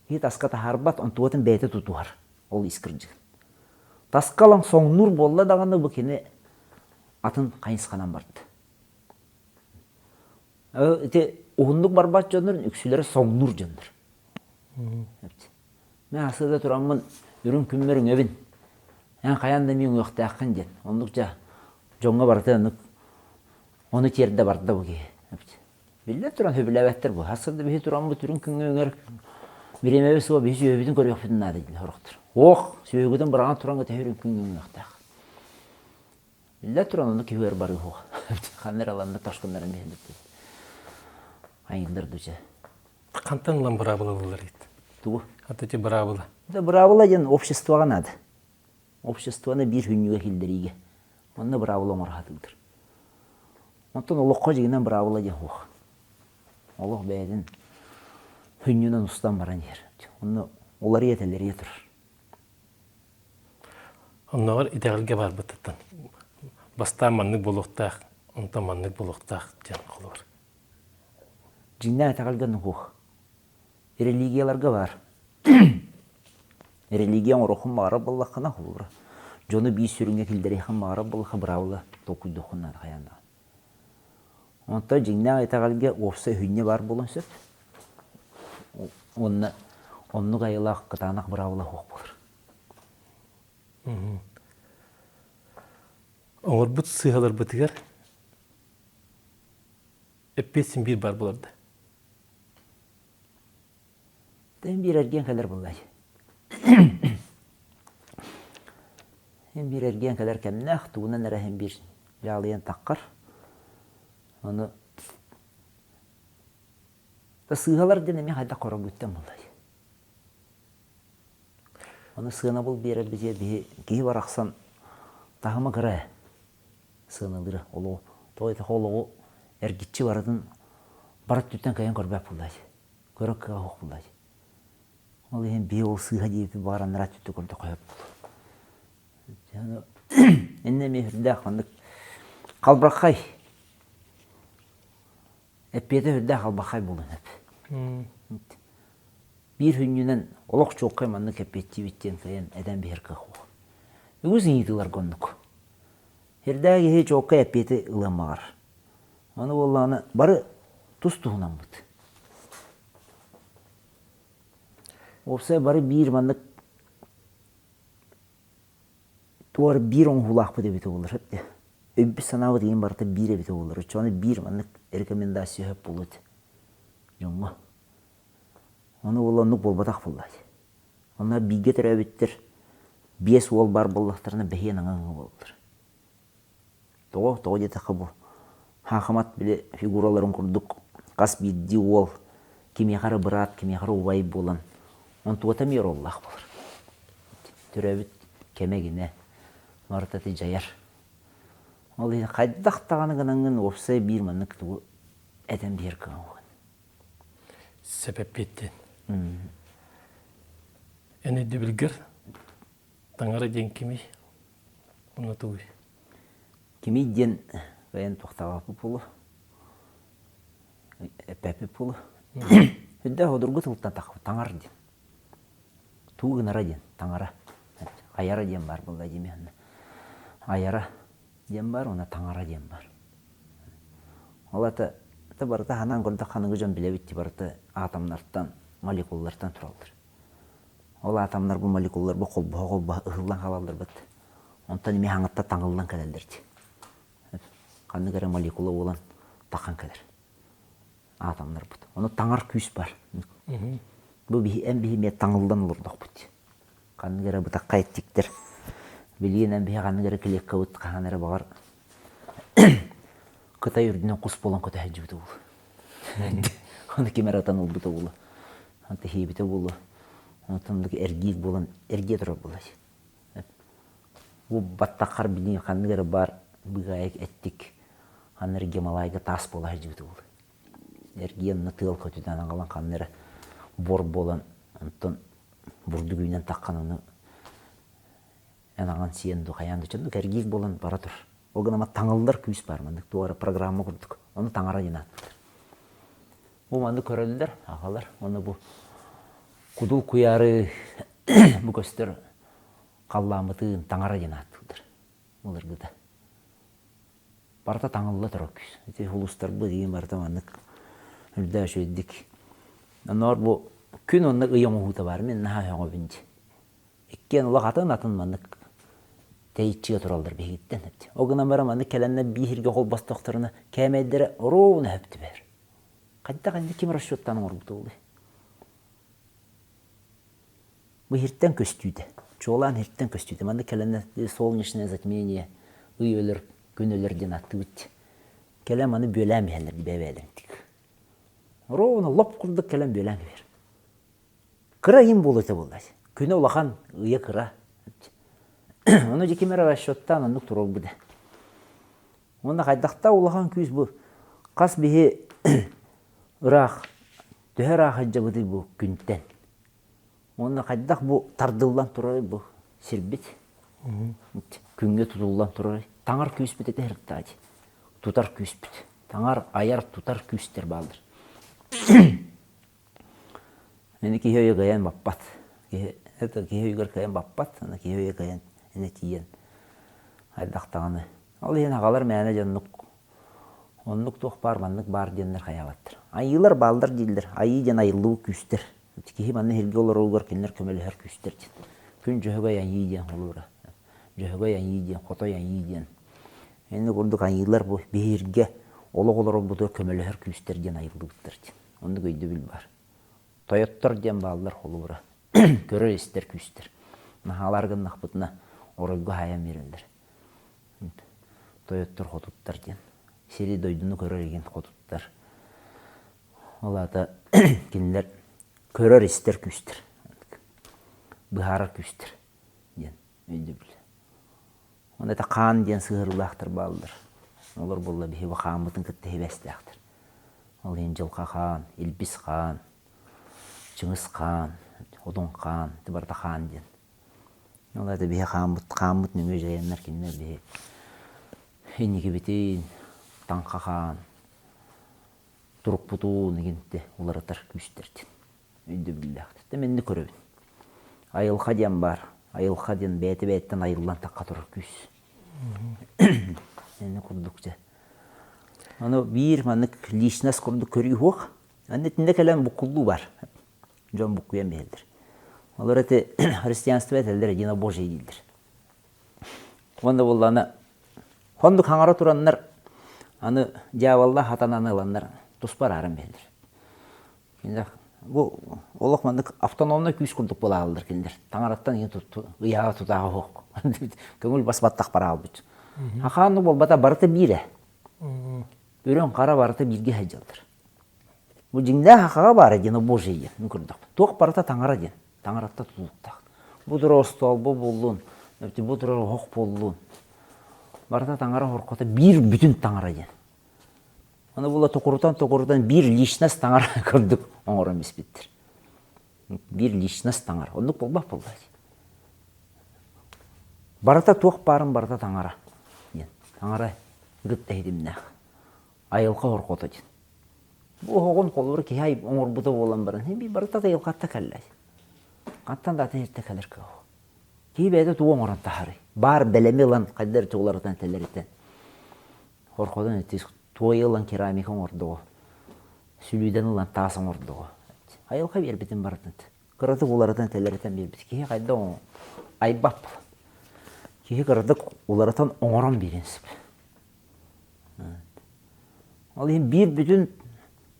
Киһи таска таһаарбат, онтугатын бэйэтэ тутуһар ол ис кырдьыгын. Таска ылан соҥнуур буолла даҕаны бу кини атын хайысханан барда. Ити уһуннук барбат дьоннор үксүлэрэ соҥнуур дьоннор. Мин аһсыга тураммын үрүҥ күммэр үҥэбин. Эн хайаан да эмиэ үҥүөхтээххин диэн. Оннук дьэ дьоҥҥо барыта оннук ону тиэрдэ барда бу киһи. Биллэн туран сөбүлээбэттэр бу. Аһсыга биһи тураммыт үрүҥ күҥҥэ үҥэр бириэмэбит суох биһи сүөһүбүтүн көрүөхпүтүн наада диэн сорохтор. Ох, сүөһүгүтүн быраҕан туран төһө үрүҥ күҥҥэ үҥүөхтээх. Биллэн туран ону киһи өр барыы суох. Ханна эрэ ыланна ташкыннарын биһилбит. Айыллар дуча. Хантан ылан быраабылалыыллар ит? Тугу? Аты ити быраабыла. Да быраабыла диэн обществоҕа наада. Обществоны биир хүннүгэ киллэриигэ. Онно быраабыла оҥоро сатыыллар. Онтон олоххо дьиҥинэн быраабыла диэн суох. Олох бэйэтин хүннүнэн устан баран иһэр. Онно уларыйа-тэлэрийэ турар. Оннооҕор итэҕэлгэ барбытыттан бастаан маннык буолуохтаах, онтон маннык буолуохтаах диэн холобур. Дьиҥнээх итэҕэлгэ нуһуох. Религияларга баар. Религия оҥоруоххун баҕарар буоллаххына, холобура, дьону биир сүрүҥҥэ киллэриэххин баҕарар буоллахха, быраабыла толкуйдуоххун наада хайаан даҕаны. Онтон дьиҥнээх итэҕэлгэ уопсай үһүнньэ баар буолуон сөп. Уонна оннук айылаах кытаанах быраабыла суох буолар. Оҥорбут сыыһаларбытыгар эппиэт син биир баар буолар да? Тэн биир эргиэн кэлэр буоллай. Эн биир эргиэн кэлэр кэмнээх, тугунан эрэ иһин биир дьаалыйан таххар. Ону сыыһалар диэн эмиэ хайдах көрөргүттэн буоллай. Ону сыанабыл биэрэрбитигэр биһи киһи барахсан таһыма кыра ээ сыаналыыра олоҕу. Тоҕо диэтэххэ олоҕу эргиччи барытын бары өттүттэн кыайан көрбөт буоллааччы. Көрөр кыаҕа суох буоллааччы. Ол иһин биһи ол сыыһа диэбиппит баҕар анараа өттүттэн көрдөххө сөп буолуо. Иннэ эмиэ сүрдээх маннык халбархай. Эппиэтэ үрдээх албаххай буолуон сөп. Биир хүнньүнэн олох чуолкай маннык эппиэттиибит диэн кыайан этэн биһэр кыах суох. Үгүс ыйытыыларга оннук. Сирдээх киһи чуолкай эппиэти ылыан баҕарар. Ону буоллаҕына бары тус-туһунаммыт. Уопсай бары биир маннык туор биир оҥоһуулаахпыт эбитэ буоллар сөп дии. Өйбүт-санаабыт игин барыта биир эбитэ буоллар. Оччоҕуна биир маннык рекомендация сөп буолуо этэ дьоҥҥо. Ону буолла оннук буолбатах буолла дии. Онно бииргэ төрөөбүттэр биэс уол баар буоллахтарына бэһиэн аҥа-аҥа буолаллар. Тоҕо? Тоҕо диэтэххэ бу хаахымат били фигураларын курдук хас биирдии уол кимиэхэ эрэ быраат, кимиэхэ эрэ убай буолан онтугата эмиэ оруоллаах буолар. Төрөөбүт кэмэ гинэ барыта ити дьайар. Ол иһин хайдах даҕаны гынаҥҥын уопсай биир маннык тугу этэн биэр кыаҕын. Сөп эппиэттиэн. Эн өйдөбүлгэр таҥара диэн кимий? Онно тугуй? Кимий диэн бэйэн туохтаабаппыт буолуо, эппэппит буолуо. Үрдээх обургу тылтан таххыбыт таҥар диэн. Туу гынара диэн таҥара. Айара диэн баар буолла дии Айара диэн баар уонна таҥара диэн баар. Ол ата барыта ханаан көрдөх ханыгы дьон билэбит дии барыта атомнартан, молекулалартан тураллар. Ол атомнар бу молекулалар бу холбоһо-холбоһо ыһыллан хаалаллар быт. Онтон эмиэ хаҥатта таҥыллан кэлэллэр дии. Ханнык эрэ молекула буолан тахан кэлэр атомнарбыт. Ону таҥар күүс бар. Бу биһи эн биһи эмиэ таҥыллан олордохпут дии. Ханнык эрэ бытахха эттиктэр билигин эн биһи ханнык эрэ клеткабыт хаһан эрэ баҕар Кытай үрдүнэн кус буолан көтө сылдьыбыта буолуо. Ону ким эрэ ытан ылбыта буолуо. Онто иһиэбитэ буолуо. Онтон оннук эргиир буолан эргийэ турар буолла. Бу баттаххар билигин ханнык эрэ баар быгаайык эттик ханна эрэ Гималайга таас буола сылдьыбыта буолуо. Эргийэн онно тыал көтүтэн аҕалан ханна эрэ буор буолан онтон бурдук үүнэн таххан ону эн аҕан сиэн дуу хайаан да чоннук эргиир буолан бара тур. Ол гынан таҥыллар күүс баар маннык туох эрэ программа курдук. Ону таҥара диэн ааттыыллар. Бу маннык көрөллөр, аҕалар. Уонна бу кудул куйаары бу көстөр халлааммытын таҥара диэн ааттыыллар. Былыргыта. Барыта таҥылла турар күүс. Ити улуустарбыт игин барыта маннык үрдээ үчүгэйдик. Онноор бу күн онно ый оҥоһуута баар. Мин наһаа сөҕөбүн дии. Иккиэн олох атын-атын маннык тэйиччигэ тураллар биһигиттэн. Ол гынан баран маннык кэлэннэр биир сиргэ холбостохторуна кээмэйдэрэ оруобуна сөп түбэһэр. Хайдах инник ким расчеттаан оҥорбута буолуой? Бу иһиртэн көстүүтэ. Чуолаан иһиртэн көстүүтэ. Маннык кэлэннэр солнечное затмение, ый өлөр, күн өлөр диэн ааттыыбыт. Кэлэн маны бүөлээн биһэллэр бэйэ-бэйэлэрин тик. Ровно лоп курдук кэлэн бүөлээн кэбиһэр. Кыра ыйым буолуо этэ буолла. Күнэ улахан, ыйа кыра. Ону дьэ ким эрэ расчеттаан оннук туруорбута. Уонна хайдахтаах улахан күүс бу хас биһи ыраах төһө ыраах сылдьабытый бу күнтэн. Уонна хайдах бу тардыллан турарый бу сирбит күҥҥэ тутуллан турарый. Таҥар күүспүт этэ сырыттаҕа дии. Тутар күүспүт. Таҥар, айар, тутар күүстэр бааллар. Мени киһи өйө кыайан баппат. Киһи, это киһи өйүгэр кыайан баппат, аны киһи өйө кыайан инэ тиийэн хайдах даҕаны. Ол иһин аҕалар мээнэ дьоннук оннук туох баар маннык баар диэннэр хайаабаттар. Айыылар бааллар дииллэр. Айыы диэн айыллыбыт күүстэр. Киһи манна иһиргэ олороругар кинилэр көмөлөһөр күүстэр диэн. Күн Дьөһөгөй айыы диэн холуура. Дьөһөгөй айыы диэн, хотой айыы диэн. Инник курдук айыылар бу биһиргэ олох олорорбутугар көмөлөһөр күүстэр диэн айыллыбыттар диэн. Оннук өйдөбүл баар. Тойоттор диэн бааллар холобура. Көрөр-истэр күүстэр. Наһаалаары гыннахпытына оройго хаайан биэрэллэр. Тойоттор хотуттар диэн. Сири-дойдуну көрөр игин хотуттар. Ол аата кинилэр көрөр-истэр күүстэр. Быһаарар күүстэр диэн өйдөбүл. Уонна это хаан диэн сыһыарыылаахтар бааллар. Олор буолла биһиги хааммытын кытта сибээстээхтэр. Ол иһин Дьылҕа хаан, Илбис хаан, Чыҥыс хаан, Одун хаан, ити барыта хаан диэн. Ол это биһи хааммыт, хааммыт нөҥүө дьайаннар кинилэр биһи инникибитин, Таҥха хаан. турукпутун игинти уларытар күүстэртин өйдөбүллээхтэр. Мин көрөбүн. Айылҕа диэн баар. Айылҕа диэн бэйэтэ бэйэттэн айыллан тахха турар күүс. Ини курдук дьэ. Ону биир маннык личность курдук көрүү суох. Аны итиннэ кэлэн буккуллуу бар. Дьон буккуйан биһэллэр. Олор эти христианство этэллэр единобожие дииллэр. Уонна буоллаҕына Оннук хаҥара тураннар аны дьяволла хатанан ыланнар туспа арааран биһэллэр. Кинилэр бу олох маннык автономнай күүс курдук буолааллар кинилэр. Таҥараттан иһин ыйааҕа тутааҕа суох. Көҥүл бас баттах бараалбыт. Хахааннык буолбата барыта биир ээ. Үрүҥ хара барыта бииргэ сылдьаллар. Бу дьиҥнээх хахаҕа баара диэн Божий диэн мин көрдөхпүн. Туох барыта таҥара диэн. Таҥараттан тутулуктаах. Бу турар остуолба буоллун, бу турар оһох буоллун. Барыта таҥара хоркото биир бүтүн таҥара диэн. Аны була токурутан-токурутан биир личность таҥара курдук оҥорон испиттэр. Биир личность таҥара. Оннук буолбат буолла. Барыта туох баарын барыта таҥара диэн. Таҥара кытта ситимнээх. Айылҕа хорҕото диэн. Бу оһоҕун холобур киһи оҥорбута буолан баран, барыта айылҕатта кэллэ. Хантан да атын сиртэн кэлэр кыах. Киһи бэйэтэ тугу оҥорон таһаарый? Баар бэлэми ылан хайдах эрэ уларытан тэлэритэн. Хорходон ити туой ылан керамика оҥордоҕо. Сүлүүдэн ылан таас оҥордоҕо. Айылҕа биэрбитин барытын. Кыратык уларытан тэлэритэн биэрбит. Киһи хайдах айбат буолан. Киһи кыратык уларытан оҥорон биэриэн сөп. Ол иһин биир бүтүн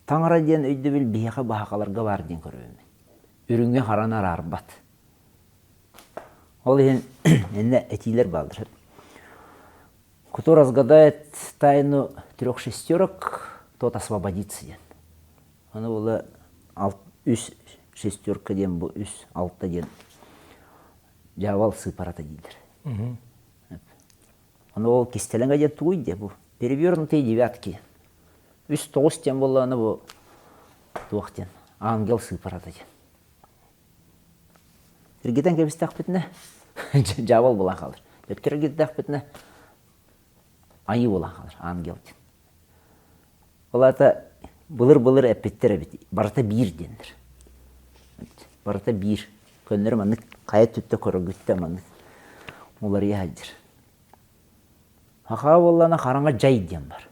таҥара диэн өйдөбүл биһиэхэ баһакаларга баар диэн көрөбүн. Үрүҥҥэ хараны араарбат. Ол иһин иннэ этиилэр бааллар. Кто разгадает тайну трех шестерок, тот освободится диэн. Аны була үс шестерка диэн бу үс алта диэн дьявол сыыпарата дииллэр. Аны ол кистэлэҥэ диэн тугуй диэ бу перевернутые девятки. Үс тоҕус диэн буоллаҕына бу туох диэн ангел сыыпарата диэн. Эргитэн кэбистэхпитинэ дьявол буолан хаалар. Төттөрү эргиттэхпитинэ айыы буолан хаалар ангел диэн. Ол аата былыр-былыр эппиттэр эбит барыта биир диэннэр. Барыта биир. Көннөрү маннык хайа өттүттэ көрөргүттэ маннык уларыйа сылдьар. Сахаҕа буоллаҕына хараҥа дьай диэн бар.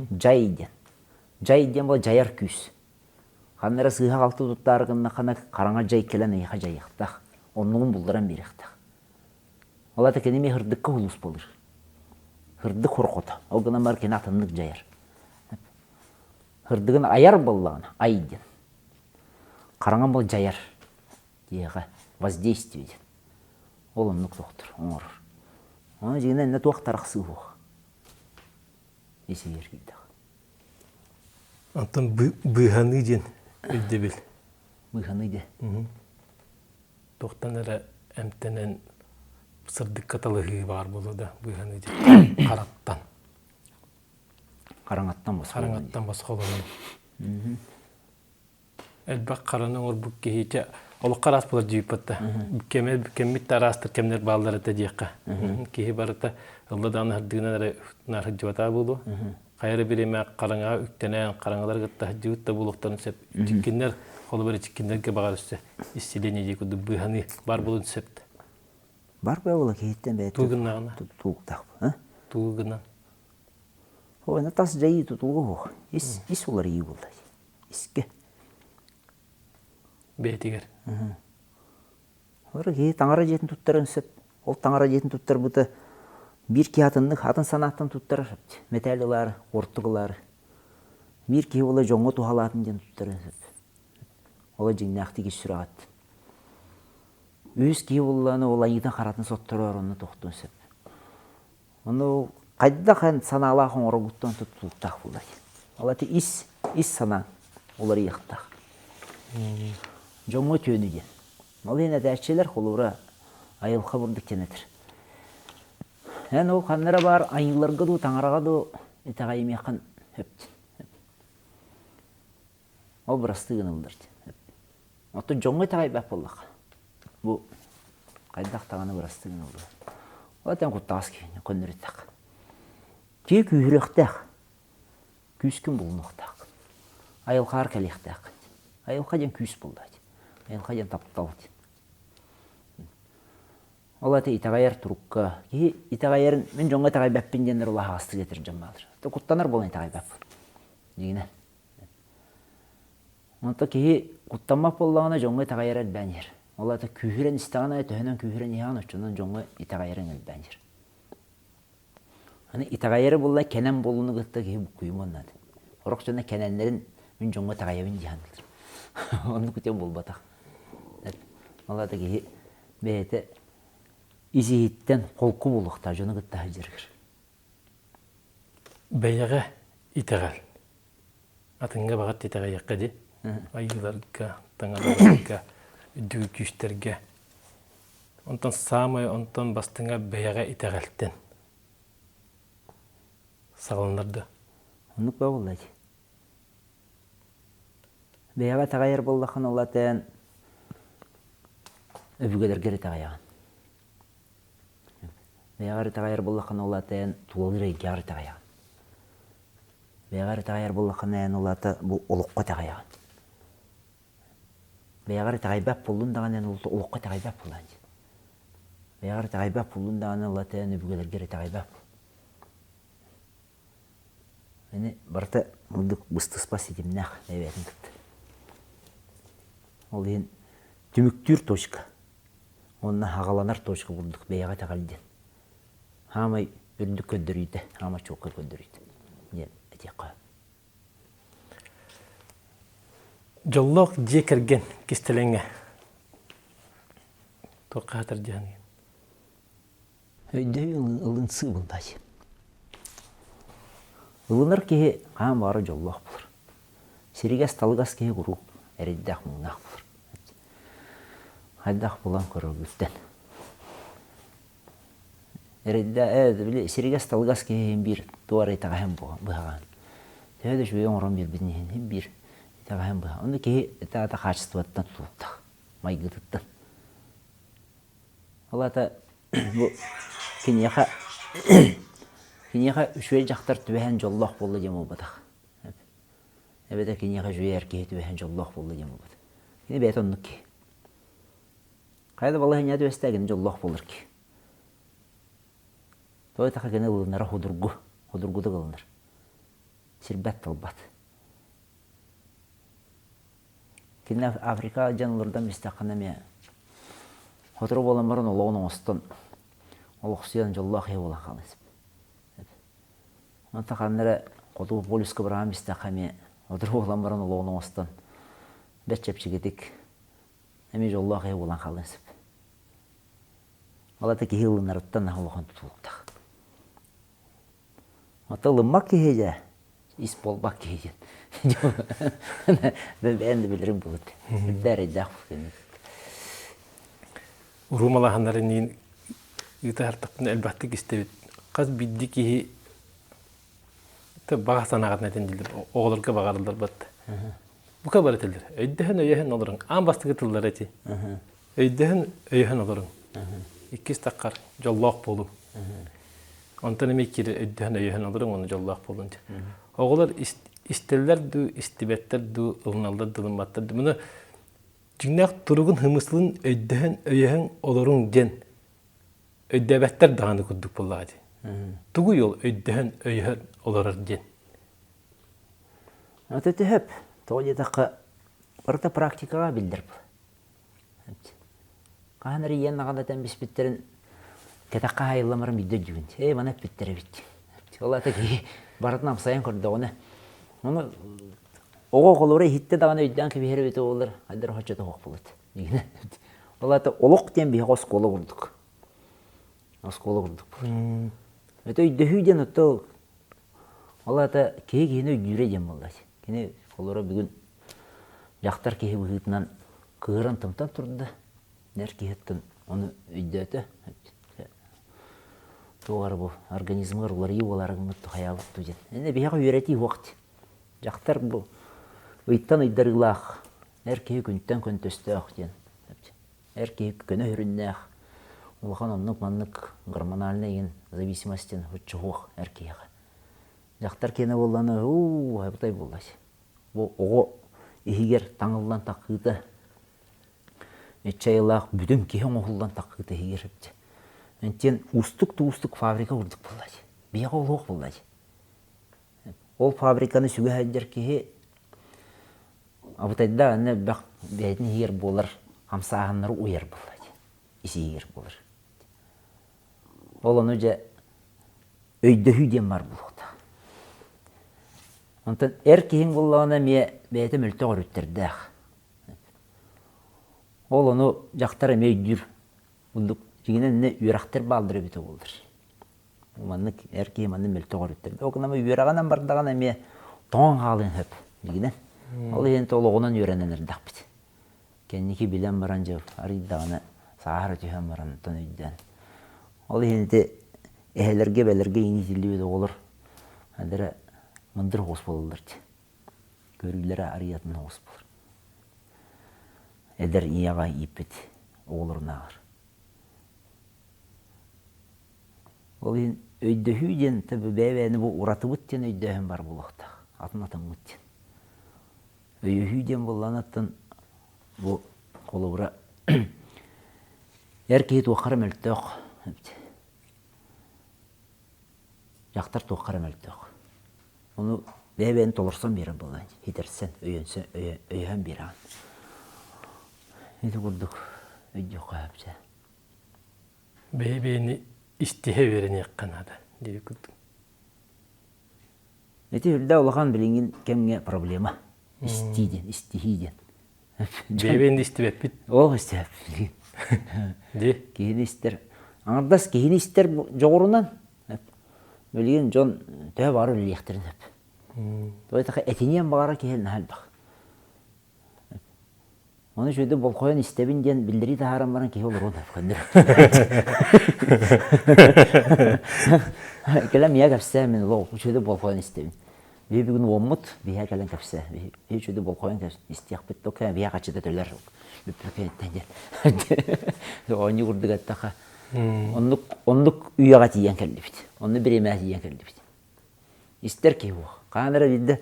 Дьай диэн. Дьай диэн буол дьайар күүс. Ханна эрэ сыыһа-халты туттаары гыннаххына хараҥа дьай кэлэн эйиэхэ дьайыахтаах. Оннугун булларан биэриэхтээх. Ол аата кини эмиэ сырдыкка улуус буолар. Сырдык хорҕото. Ол гынан баран кини атыннык дьайар. Сырдыгын айар буоллаҕына, ай диэн. Хараҥа буол дьайар диэҕэ воздействие диэн. Ол оннук тохтор, оҥорор. Ону дьиҥинэн иннэ туох тарахсыы суох. Ис-иһигэр киирдэх. Онтон быыһаныы диэн өйдөбүл. Быыһаныы диэн. Туохтан эрэ эмтэнэн сырдыкка талаһыы баар буолуо да быыһаныы диэн хараттан. Хараҥаттан босхолонуу. Хараҥаттан босхолонуу. Элбэх хараны оҥорбут киһи олоххо араас буолар дьииппат да. Кэмэ кэммит да араастар кэмнэр бааллар этэ диэххэ. Киһи барыта ылла даҕаны сырдыгынан эрэ наар сылдьыбатаа буолуо. Хайа эрэ бириэмэ хараҥаҕа үктэнэн, хараҥалар кытта сылдьыбыт да буолуохтарын сөп. Чиккиннэр, холобур, чиккиннэргэ баҕар өссө исцеление дии курдук быыһаныы баар буолуон сөп. Бар буола киһиттэн бэйэтэ Туу гыннаҕына. тутулуктаах. Туу гынан. Ой, тас дьайыы тутулуга суох. Ис, ис уларыйыы буолла. Искэ. Бэйэтигэр. Олор киһи таҥара дьиэтин туттарын сөп. Ол таҥара дьиэтин туттарбыта биир киһи атыннык атын санааттан туттарар сөп. Мэтээл ылаары, ортук ылаары. Биир киһи буола дьоҥҥо туһалаатын диэн туттарын сөп. Ол дьиҥнээхтик ис сүрэҕиттэн. Үһүс киһи буоллаҕына ол айыытын-харатын соттороор онно тохтуон сөп. Ону хайдах эн санаалаах оҥороргуттан тутулуктаах буолар. Ол ити ис, ис санаа уларыйыахтаах. Дьоҥҥо үтүөнү диэн. Ол иһин этээччилэр холобура айылҕа бурдук диэн этэр. Эн ол ханна эрэ баар айыыларга дуу, таҥараҕа дуу итэҕэйимиэххин сөп. Ол бырастыы гыныллар диэн. Оттон дьоҥҥо итэҕэйбэт буоллахха, бу хайдах даҕаны бырастыы гыныллар. Ол этэн куттаҕас киһини көннөрүтэх. Киһи күүһүрүөхтээх. Күүскүн булунуохтаах. Айылҕаар кэлиэхтээххин. Айылҕа диэн күүс буолла дии. Айылҕа диэн таптал диэн. Ол аата итэҕэйэр турукка киһи итэҕэйэрин мин дьоҥҥо итэҕэйбэппин диэннэр ол аһаҕастык этэр дьон бааллар. Куттанар буолан итэҕэйбэппин. Дьиҥинэн. Онто киһи куттаммат буоллаҕына дьоҥҥо итэҕэйэрэ элбээн иһэр. Ол аата күүһүрэн истэҕин аайы төһөнөн күүһүрэн иһэҕин оччонон дьоҥҥо итэҕэйэриҥ элбээн иһэр. Аны итэҕэйэри булла кэнэн буолууну кытта киһи буккуйумуон наада. Сорох дьоно кэнэннэрин мин дьоҥҥо итэҕэйэбин дии саныыллар. Оннук үтүө буолбатах. Ол аата киһи бэйэтэ ис-иһиттэн холку буолуохтаах дьону кытта сылдьарыгар. Бэйэҕэ итэҕэл. Атыҥҥа баҕар итэҕэйиэххэ дии. Айыыларга, таҥараларга, үрдүк күүстэргэ. Онтон саамай онтон бастыҥа бэйэҕэ итэҕэлтэн саҕаланар да. Оннук баа буолла дии. Бэйэҕэ итэҕэйэр буоллаххына ол аата өбүгэлэргэр итэҕэйэҕин. Бэйэҕэр итэҕэйэр буоллаххына ол аата эн тулалыыр эйгэҕэр итэҕэйэҕин. Бэйэҕэр итэҕэйэр буоллаххына эн ол аата бу олоххо итэҕэйэҕин. Бэйэҕэр итэҕэйбэт буоллун даҕаны эн олоххо итэҕэйбэт буолаҕын дии. Бэйэҕэр итэҕэйбэт буоллун даҕаны ол аата эн өбүгэлэргэр итэҕэйбэт буол. Ини барыта ордук быстыспат ситимнээх бэйэтин кытта. Ол иһин түмүктүүр точка уонна хаҕаланар точка курдук бэйэҕэ итэҕэл диэн. Хаамай үрдүк көрдөрүүтэ, хаамай чуолкай көрдөрүүтэ диэн этиэххэ сөп. Дьоллоох дьиэ кэргэн кистэлэҥэ туохха хатар дьаһаныгын? Өйдөһүү ылынсыы буоллаачы. Ылынар киһи хаан баара дьоллоох буолар. Сиригэс-талыгас киһи куруук эрэйдээх-муҥнаах буолар. Хайдах булан көрөргүттэн. Эрэйдээ, били сиригэс-талыгас киһи иһин биир туох эрэ итэҕэһин быһаҕаһын. Төһө да үчүгэй оҥорон биэрбитин иһин иһин биир итэҕэһин быһа. Ону киһи аата хаачыстыбаттан тутулуктаах, майгытыттан. Ол аата бу киниэхэ киниэхэ үчүгэй дьахтар түбэһэн дьоллоох буолла диэн буолбатах. Эбэтэр киниэхэ үчүгэй эр киһи түбэһэн дьоллоох буолла диэн буолбатах. Кини бэйэтэ оннук киһи. Хайа да балаһыанньа түбэстэ кини дьоллоох буолар киһи. Тоҕо диэтэххэ кини ылынара судургу, судургутук ылынар. Сирбэт-талбат. Кини Африка дьон олордон истэххинэ эмиэ сотору буолан баран олоҕун оҥостон олохсуйан дьоллоох киһи буолан хаалан испит. Онтон ханна эрэ хотугу полюска быраҕан истэххэ эмиэ сотору буолан баран олоҕун оҥостон бэрт чэпчэкитик эмиэ дьоллоох киһи буолан хаалан сөп. Ол аата киһи ылынарыттан наһаа улахан тутулуктаах. Ото ылыммат киһи дьэ, ис буолбат киһи диэн. Бэйэм да билэрим буолуот. Үрдэ эрэйдээх буолуо. Уруу малаһаннарын ыыта элбэхтик истэбит. Хас биирдии киһи баҕа санааҕытын этэн дииллэр, оҕолорго баҕарыллар батта. Бука бары этэллэр. Өйдөһөн өйөһөн олоруҥ. Аан бастакы тыллара эти. Өйдөһөн өйөһөн олоруҥ. Иккис таххар дьоллоох буолуҥ. Онтон эмиэ киирэ өйдөһөн өйөһөн олоруҥ уонна дьоллоох буолуҥ диэн. Оҕолор истэллэр дуу, истибэттэр дуу, ылыналлар дуу, ылымматтар дуу. Муну дьиҥнээх туругун хымыслын өйдөһөн өйөһөн олоруҥ диэн өйдөөбөттөр даҕаны курдук буоллаҕа дии. Тугуй ол өйдөһөн өйөһөн олорор диэн? Ата төһөп. Тоҕо диэтэххэ, барыта практикаҕа биллэр бу. Хаһан эрэ ийэн аҕан этэн биспиттэрин кэтэххэ хаайылламарын биирдэ өйдүүбүн. Ээ, маны эппиттэр эбит. Ол аата киһи барытын амсайан көрдөҕүнэ, ону оҕо оҕолоро иһиттэ даҕаны өйдөөн кэбиһэр эбитэ буоллар, хайдах оччото суох буолуо этэ. Ол аата олох диэн биһиэхэ оскуола курдук. Оскуола курдук буолар. Это өйдөһүү диэн отто ол аата киһи киһини өйдүүрэ диэн буолла. Кини олоро бүгүн дьахтар киһи быһыытынан кыыһыран-тымтан турда. Эр киһиттэн ону өйдөөтө. Туох эрэ бу организмыгар уларыйыы буолаары гыммыт хайаабыт дуу диэн. Иннэ биһиэхэ үөрэтии суох дии. Дьахтар бу ыйтан ыйдарыылаах, эр киһи күнтэн көнтөстөөх диэн. Эр киһи көнө сүрүннээх, улахан оннук-маннык гормональнай игин зависимостин оччо суох эр киһиэхэ. Дьахтар киэнэ буоллаҕына, уу, абытай буоллач. Бу оҕо иһигэр таҥыллан таххыыта иччэ айылаах бүтүн киһи оҥоһуллан таххыыта иһигэр Антиэн уустук да уустук фабрика курдук буолла дии. Биһиэхэ олуох буолла дии. Ол фабриканы сүгэ сылдьар киһи абытайдаах иннэ элбэх бэйэтин иһигэр буолар хамсааһыннары уйар буолла дии. Ис иһигэр буолар. Ол ону дьэ өйдөһүү диэн баар буолуохтаах. Онтон эр киһиҥ буоллаҕына эмиэ бэйэтэ мөлтөх өрүттэрдээх. Ол ону дьахтар эмиэ өйдүүр. Курдук дьиҥинэн иннэ үөрэхтэр бааллар эбитэ буоллар. Маннык эр киһи маннык мөлтөх өрүттэр. Ол гынан үөрэҕинэн бардаҕына эмиэ тоҥон хаалыан сөп дьиҥинэн. Ол иһин олоҕунан үөрэнэн эрдэхпит. Кэнники билэн баран дьэ арыйдаҕына сааһыра түһэн баран онтон өйдөөн. Ол иһин ити эһэлэргэ эбэлэргэ иитиллибит оҕолор адара мындыр оҕус буолаллар дии. Көрүүлэрэ арыйатын оҕус буолар. Эдэр ийэҕэ ииппит оҕолорунааҕар. Ол иһин өйдөһүү диэн бэйэ-бэйэни бу уратыбыт диэн өйдөөһүн бар буолуохтаах. Атын атыммыт диэн. Өйөһүү диэн буоллаҕына бу холобура эр киһи туохха эрэ мөлтөх дьахтар туохха эрэ мөлтөх. Ону бэйэ-бэйэни толорсон биэрэр буоллаҕа хитэрсэн, өйөнсөн, өйөһөн биэрэҕин. Ити курдук өйдүөххэ сөп дьэ. Бэйэ-бэйэни истиһэ үөрэниэххэ наада диэбит курдук. Ити үрдэ улахан билиҥҥи кэмҥэ проблема. Истии диэн, истиһии диэн. Бэйэ-бэйэни истибэппит. Ол истибэппит. Ди. Киһини истэр. Аҥардас киһини истэр дьоҕурунан билигин дьон төһө баҕар үлэлиэхтэрин сөп. Тоҕо этиниэн баҕарар киһи наһаа элбэх. Ону үчүгэйдик болҕойон истэбин диэн биллэрии таһааран баран киһи олоруон көннөрөр. Кэлэн миэхэ кэпсээ мин олох үчүгэйдик болҕойон истэбин. Биһи бүгүн уоммут, биһиэхэ кэлэн кэпсээ. Биһи үчүгэйдик болҕойон истиэхпит тока биһиэхэ хаччыта төлөр бүппүкэттэн диэн. Оонньуу курдук эттэххэ оннук оннук үйэҕэ тиийэн кэллибит. Онну бириэмэҕэ тиийэн кэллибит. Истэр киһи буох. Хаан эрэ биирдэ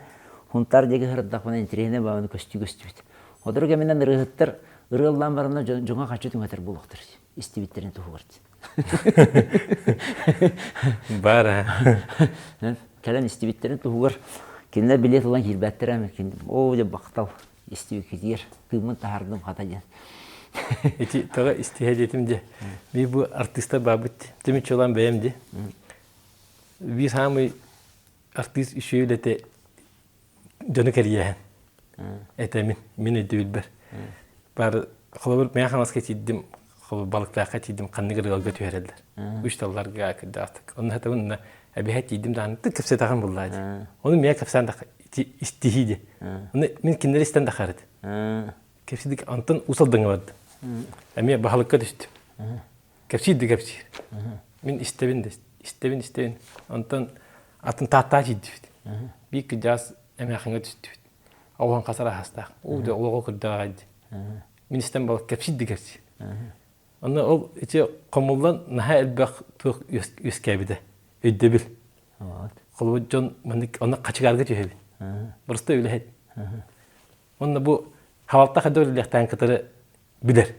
Хунтаар диэки сырыттахпына интэриэһинэй баҕаны көстүү көстүбүт. Сотору кэминэн ырыаһыттар ырыа ыллаан баранна дьоҥҥо хаччы түҥэтэр буолуохтар истибиттэрин туһугар. Баар ээ. Кэлэн истибиттэрин туһугар кинилэр билиэт ылан киирбэттэрэ оо дьэ бахтал истибиккитигэр тыыммын таһаардым хата диэн. Ити тоҕо истиһэ диэтим дии. Би бу артыыстар баабыт тимир чулан бэйэм дии. Биир саамай артыыс үчүгэй үлэтэ дьону кэрийээһин этэмин мин өйдөбүлбэр бары холобур мэҥэ хаҥаласка тиийдим холобур балыктаахха тиийдим ханнык ырыалга түһэрэллэр үс талларга кырдаахтык онно хатабын онно эбиһэ тиийдим даҕаны тык кэпсэтэҕин буллаа дии ону миэхэ кэпсээн да истиһии дии ону мин кинилэри истэн да харыт кэпсидик онтон усалдыҥа бардым эмиэ баһылыкка түстүм Кэпсиир да кэпсиир. Мин истэбин да истэбин истэбин. Онтон атын тааттаа киирдибит. Биир кырдьаҕас эмээхиҥҥэ түстүбүт. Оҕуһун хасар аһастаах. Уу да олоҕу кырдьаҕай дии. Мин истэн бал кэпсиир да кэпсиир. Онно ол ити хомуллан наһаа элбэх туох үөскээбитэ. Өйдөбүл. Холобур дьон маннык онно хачыгаарга түһэбин. Просто үлэһит. Онно бу халалта хайдах үлэлиэхтээн кытары билэр.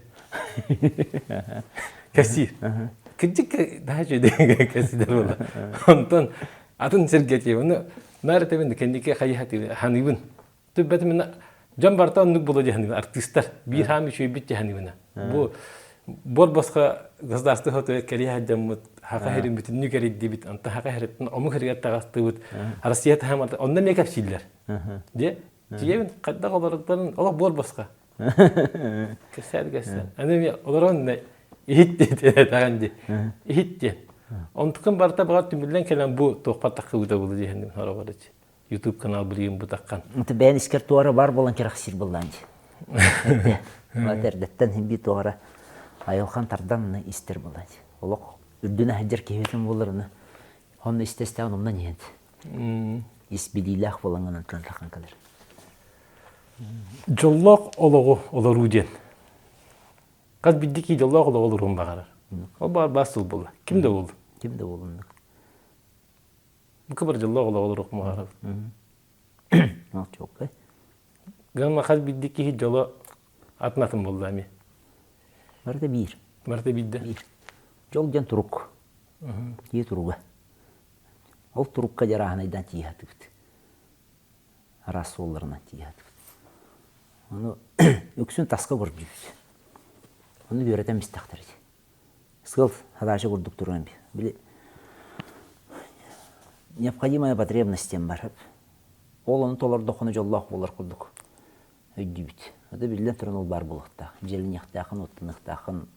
Кэпсиир. Кырдьык наһаа үчүгэй кэпсиир буолла. Онтон атын сиргэ тиийэн, ону наар этэбин кэнники хайыһа ханыыбын. Түбэтим дьон барыта оннук буолуо дии саныыбын артыыстар. Биир хаам үчүгэйбит дии саныыбын. Бу буор босхо государство хоту кэрийэ сылдьаммыт, хака сирин бүтүннүү кэрийдибит, онтон хака сириттэн омук сиригэр таҕыстыбыт, Россия таһым онно эмиэ кэпсииллэр. Дьэ, тиийэбин хайдах олорордорун олох буор босхо. Кэпсээн кэпсээн. Аны эмиэ олорон иһит диэн дии. Иһит диэн. Онтукун барыта баҕар түмүллэн кэлэн бу туохпар таххыбыта буолу диэн хоробор YouTube канал билигин бу таххан. Это бэйэн искэр туора бар буолан кэрэхсиир буоллаан дии. Эрдэттэн химби туора айылхан тардан истэр буоллаан дии. Олох үрдүнэ сылдьар киһитин буолларына онно истэ-истэҕин умнан иһэн. Ис билиилээх буолан гынан таххан кэлэр. Дьоллоох олоҕу олоруу диэн. Хас биирдии киһи дьоллоох олоҕу олоруон баҕарар. Ол баҕар баас тыл буолла. Ким да буоллун. Ким да буоллун. Бука бар дьоллоох олоҕу олоруох баҕарабыт. Ол чуолкай. Гынан хас биирдии киһи дьоло атын-атын буолла эмиэ. Барыта биир. Барыта биирдэ. Биир. Дьол диэн турук. Киһи туруга. Ол турукка дьарааһынайдаан тиийэ сатыыбыт. Араас суолларынан тиийэ сатыыбыт. Ону үксүн таска көрдүүбүт. Ону үөрэтэн истэхтэрэ. Сыал задача курдук туран били необходимая потребность диэн бар. Ол ону толордоххуна дьоллоох буолар курдук өйдүүбүт. Это биллэн туран ол баар буолуохтаах. Дьиэлэниэхтээххин, оттоныахтааххын,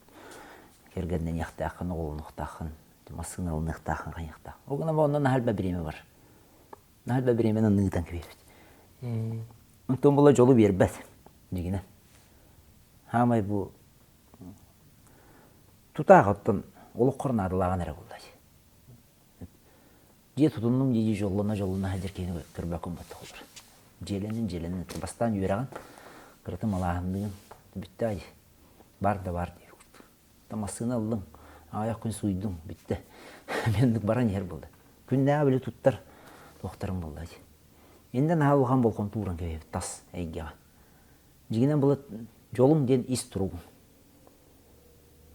кэргэннэниэхтээххин, оҕолонуохтааххын, массыына ылыныахтааххын, хайыахтаах. Ол гынан онно наһаа элбэх бириэмэ бар. Наһаа элбэх бириэмэни ыытан кэбиһэбит. Онтон була дьолу биэрбэт дьигинэн. Хаамай бу тутаах оттон олоххор наадалааҕын эрэ булла Дьиэ тутуннум дии дьоллоно-дьоллоно сылдьар киһини көрбөккүн буолла Дьиэлэнин дьиэлэнин бастаан үөрэҕин кыратын малааһынныгын бүттэ ай бар да бар дии курдук. Массыына ыллыҥ, аҕыйах күн сууйдуҥ, бүттэ. Мин баран иһэр буолла. Күннээҕи били туттар туохтарым буолла дии. Иннэ наһаа улахан болҕомто ууран кэбиһэбит тас эйгэҕэ. Дьиҥинэн была дьолуҥ диэн ис туругуҥ.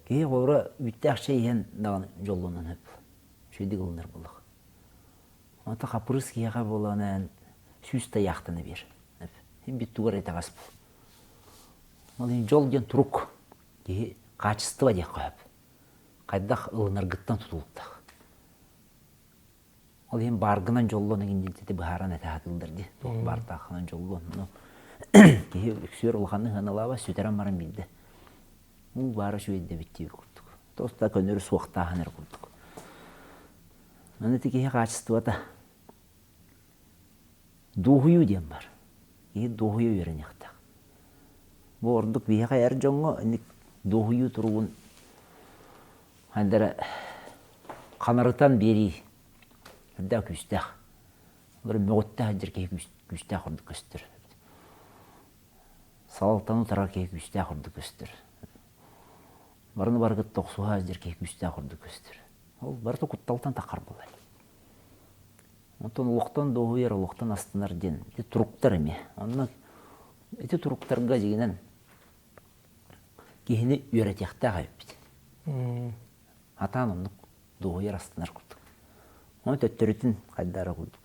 Киһи холобура үүттээх чэй иһэн даҕаны дьоллонон сөп. Үчүгэйдик ылынар буоллах. Онто хаппырыыс киһиэхэ буолан сүүс тайаахтана биэр. Син биир тугар итэҕэс бул. Ол иһин дьол диэн турук. Киһи хаачыстыба диэххэ сөп. Хайдах ылынаргыттан тутулуктаах. Ол иһин бааргынан дьоллон эҥин диэн быһааран этэ сатыыллар дии. Туох баартааххынан дьоллон. Ну, киһи үксүөр улаханнык сыаналаабат, сүтэрэн баран биирдэ. Уу баара үчүгэйдэбит диир курдук. Тоста көннөрү суохтааһын эрэ курдук. Аны ити киһи хаачыстыбата дуоһуйуу диэн бар. Киһи дуоһуйа үөрэниэхтээх. Бу ордук биһиэхэ эр дьоҥҥо инник дуоһуйуу туругун хайдара ханарытан биэрии үрдээх күүстээх. Олор мөҕүттэ сылдьар киһи күүстээх ордук көстөр. Салалтаны утарар киһи күүстээх ордук көстөр. Барыны бары кытта охсуһа сылдьар киһи күүстээх ордук көстөр. Ол барыта кутталтан таххар буолар. Онтон олохтон дуоһуйар, олохтон астынар диэн ити туруктар эмиэ. Онно ити туруктарга дьигинэн киһини үөрэтиэхтээх эбиппит. Атаан оннук дуоһуйар астынар курдук. Ону төттөрүтүн хайдара курдук.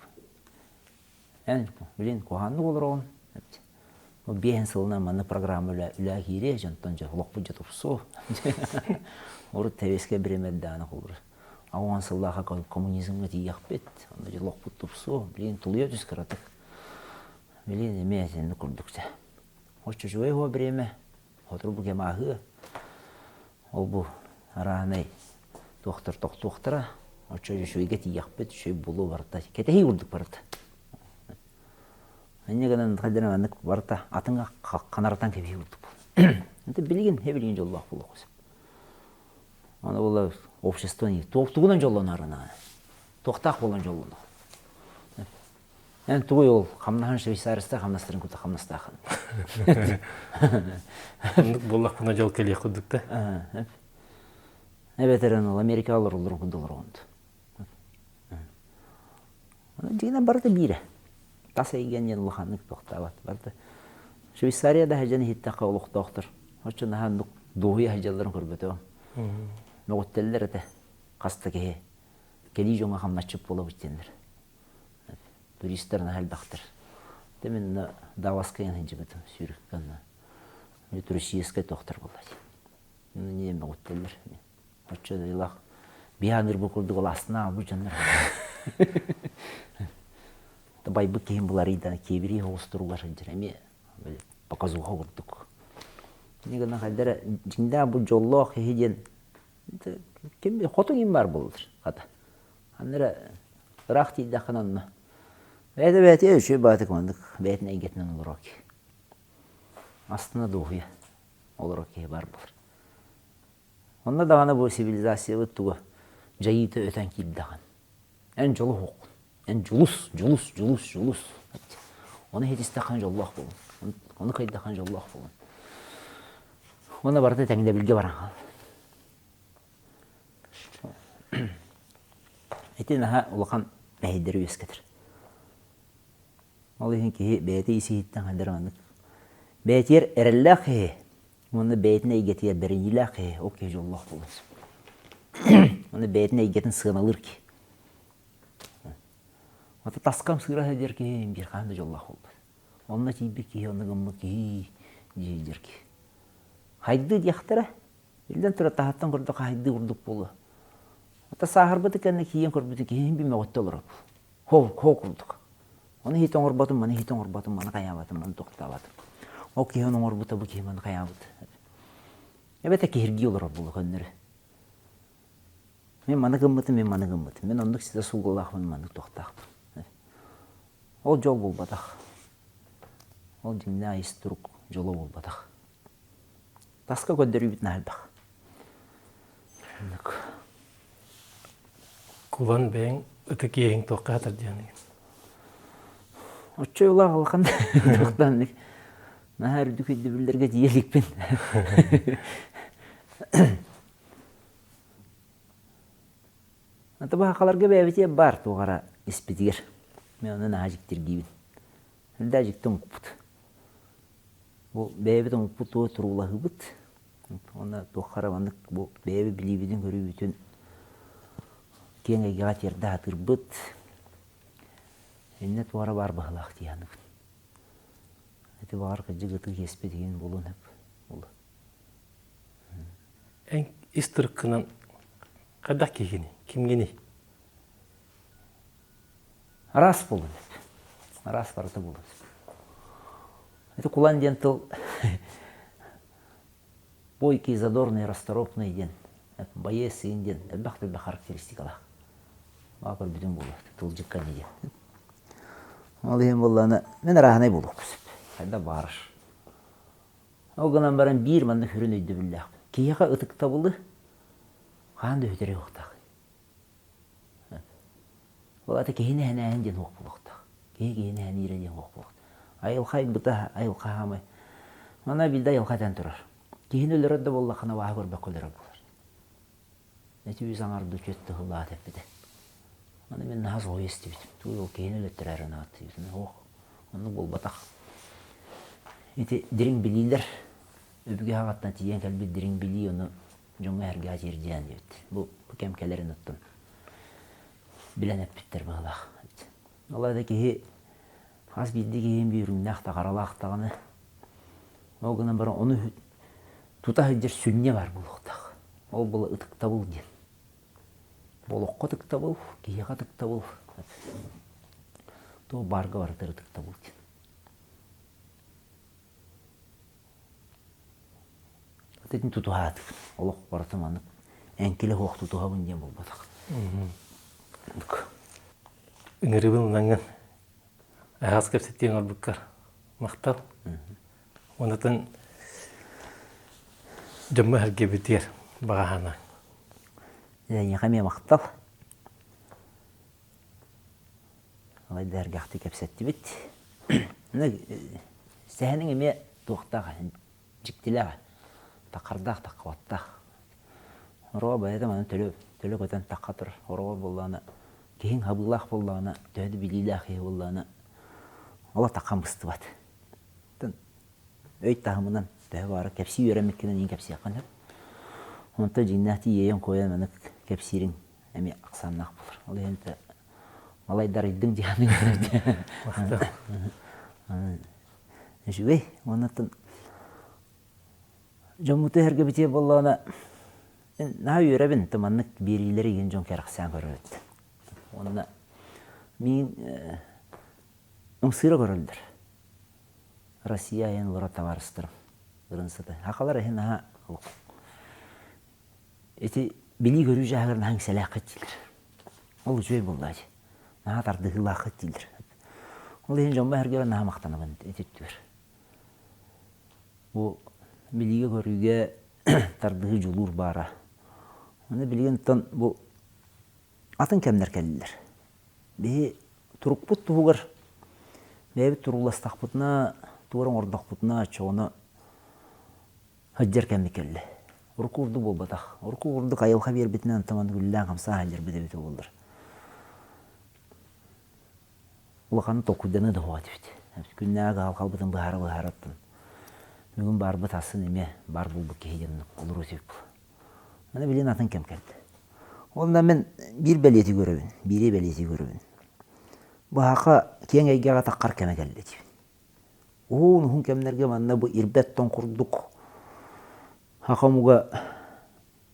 Эн, блин, куһааннык олороҕун. Бу биэһин сылынан манна программа үлэ, үлэ киириэ, дьонтон дьэ олохпут дьэ тупсуо. Урут тэбиэскэ бириэмэрдэҕинэ холобур. Аҕуон сыллааха коммунизмҥа тиийиэхпит, онно дьэ олохпут тупсуо. Блин, тулуйа түс кыратык. Блин, эмиэ итинник курдук дьэ. Оччочугай уо бириэмэ, Сотору бу кэм ааһыа. Ол бу арааһынай туохтар тохтуохтара. Оччо үчүгэйгэ тиийиэхпит, үчүгэй буолуо барыта. Кэтэһии курдук барыта. Инньэ гынан хайдах маннык барыта атыҥа ханаратан кэбиһии курдук. Это билигин, билигин дьоллоох буолуох сөп. Аны була общество тугунан дьоллонор туохтаах буолан дьоллонор. Эн тугуй ол хамнаһын швейцарецтар хамнастарын кытта хамнастаахын. Оннук буоллахпына дьол кэлиэх курдук да. Эбэтэр ол Америкаҕа олороллорун курдук олороҕун. Дьиҥинэн барыта биирэ. Тас эйгэн диэн улаханнык тохтообот. Барыта Швейцария да сылдьан иһиттэххэ олохтоохтор. Оччо наһаа оннук дуоһуйа сылдьалларын көрбөтөҕүм. Мөҕүттэллэр этэ хас да киһи. Кэлии дьоҥҥо хамначчыт буолабыт диэннэр. Туристар наһаа элбэхтэр. Дэ мин Даваска сылдьыбытым сүүрүккэ онно. Туристическай тохтор буолла дии. Не мөҕүттэллэр. Оччо дайылаах биһи бу курдук алаастына бу дьоннор. Байбыт киһим буларыйда киэбирии оҕустуругар сылдьар эмиэ показуха курдук. Не гына хайдара дьиҥнээх бу дьоллоох киһи диэн ким хоту ким баар буолар хата. Ханна эрэ ыраах тиийдэххинэ онно бэйэтэ бэйэтэ үчүгэй баҕайытык маннык бэйэтин эйгэтинэн олорор киһи. Астына дуоһуйа олорор киһи баар буолар. Онно даҕаны бу цивилизациябыт туга дьайыыта өтөн киирдэҕин. Эн дьолу уһуоххун. Эн дьулус, дьулус, дьулус, дьулус. Ону иһитистэххинэ дьоллоох буолун. Ону кыайдаххына дьоллоох буолун. Уонна барыта тэҥнэбилгэ баран хаалар. Ити наһаа улахан мэһэйдэри үөскэтэр. Ол иһин киһи бэйэтэ ис-иһиттэн хайдах маннык. Бэйэтигэр эрэллээх киһи уонна бэйэтин эйгэтигэр бэриниилээх киһи ол киһи дьоллоох буолуон сөп. Уонна бэйэтин эйгэтин сыаналыыр киһи. Ата таскам сыыра сылдьар киһи биир хаһан да дьоллоох буолбат. Онно тиийбит киһи, онно гыммыт киһи дии киһи. Хайдыы диэхтэрэ. Биллэн турар, таһыттан көрдөххө хайдыы курдук буолуо. Ата сааһырбыты кэннэ киийэн көрбүтү киһи би мөҕүттэ олорор. Хоо, хоо курдук. Ону иһит оҥорботум, маны иһит оҥорботум, маны хайаабатым, маны тохтообатым. Ол киһи ону оҥорбута, бу киһи маны хайаабыт. Эбэтэ киһиргии олорор буолуо көннөрү. Мин маны гыммытым, мин маны гыммытым. Мин оннук ситэ сулгулаахпын, маннык туохтаахпын. Ол дьол буолбатах. Ол дьиҥнээх ис турук дьоло буолбатах. Таска көрдөрүүбүт наһаа элбэх. Оннук. Кулан бэйэҥ ытык иэһиҥ туохха хатар диэн Оччо улаах улахан туохтааннык наһаа үрдүк өйдөбүллэргэ тиийэ иликпин. Табаахаларга бэйэбитигэр баар туох эрэ испитигэр. Мин ону наһаа дьиктиргиибин. Үрдээ дьикти омукпут. Бу бэйэбит омукпут тугу туруулаһыыбыт. Уонна туохха эрэ маннык бу бэйэбит билиибитин-көрүүбүтүн киэҥ эйгэҕэ тиэрдэ сатыырбыт. Иннэ туох эрэ баар быһыылаах дии саныыбын. Ити баҕар кырдьык ытык иэспит иһин буолуон сөп. Эн ис туруккунан хайдах киһигиний? Кимҥиний? Араас буолуон сөп. Араас барыта буолуон сөп. Ити кулан диэн тыл бойкий, задорный, расторопный диэн, боец сыын диэн элбэх элбэх характеристикалаах. Баа көрбүтүҥ буолуо, тылдьыкка диэн. Ол иһин буоллаҕына, мин арааһынай буолуохпун сөп. Хайдах баҕарар. Ол гынан баран биир маннык сүрүн өйдөбүллээхпин. Киһиэхэ ытыктабылы хаһан да сүтэриэ суохтаах. Ол аата киһини эһэнээһин диэн суох буолуохтаах. Киһи киһини эһэниирэ диэн суох буолуохтаах. Айылҕа айбыта, айылҕа хаамай. Манна биирдэ айылҕа этэн турар. Киһини өлөрөр да буоллаххына абааһы көрбөккө өлөрөр буолар. Эти үс аҥарды үчүт тыһыллаат эппитэ. Аны мин наһаа соһуйа истибитим. Туй ол киһини өлөттөрөөрү гынаат диэбитим. Суох, оннук буолбатах. Ити дириҥ билиилэр өбүгэ аҕаттан тиийэн кэлбит дириҥ билии ону дьоҥҥо эһэргэҕэ тиэрдиэн диэбит. Бу кэм кэлэрин оттон билэн эппиттэр быһыылаах. Ол аата киһи хас биирдии киһи бүөрүҥнээх таҕаралаах даҕаны ол гынан баран ону тута сылдьар сүнньэ баар буолуохтаах. Ол була ытыктабыл диэн. Бу олоххо ытыктабыл, киһиэхэ ытыктабыл. Туох баарга барытыгар ытыктабыл диэн. Итини тутуһаатыбын. Олох барыта маннык эҥкилэ суох тутуһабын диэн буолбатах. Ыҥырыыбын ылаҥҥын аһаҕас кэпсэтиэҥ оҥорбуккар махтал. Онтон дьоммор-сэргэбитигэр баҕа санааҥ. Эйиэхэ эмиэ махтал. Балайда эргэхтик кэпсэттибит. Сэһэниҥ эмиэ туохтаах дьиктилээх, таххардаах, таххыбаттаах. Ороҕо бэйэтэ манан төлө, төлө көтөн тахха турар. Ороҕо буоллаҕына, киһиҥ хабыылаах буоллаҕына, төһө да билиилээх киһи буоллаҕына, олох таххан быстыбат. Өй таһымынан төһө баара кэпсии үөрэммиккинэн иин кэпсиэххин сөп. Онтон дьиҥнээхтии иэйэн-куойан маннык кэпсиириҥ эмиэ ахсааннаах буолар. Ол иһин малайдарыйдыҥ диэн Үчүгэй. Уоннаттан дьоммуту эһэргэбитиэ буоллаҕына наһаа үөрэбин маннык биэриилэри игин дьон кэрэхсээн көрөрүт. Уонна миин ымсыыра көрөллөр. Россия айан олорор табаарыстарым ырын сыта. Хахалар иһин наһаа Ити билии-көрүү дьааһыгар наһаа иҥсэлээххит дииллэр. Ол үчүгэй буоллаа дии. Наһаа тардыһыылааххыт дииллэр. Ол иһин дьоммор-сэргэбэр наһаа махтанабын ити өттүгэр. Бу билиигэ-көрүүгэ тардыһыы дьулуур баара. Аны билигин оттон бу атын кэмнэр кэллилэр. Биһи турукпут туһугар бэйэбит турууластахпытына, тугу эрэ оҥордохпутуна, оччоҕуна Сылдьар кэммит кэллэ. Урукку курдук буолбатах. Урукку курдук айылҕа биэрбитинэн онтон маннык үлэлээн-хамсаан сылдьарбыт эбитэ буоллар. Улаханнык толкуйданыы да суох этибит. Күннээҕи кыһалҕабытын быһаара-быһаараттан. Бүгүн баарбыт асын эмиэ баар буолбут киһи диэн олоруо сөп. Аны билин атын кэм кэлдэ. Онно мин биир бэлиэти көрөбүн, биири бэлиэти көрөбүн. Баһака киэҥ эйгэҕэ таххар кэмэ кэллэ диибин. Уһун-уһун кэмнэргэ манна бу ирбэт тоҥ курдук саха омуга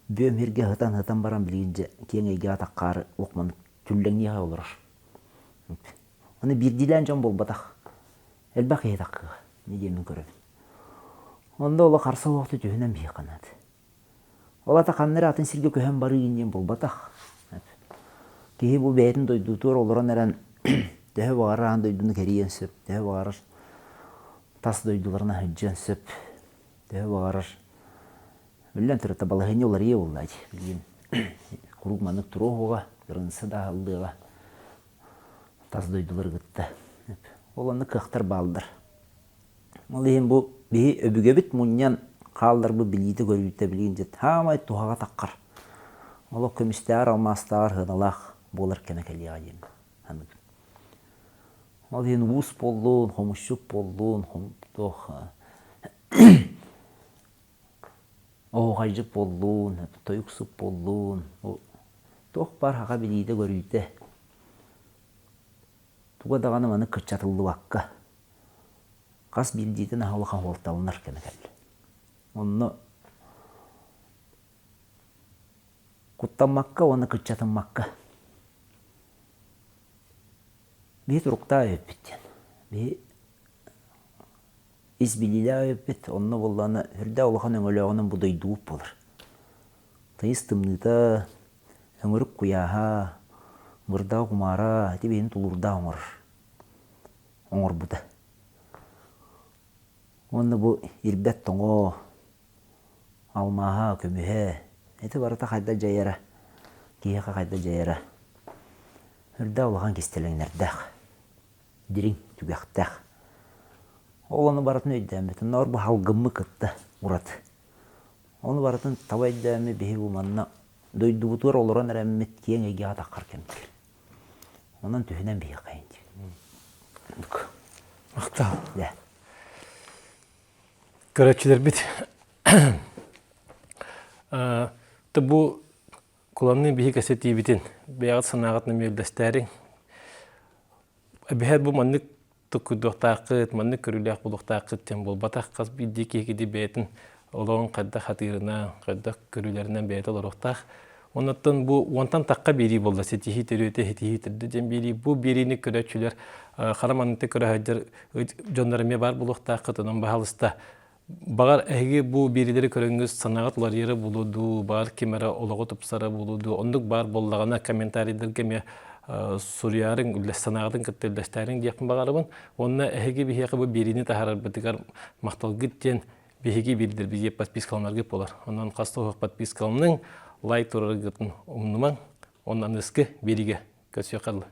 бүөм сиргэ сытан-сытан баран билигин дьэ киэҥ эйгэҕэ таххаары олох маннык түллэҥниэхэ олорор. Аны биирдиилээн дьон буолбатах. Элбэх киһи таххыа, не диэммин көрөбүн. Онно олох харса суохту түһүнэн биһиэхэ наада. Ол ата ханна эрэ атын сиргэ көһөн барыы диэн буолбатах. Киһи бу бэйэтин дойдутугар олорон эрэн төһө баҕарар аан дойдуну кэрийиэн сөп, төһө баҕарар тас дойдуларына сылдьыан сөп, төһө баҕарар биллэн турар балаһыанньа уларыйа буолла дии. Билигин куруук маннык туруо уоҕа, кырынса да аһыллыаҕа тас дойдулары кытта. Ол онно кыахтар бааллар. Ол иһин бу биһи өбүгэбит мунньан хаалларбыт билиитэ-көрүүтэ билигин дьэ саамай туһаҕа таххар. Олох көмүстээҕэр, алмаастааҕар сыаналаах буолар кэмэ кэлиэҕэ диэн саныыбын. Ол иһин уус буоллун, хомусчут буоллун, туох оһуохайдьыт буоллун, тойуксут буоллун, туох баар саха билиитэ-көрүүтэ туга даҕаны маны кыччатыллыбакка хас биирдиитин аһа улахан суолталанар кэмэ кэллэ. Онно куттаммакка уонна кыччатыммакка биһи туруктаах эбиппит диэн. Биһи ис билиилээх эбиппит, онно буоллаҕына сүрдээх улахан өҥөлөөҕүнэн бу дойдубут буолар. Тыйыс тымныыта, өҥүрүк куйааһа, бырдаах кумаара ити биһини тулуурдаах оҥорор. Оҥорбута. Уонна бу ирбэт тоҥо, алмааһа, көмүһэ, ити барыта хайдах дьайара, киһиэхэ хайдах дьайара үрдээх улахан кистэлэҥнэрдээх, дириҥ түгэхтээх. Ол ону барытын өйдөөммүт. Оннооҕор бу салгыммыт кытта ураты. Ону барытын таба өйдөөммүт биһиги бу манна дойдубутугар олорон эрэммит киэҥ эйгэҕэ таххар кэмтигэр. Онон түһүнэн биһиэхэ диир. Махтал. Көрөөччүлэрбит бу куланныы биһи кэсэтиибитин бэйэҕит санааҕытын эмиэ үллэстээриҥ. Эбэһээт бу маннык туккуйдуохтааххыт, маннык көрүүлээх буолуохтааххыт диэн буолбатах. Хас биирдии киһи киһи бэйэтин олоҕун хайдах хатыырынан, хайдах көрүүлэринэн бэйэтэ олоруохтаах. Оннуттан бу уонтан тахха биэрии буолла ситиһии төрүөтэ, ситиһии төрдө диэн биэрии. Бу биэриини көрөөччүлэр хара маннык көрө сылдьар дьоннор эмиэ баар буолуохтааххыт. Онон баһаалыста Баҕар, эһиги бу биэриилэри көрөҥҥүт санааҕыт уларыйара буолуо дуу, баҕар ким эрэ олоҕу тупсара буолуо дуу, оннук баар буоллаҕына комментарийдарга эмиэ суруйаарыҥ, үллэс санааҕытын кытта үллэстээриҥ диэхпин баҕарабын. Уонна эһиги биһиэхэ бу биэриини таһаарарбытыгар махталгыт диэн биһиги биирдэрбитигэр подпискаланаргыт буолар. Онон хас да уһук подпискаланыҥ, лайк тураргытын умнумаҥ. Онон аныгыскы биэриигэ көрсүөххэ дылы.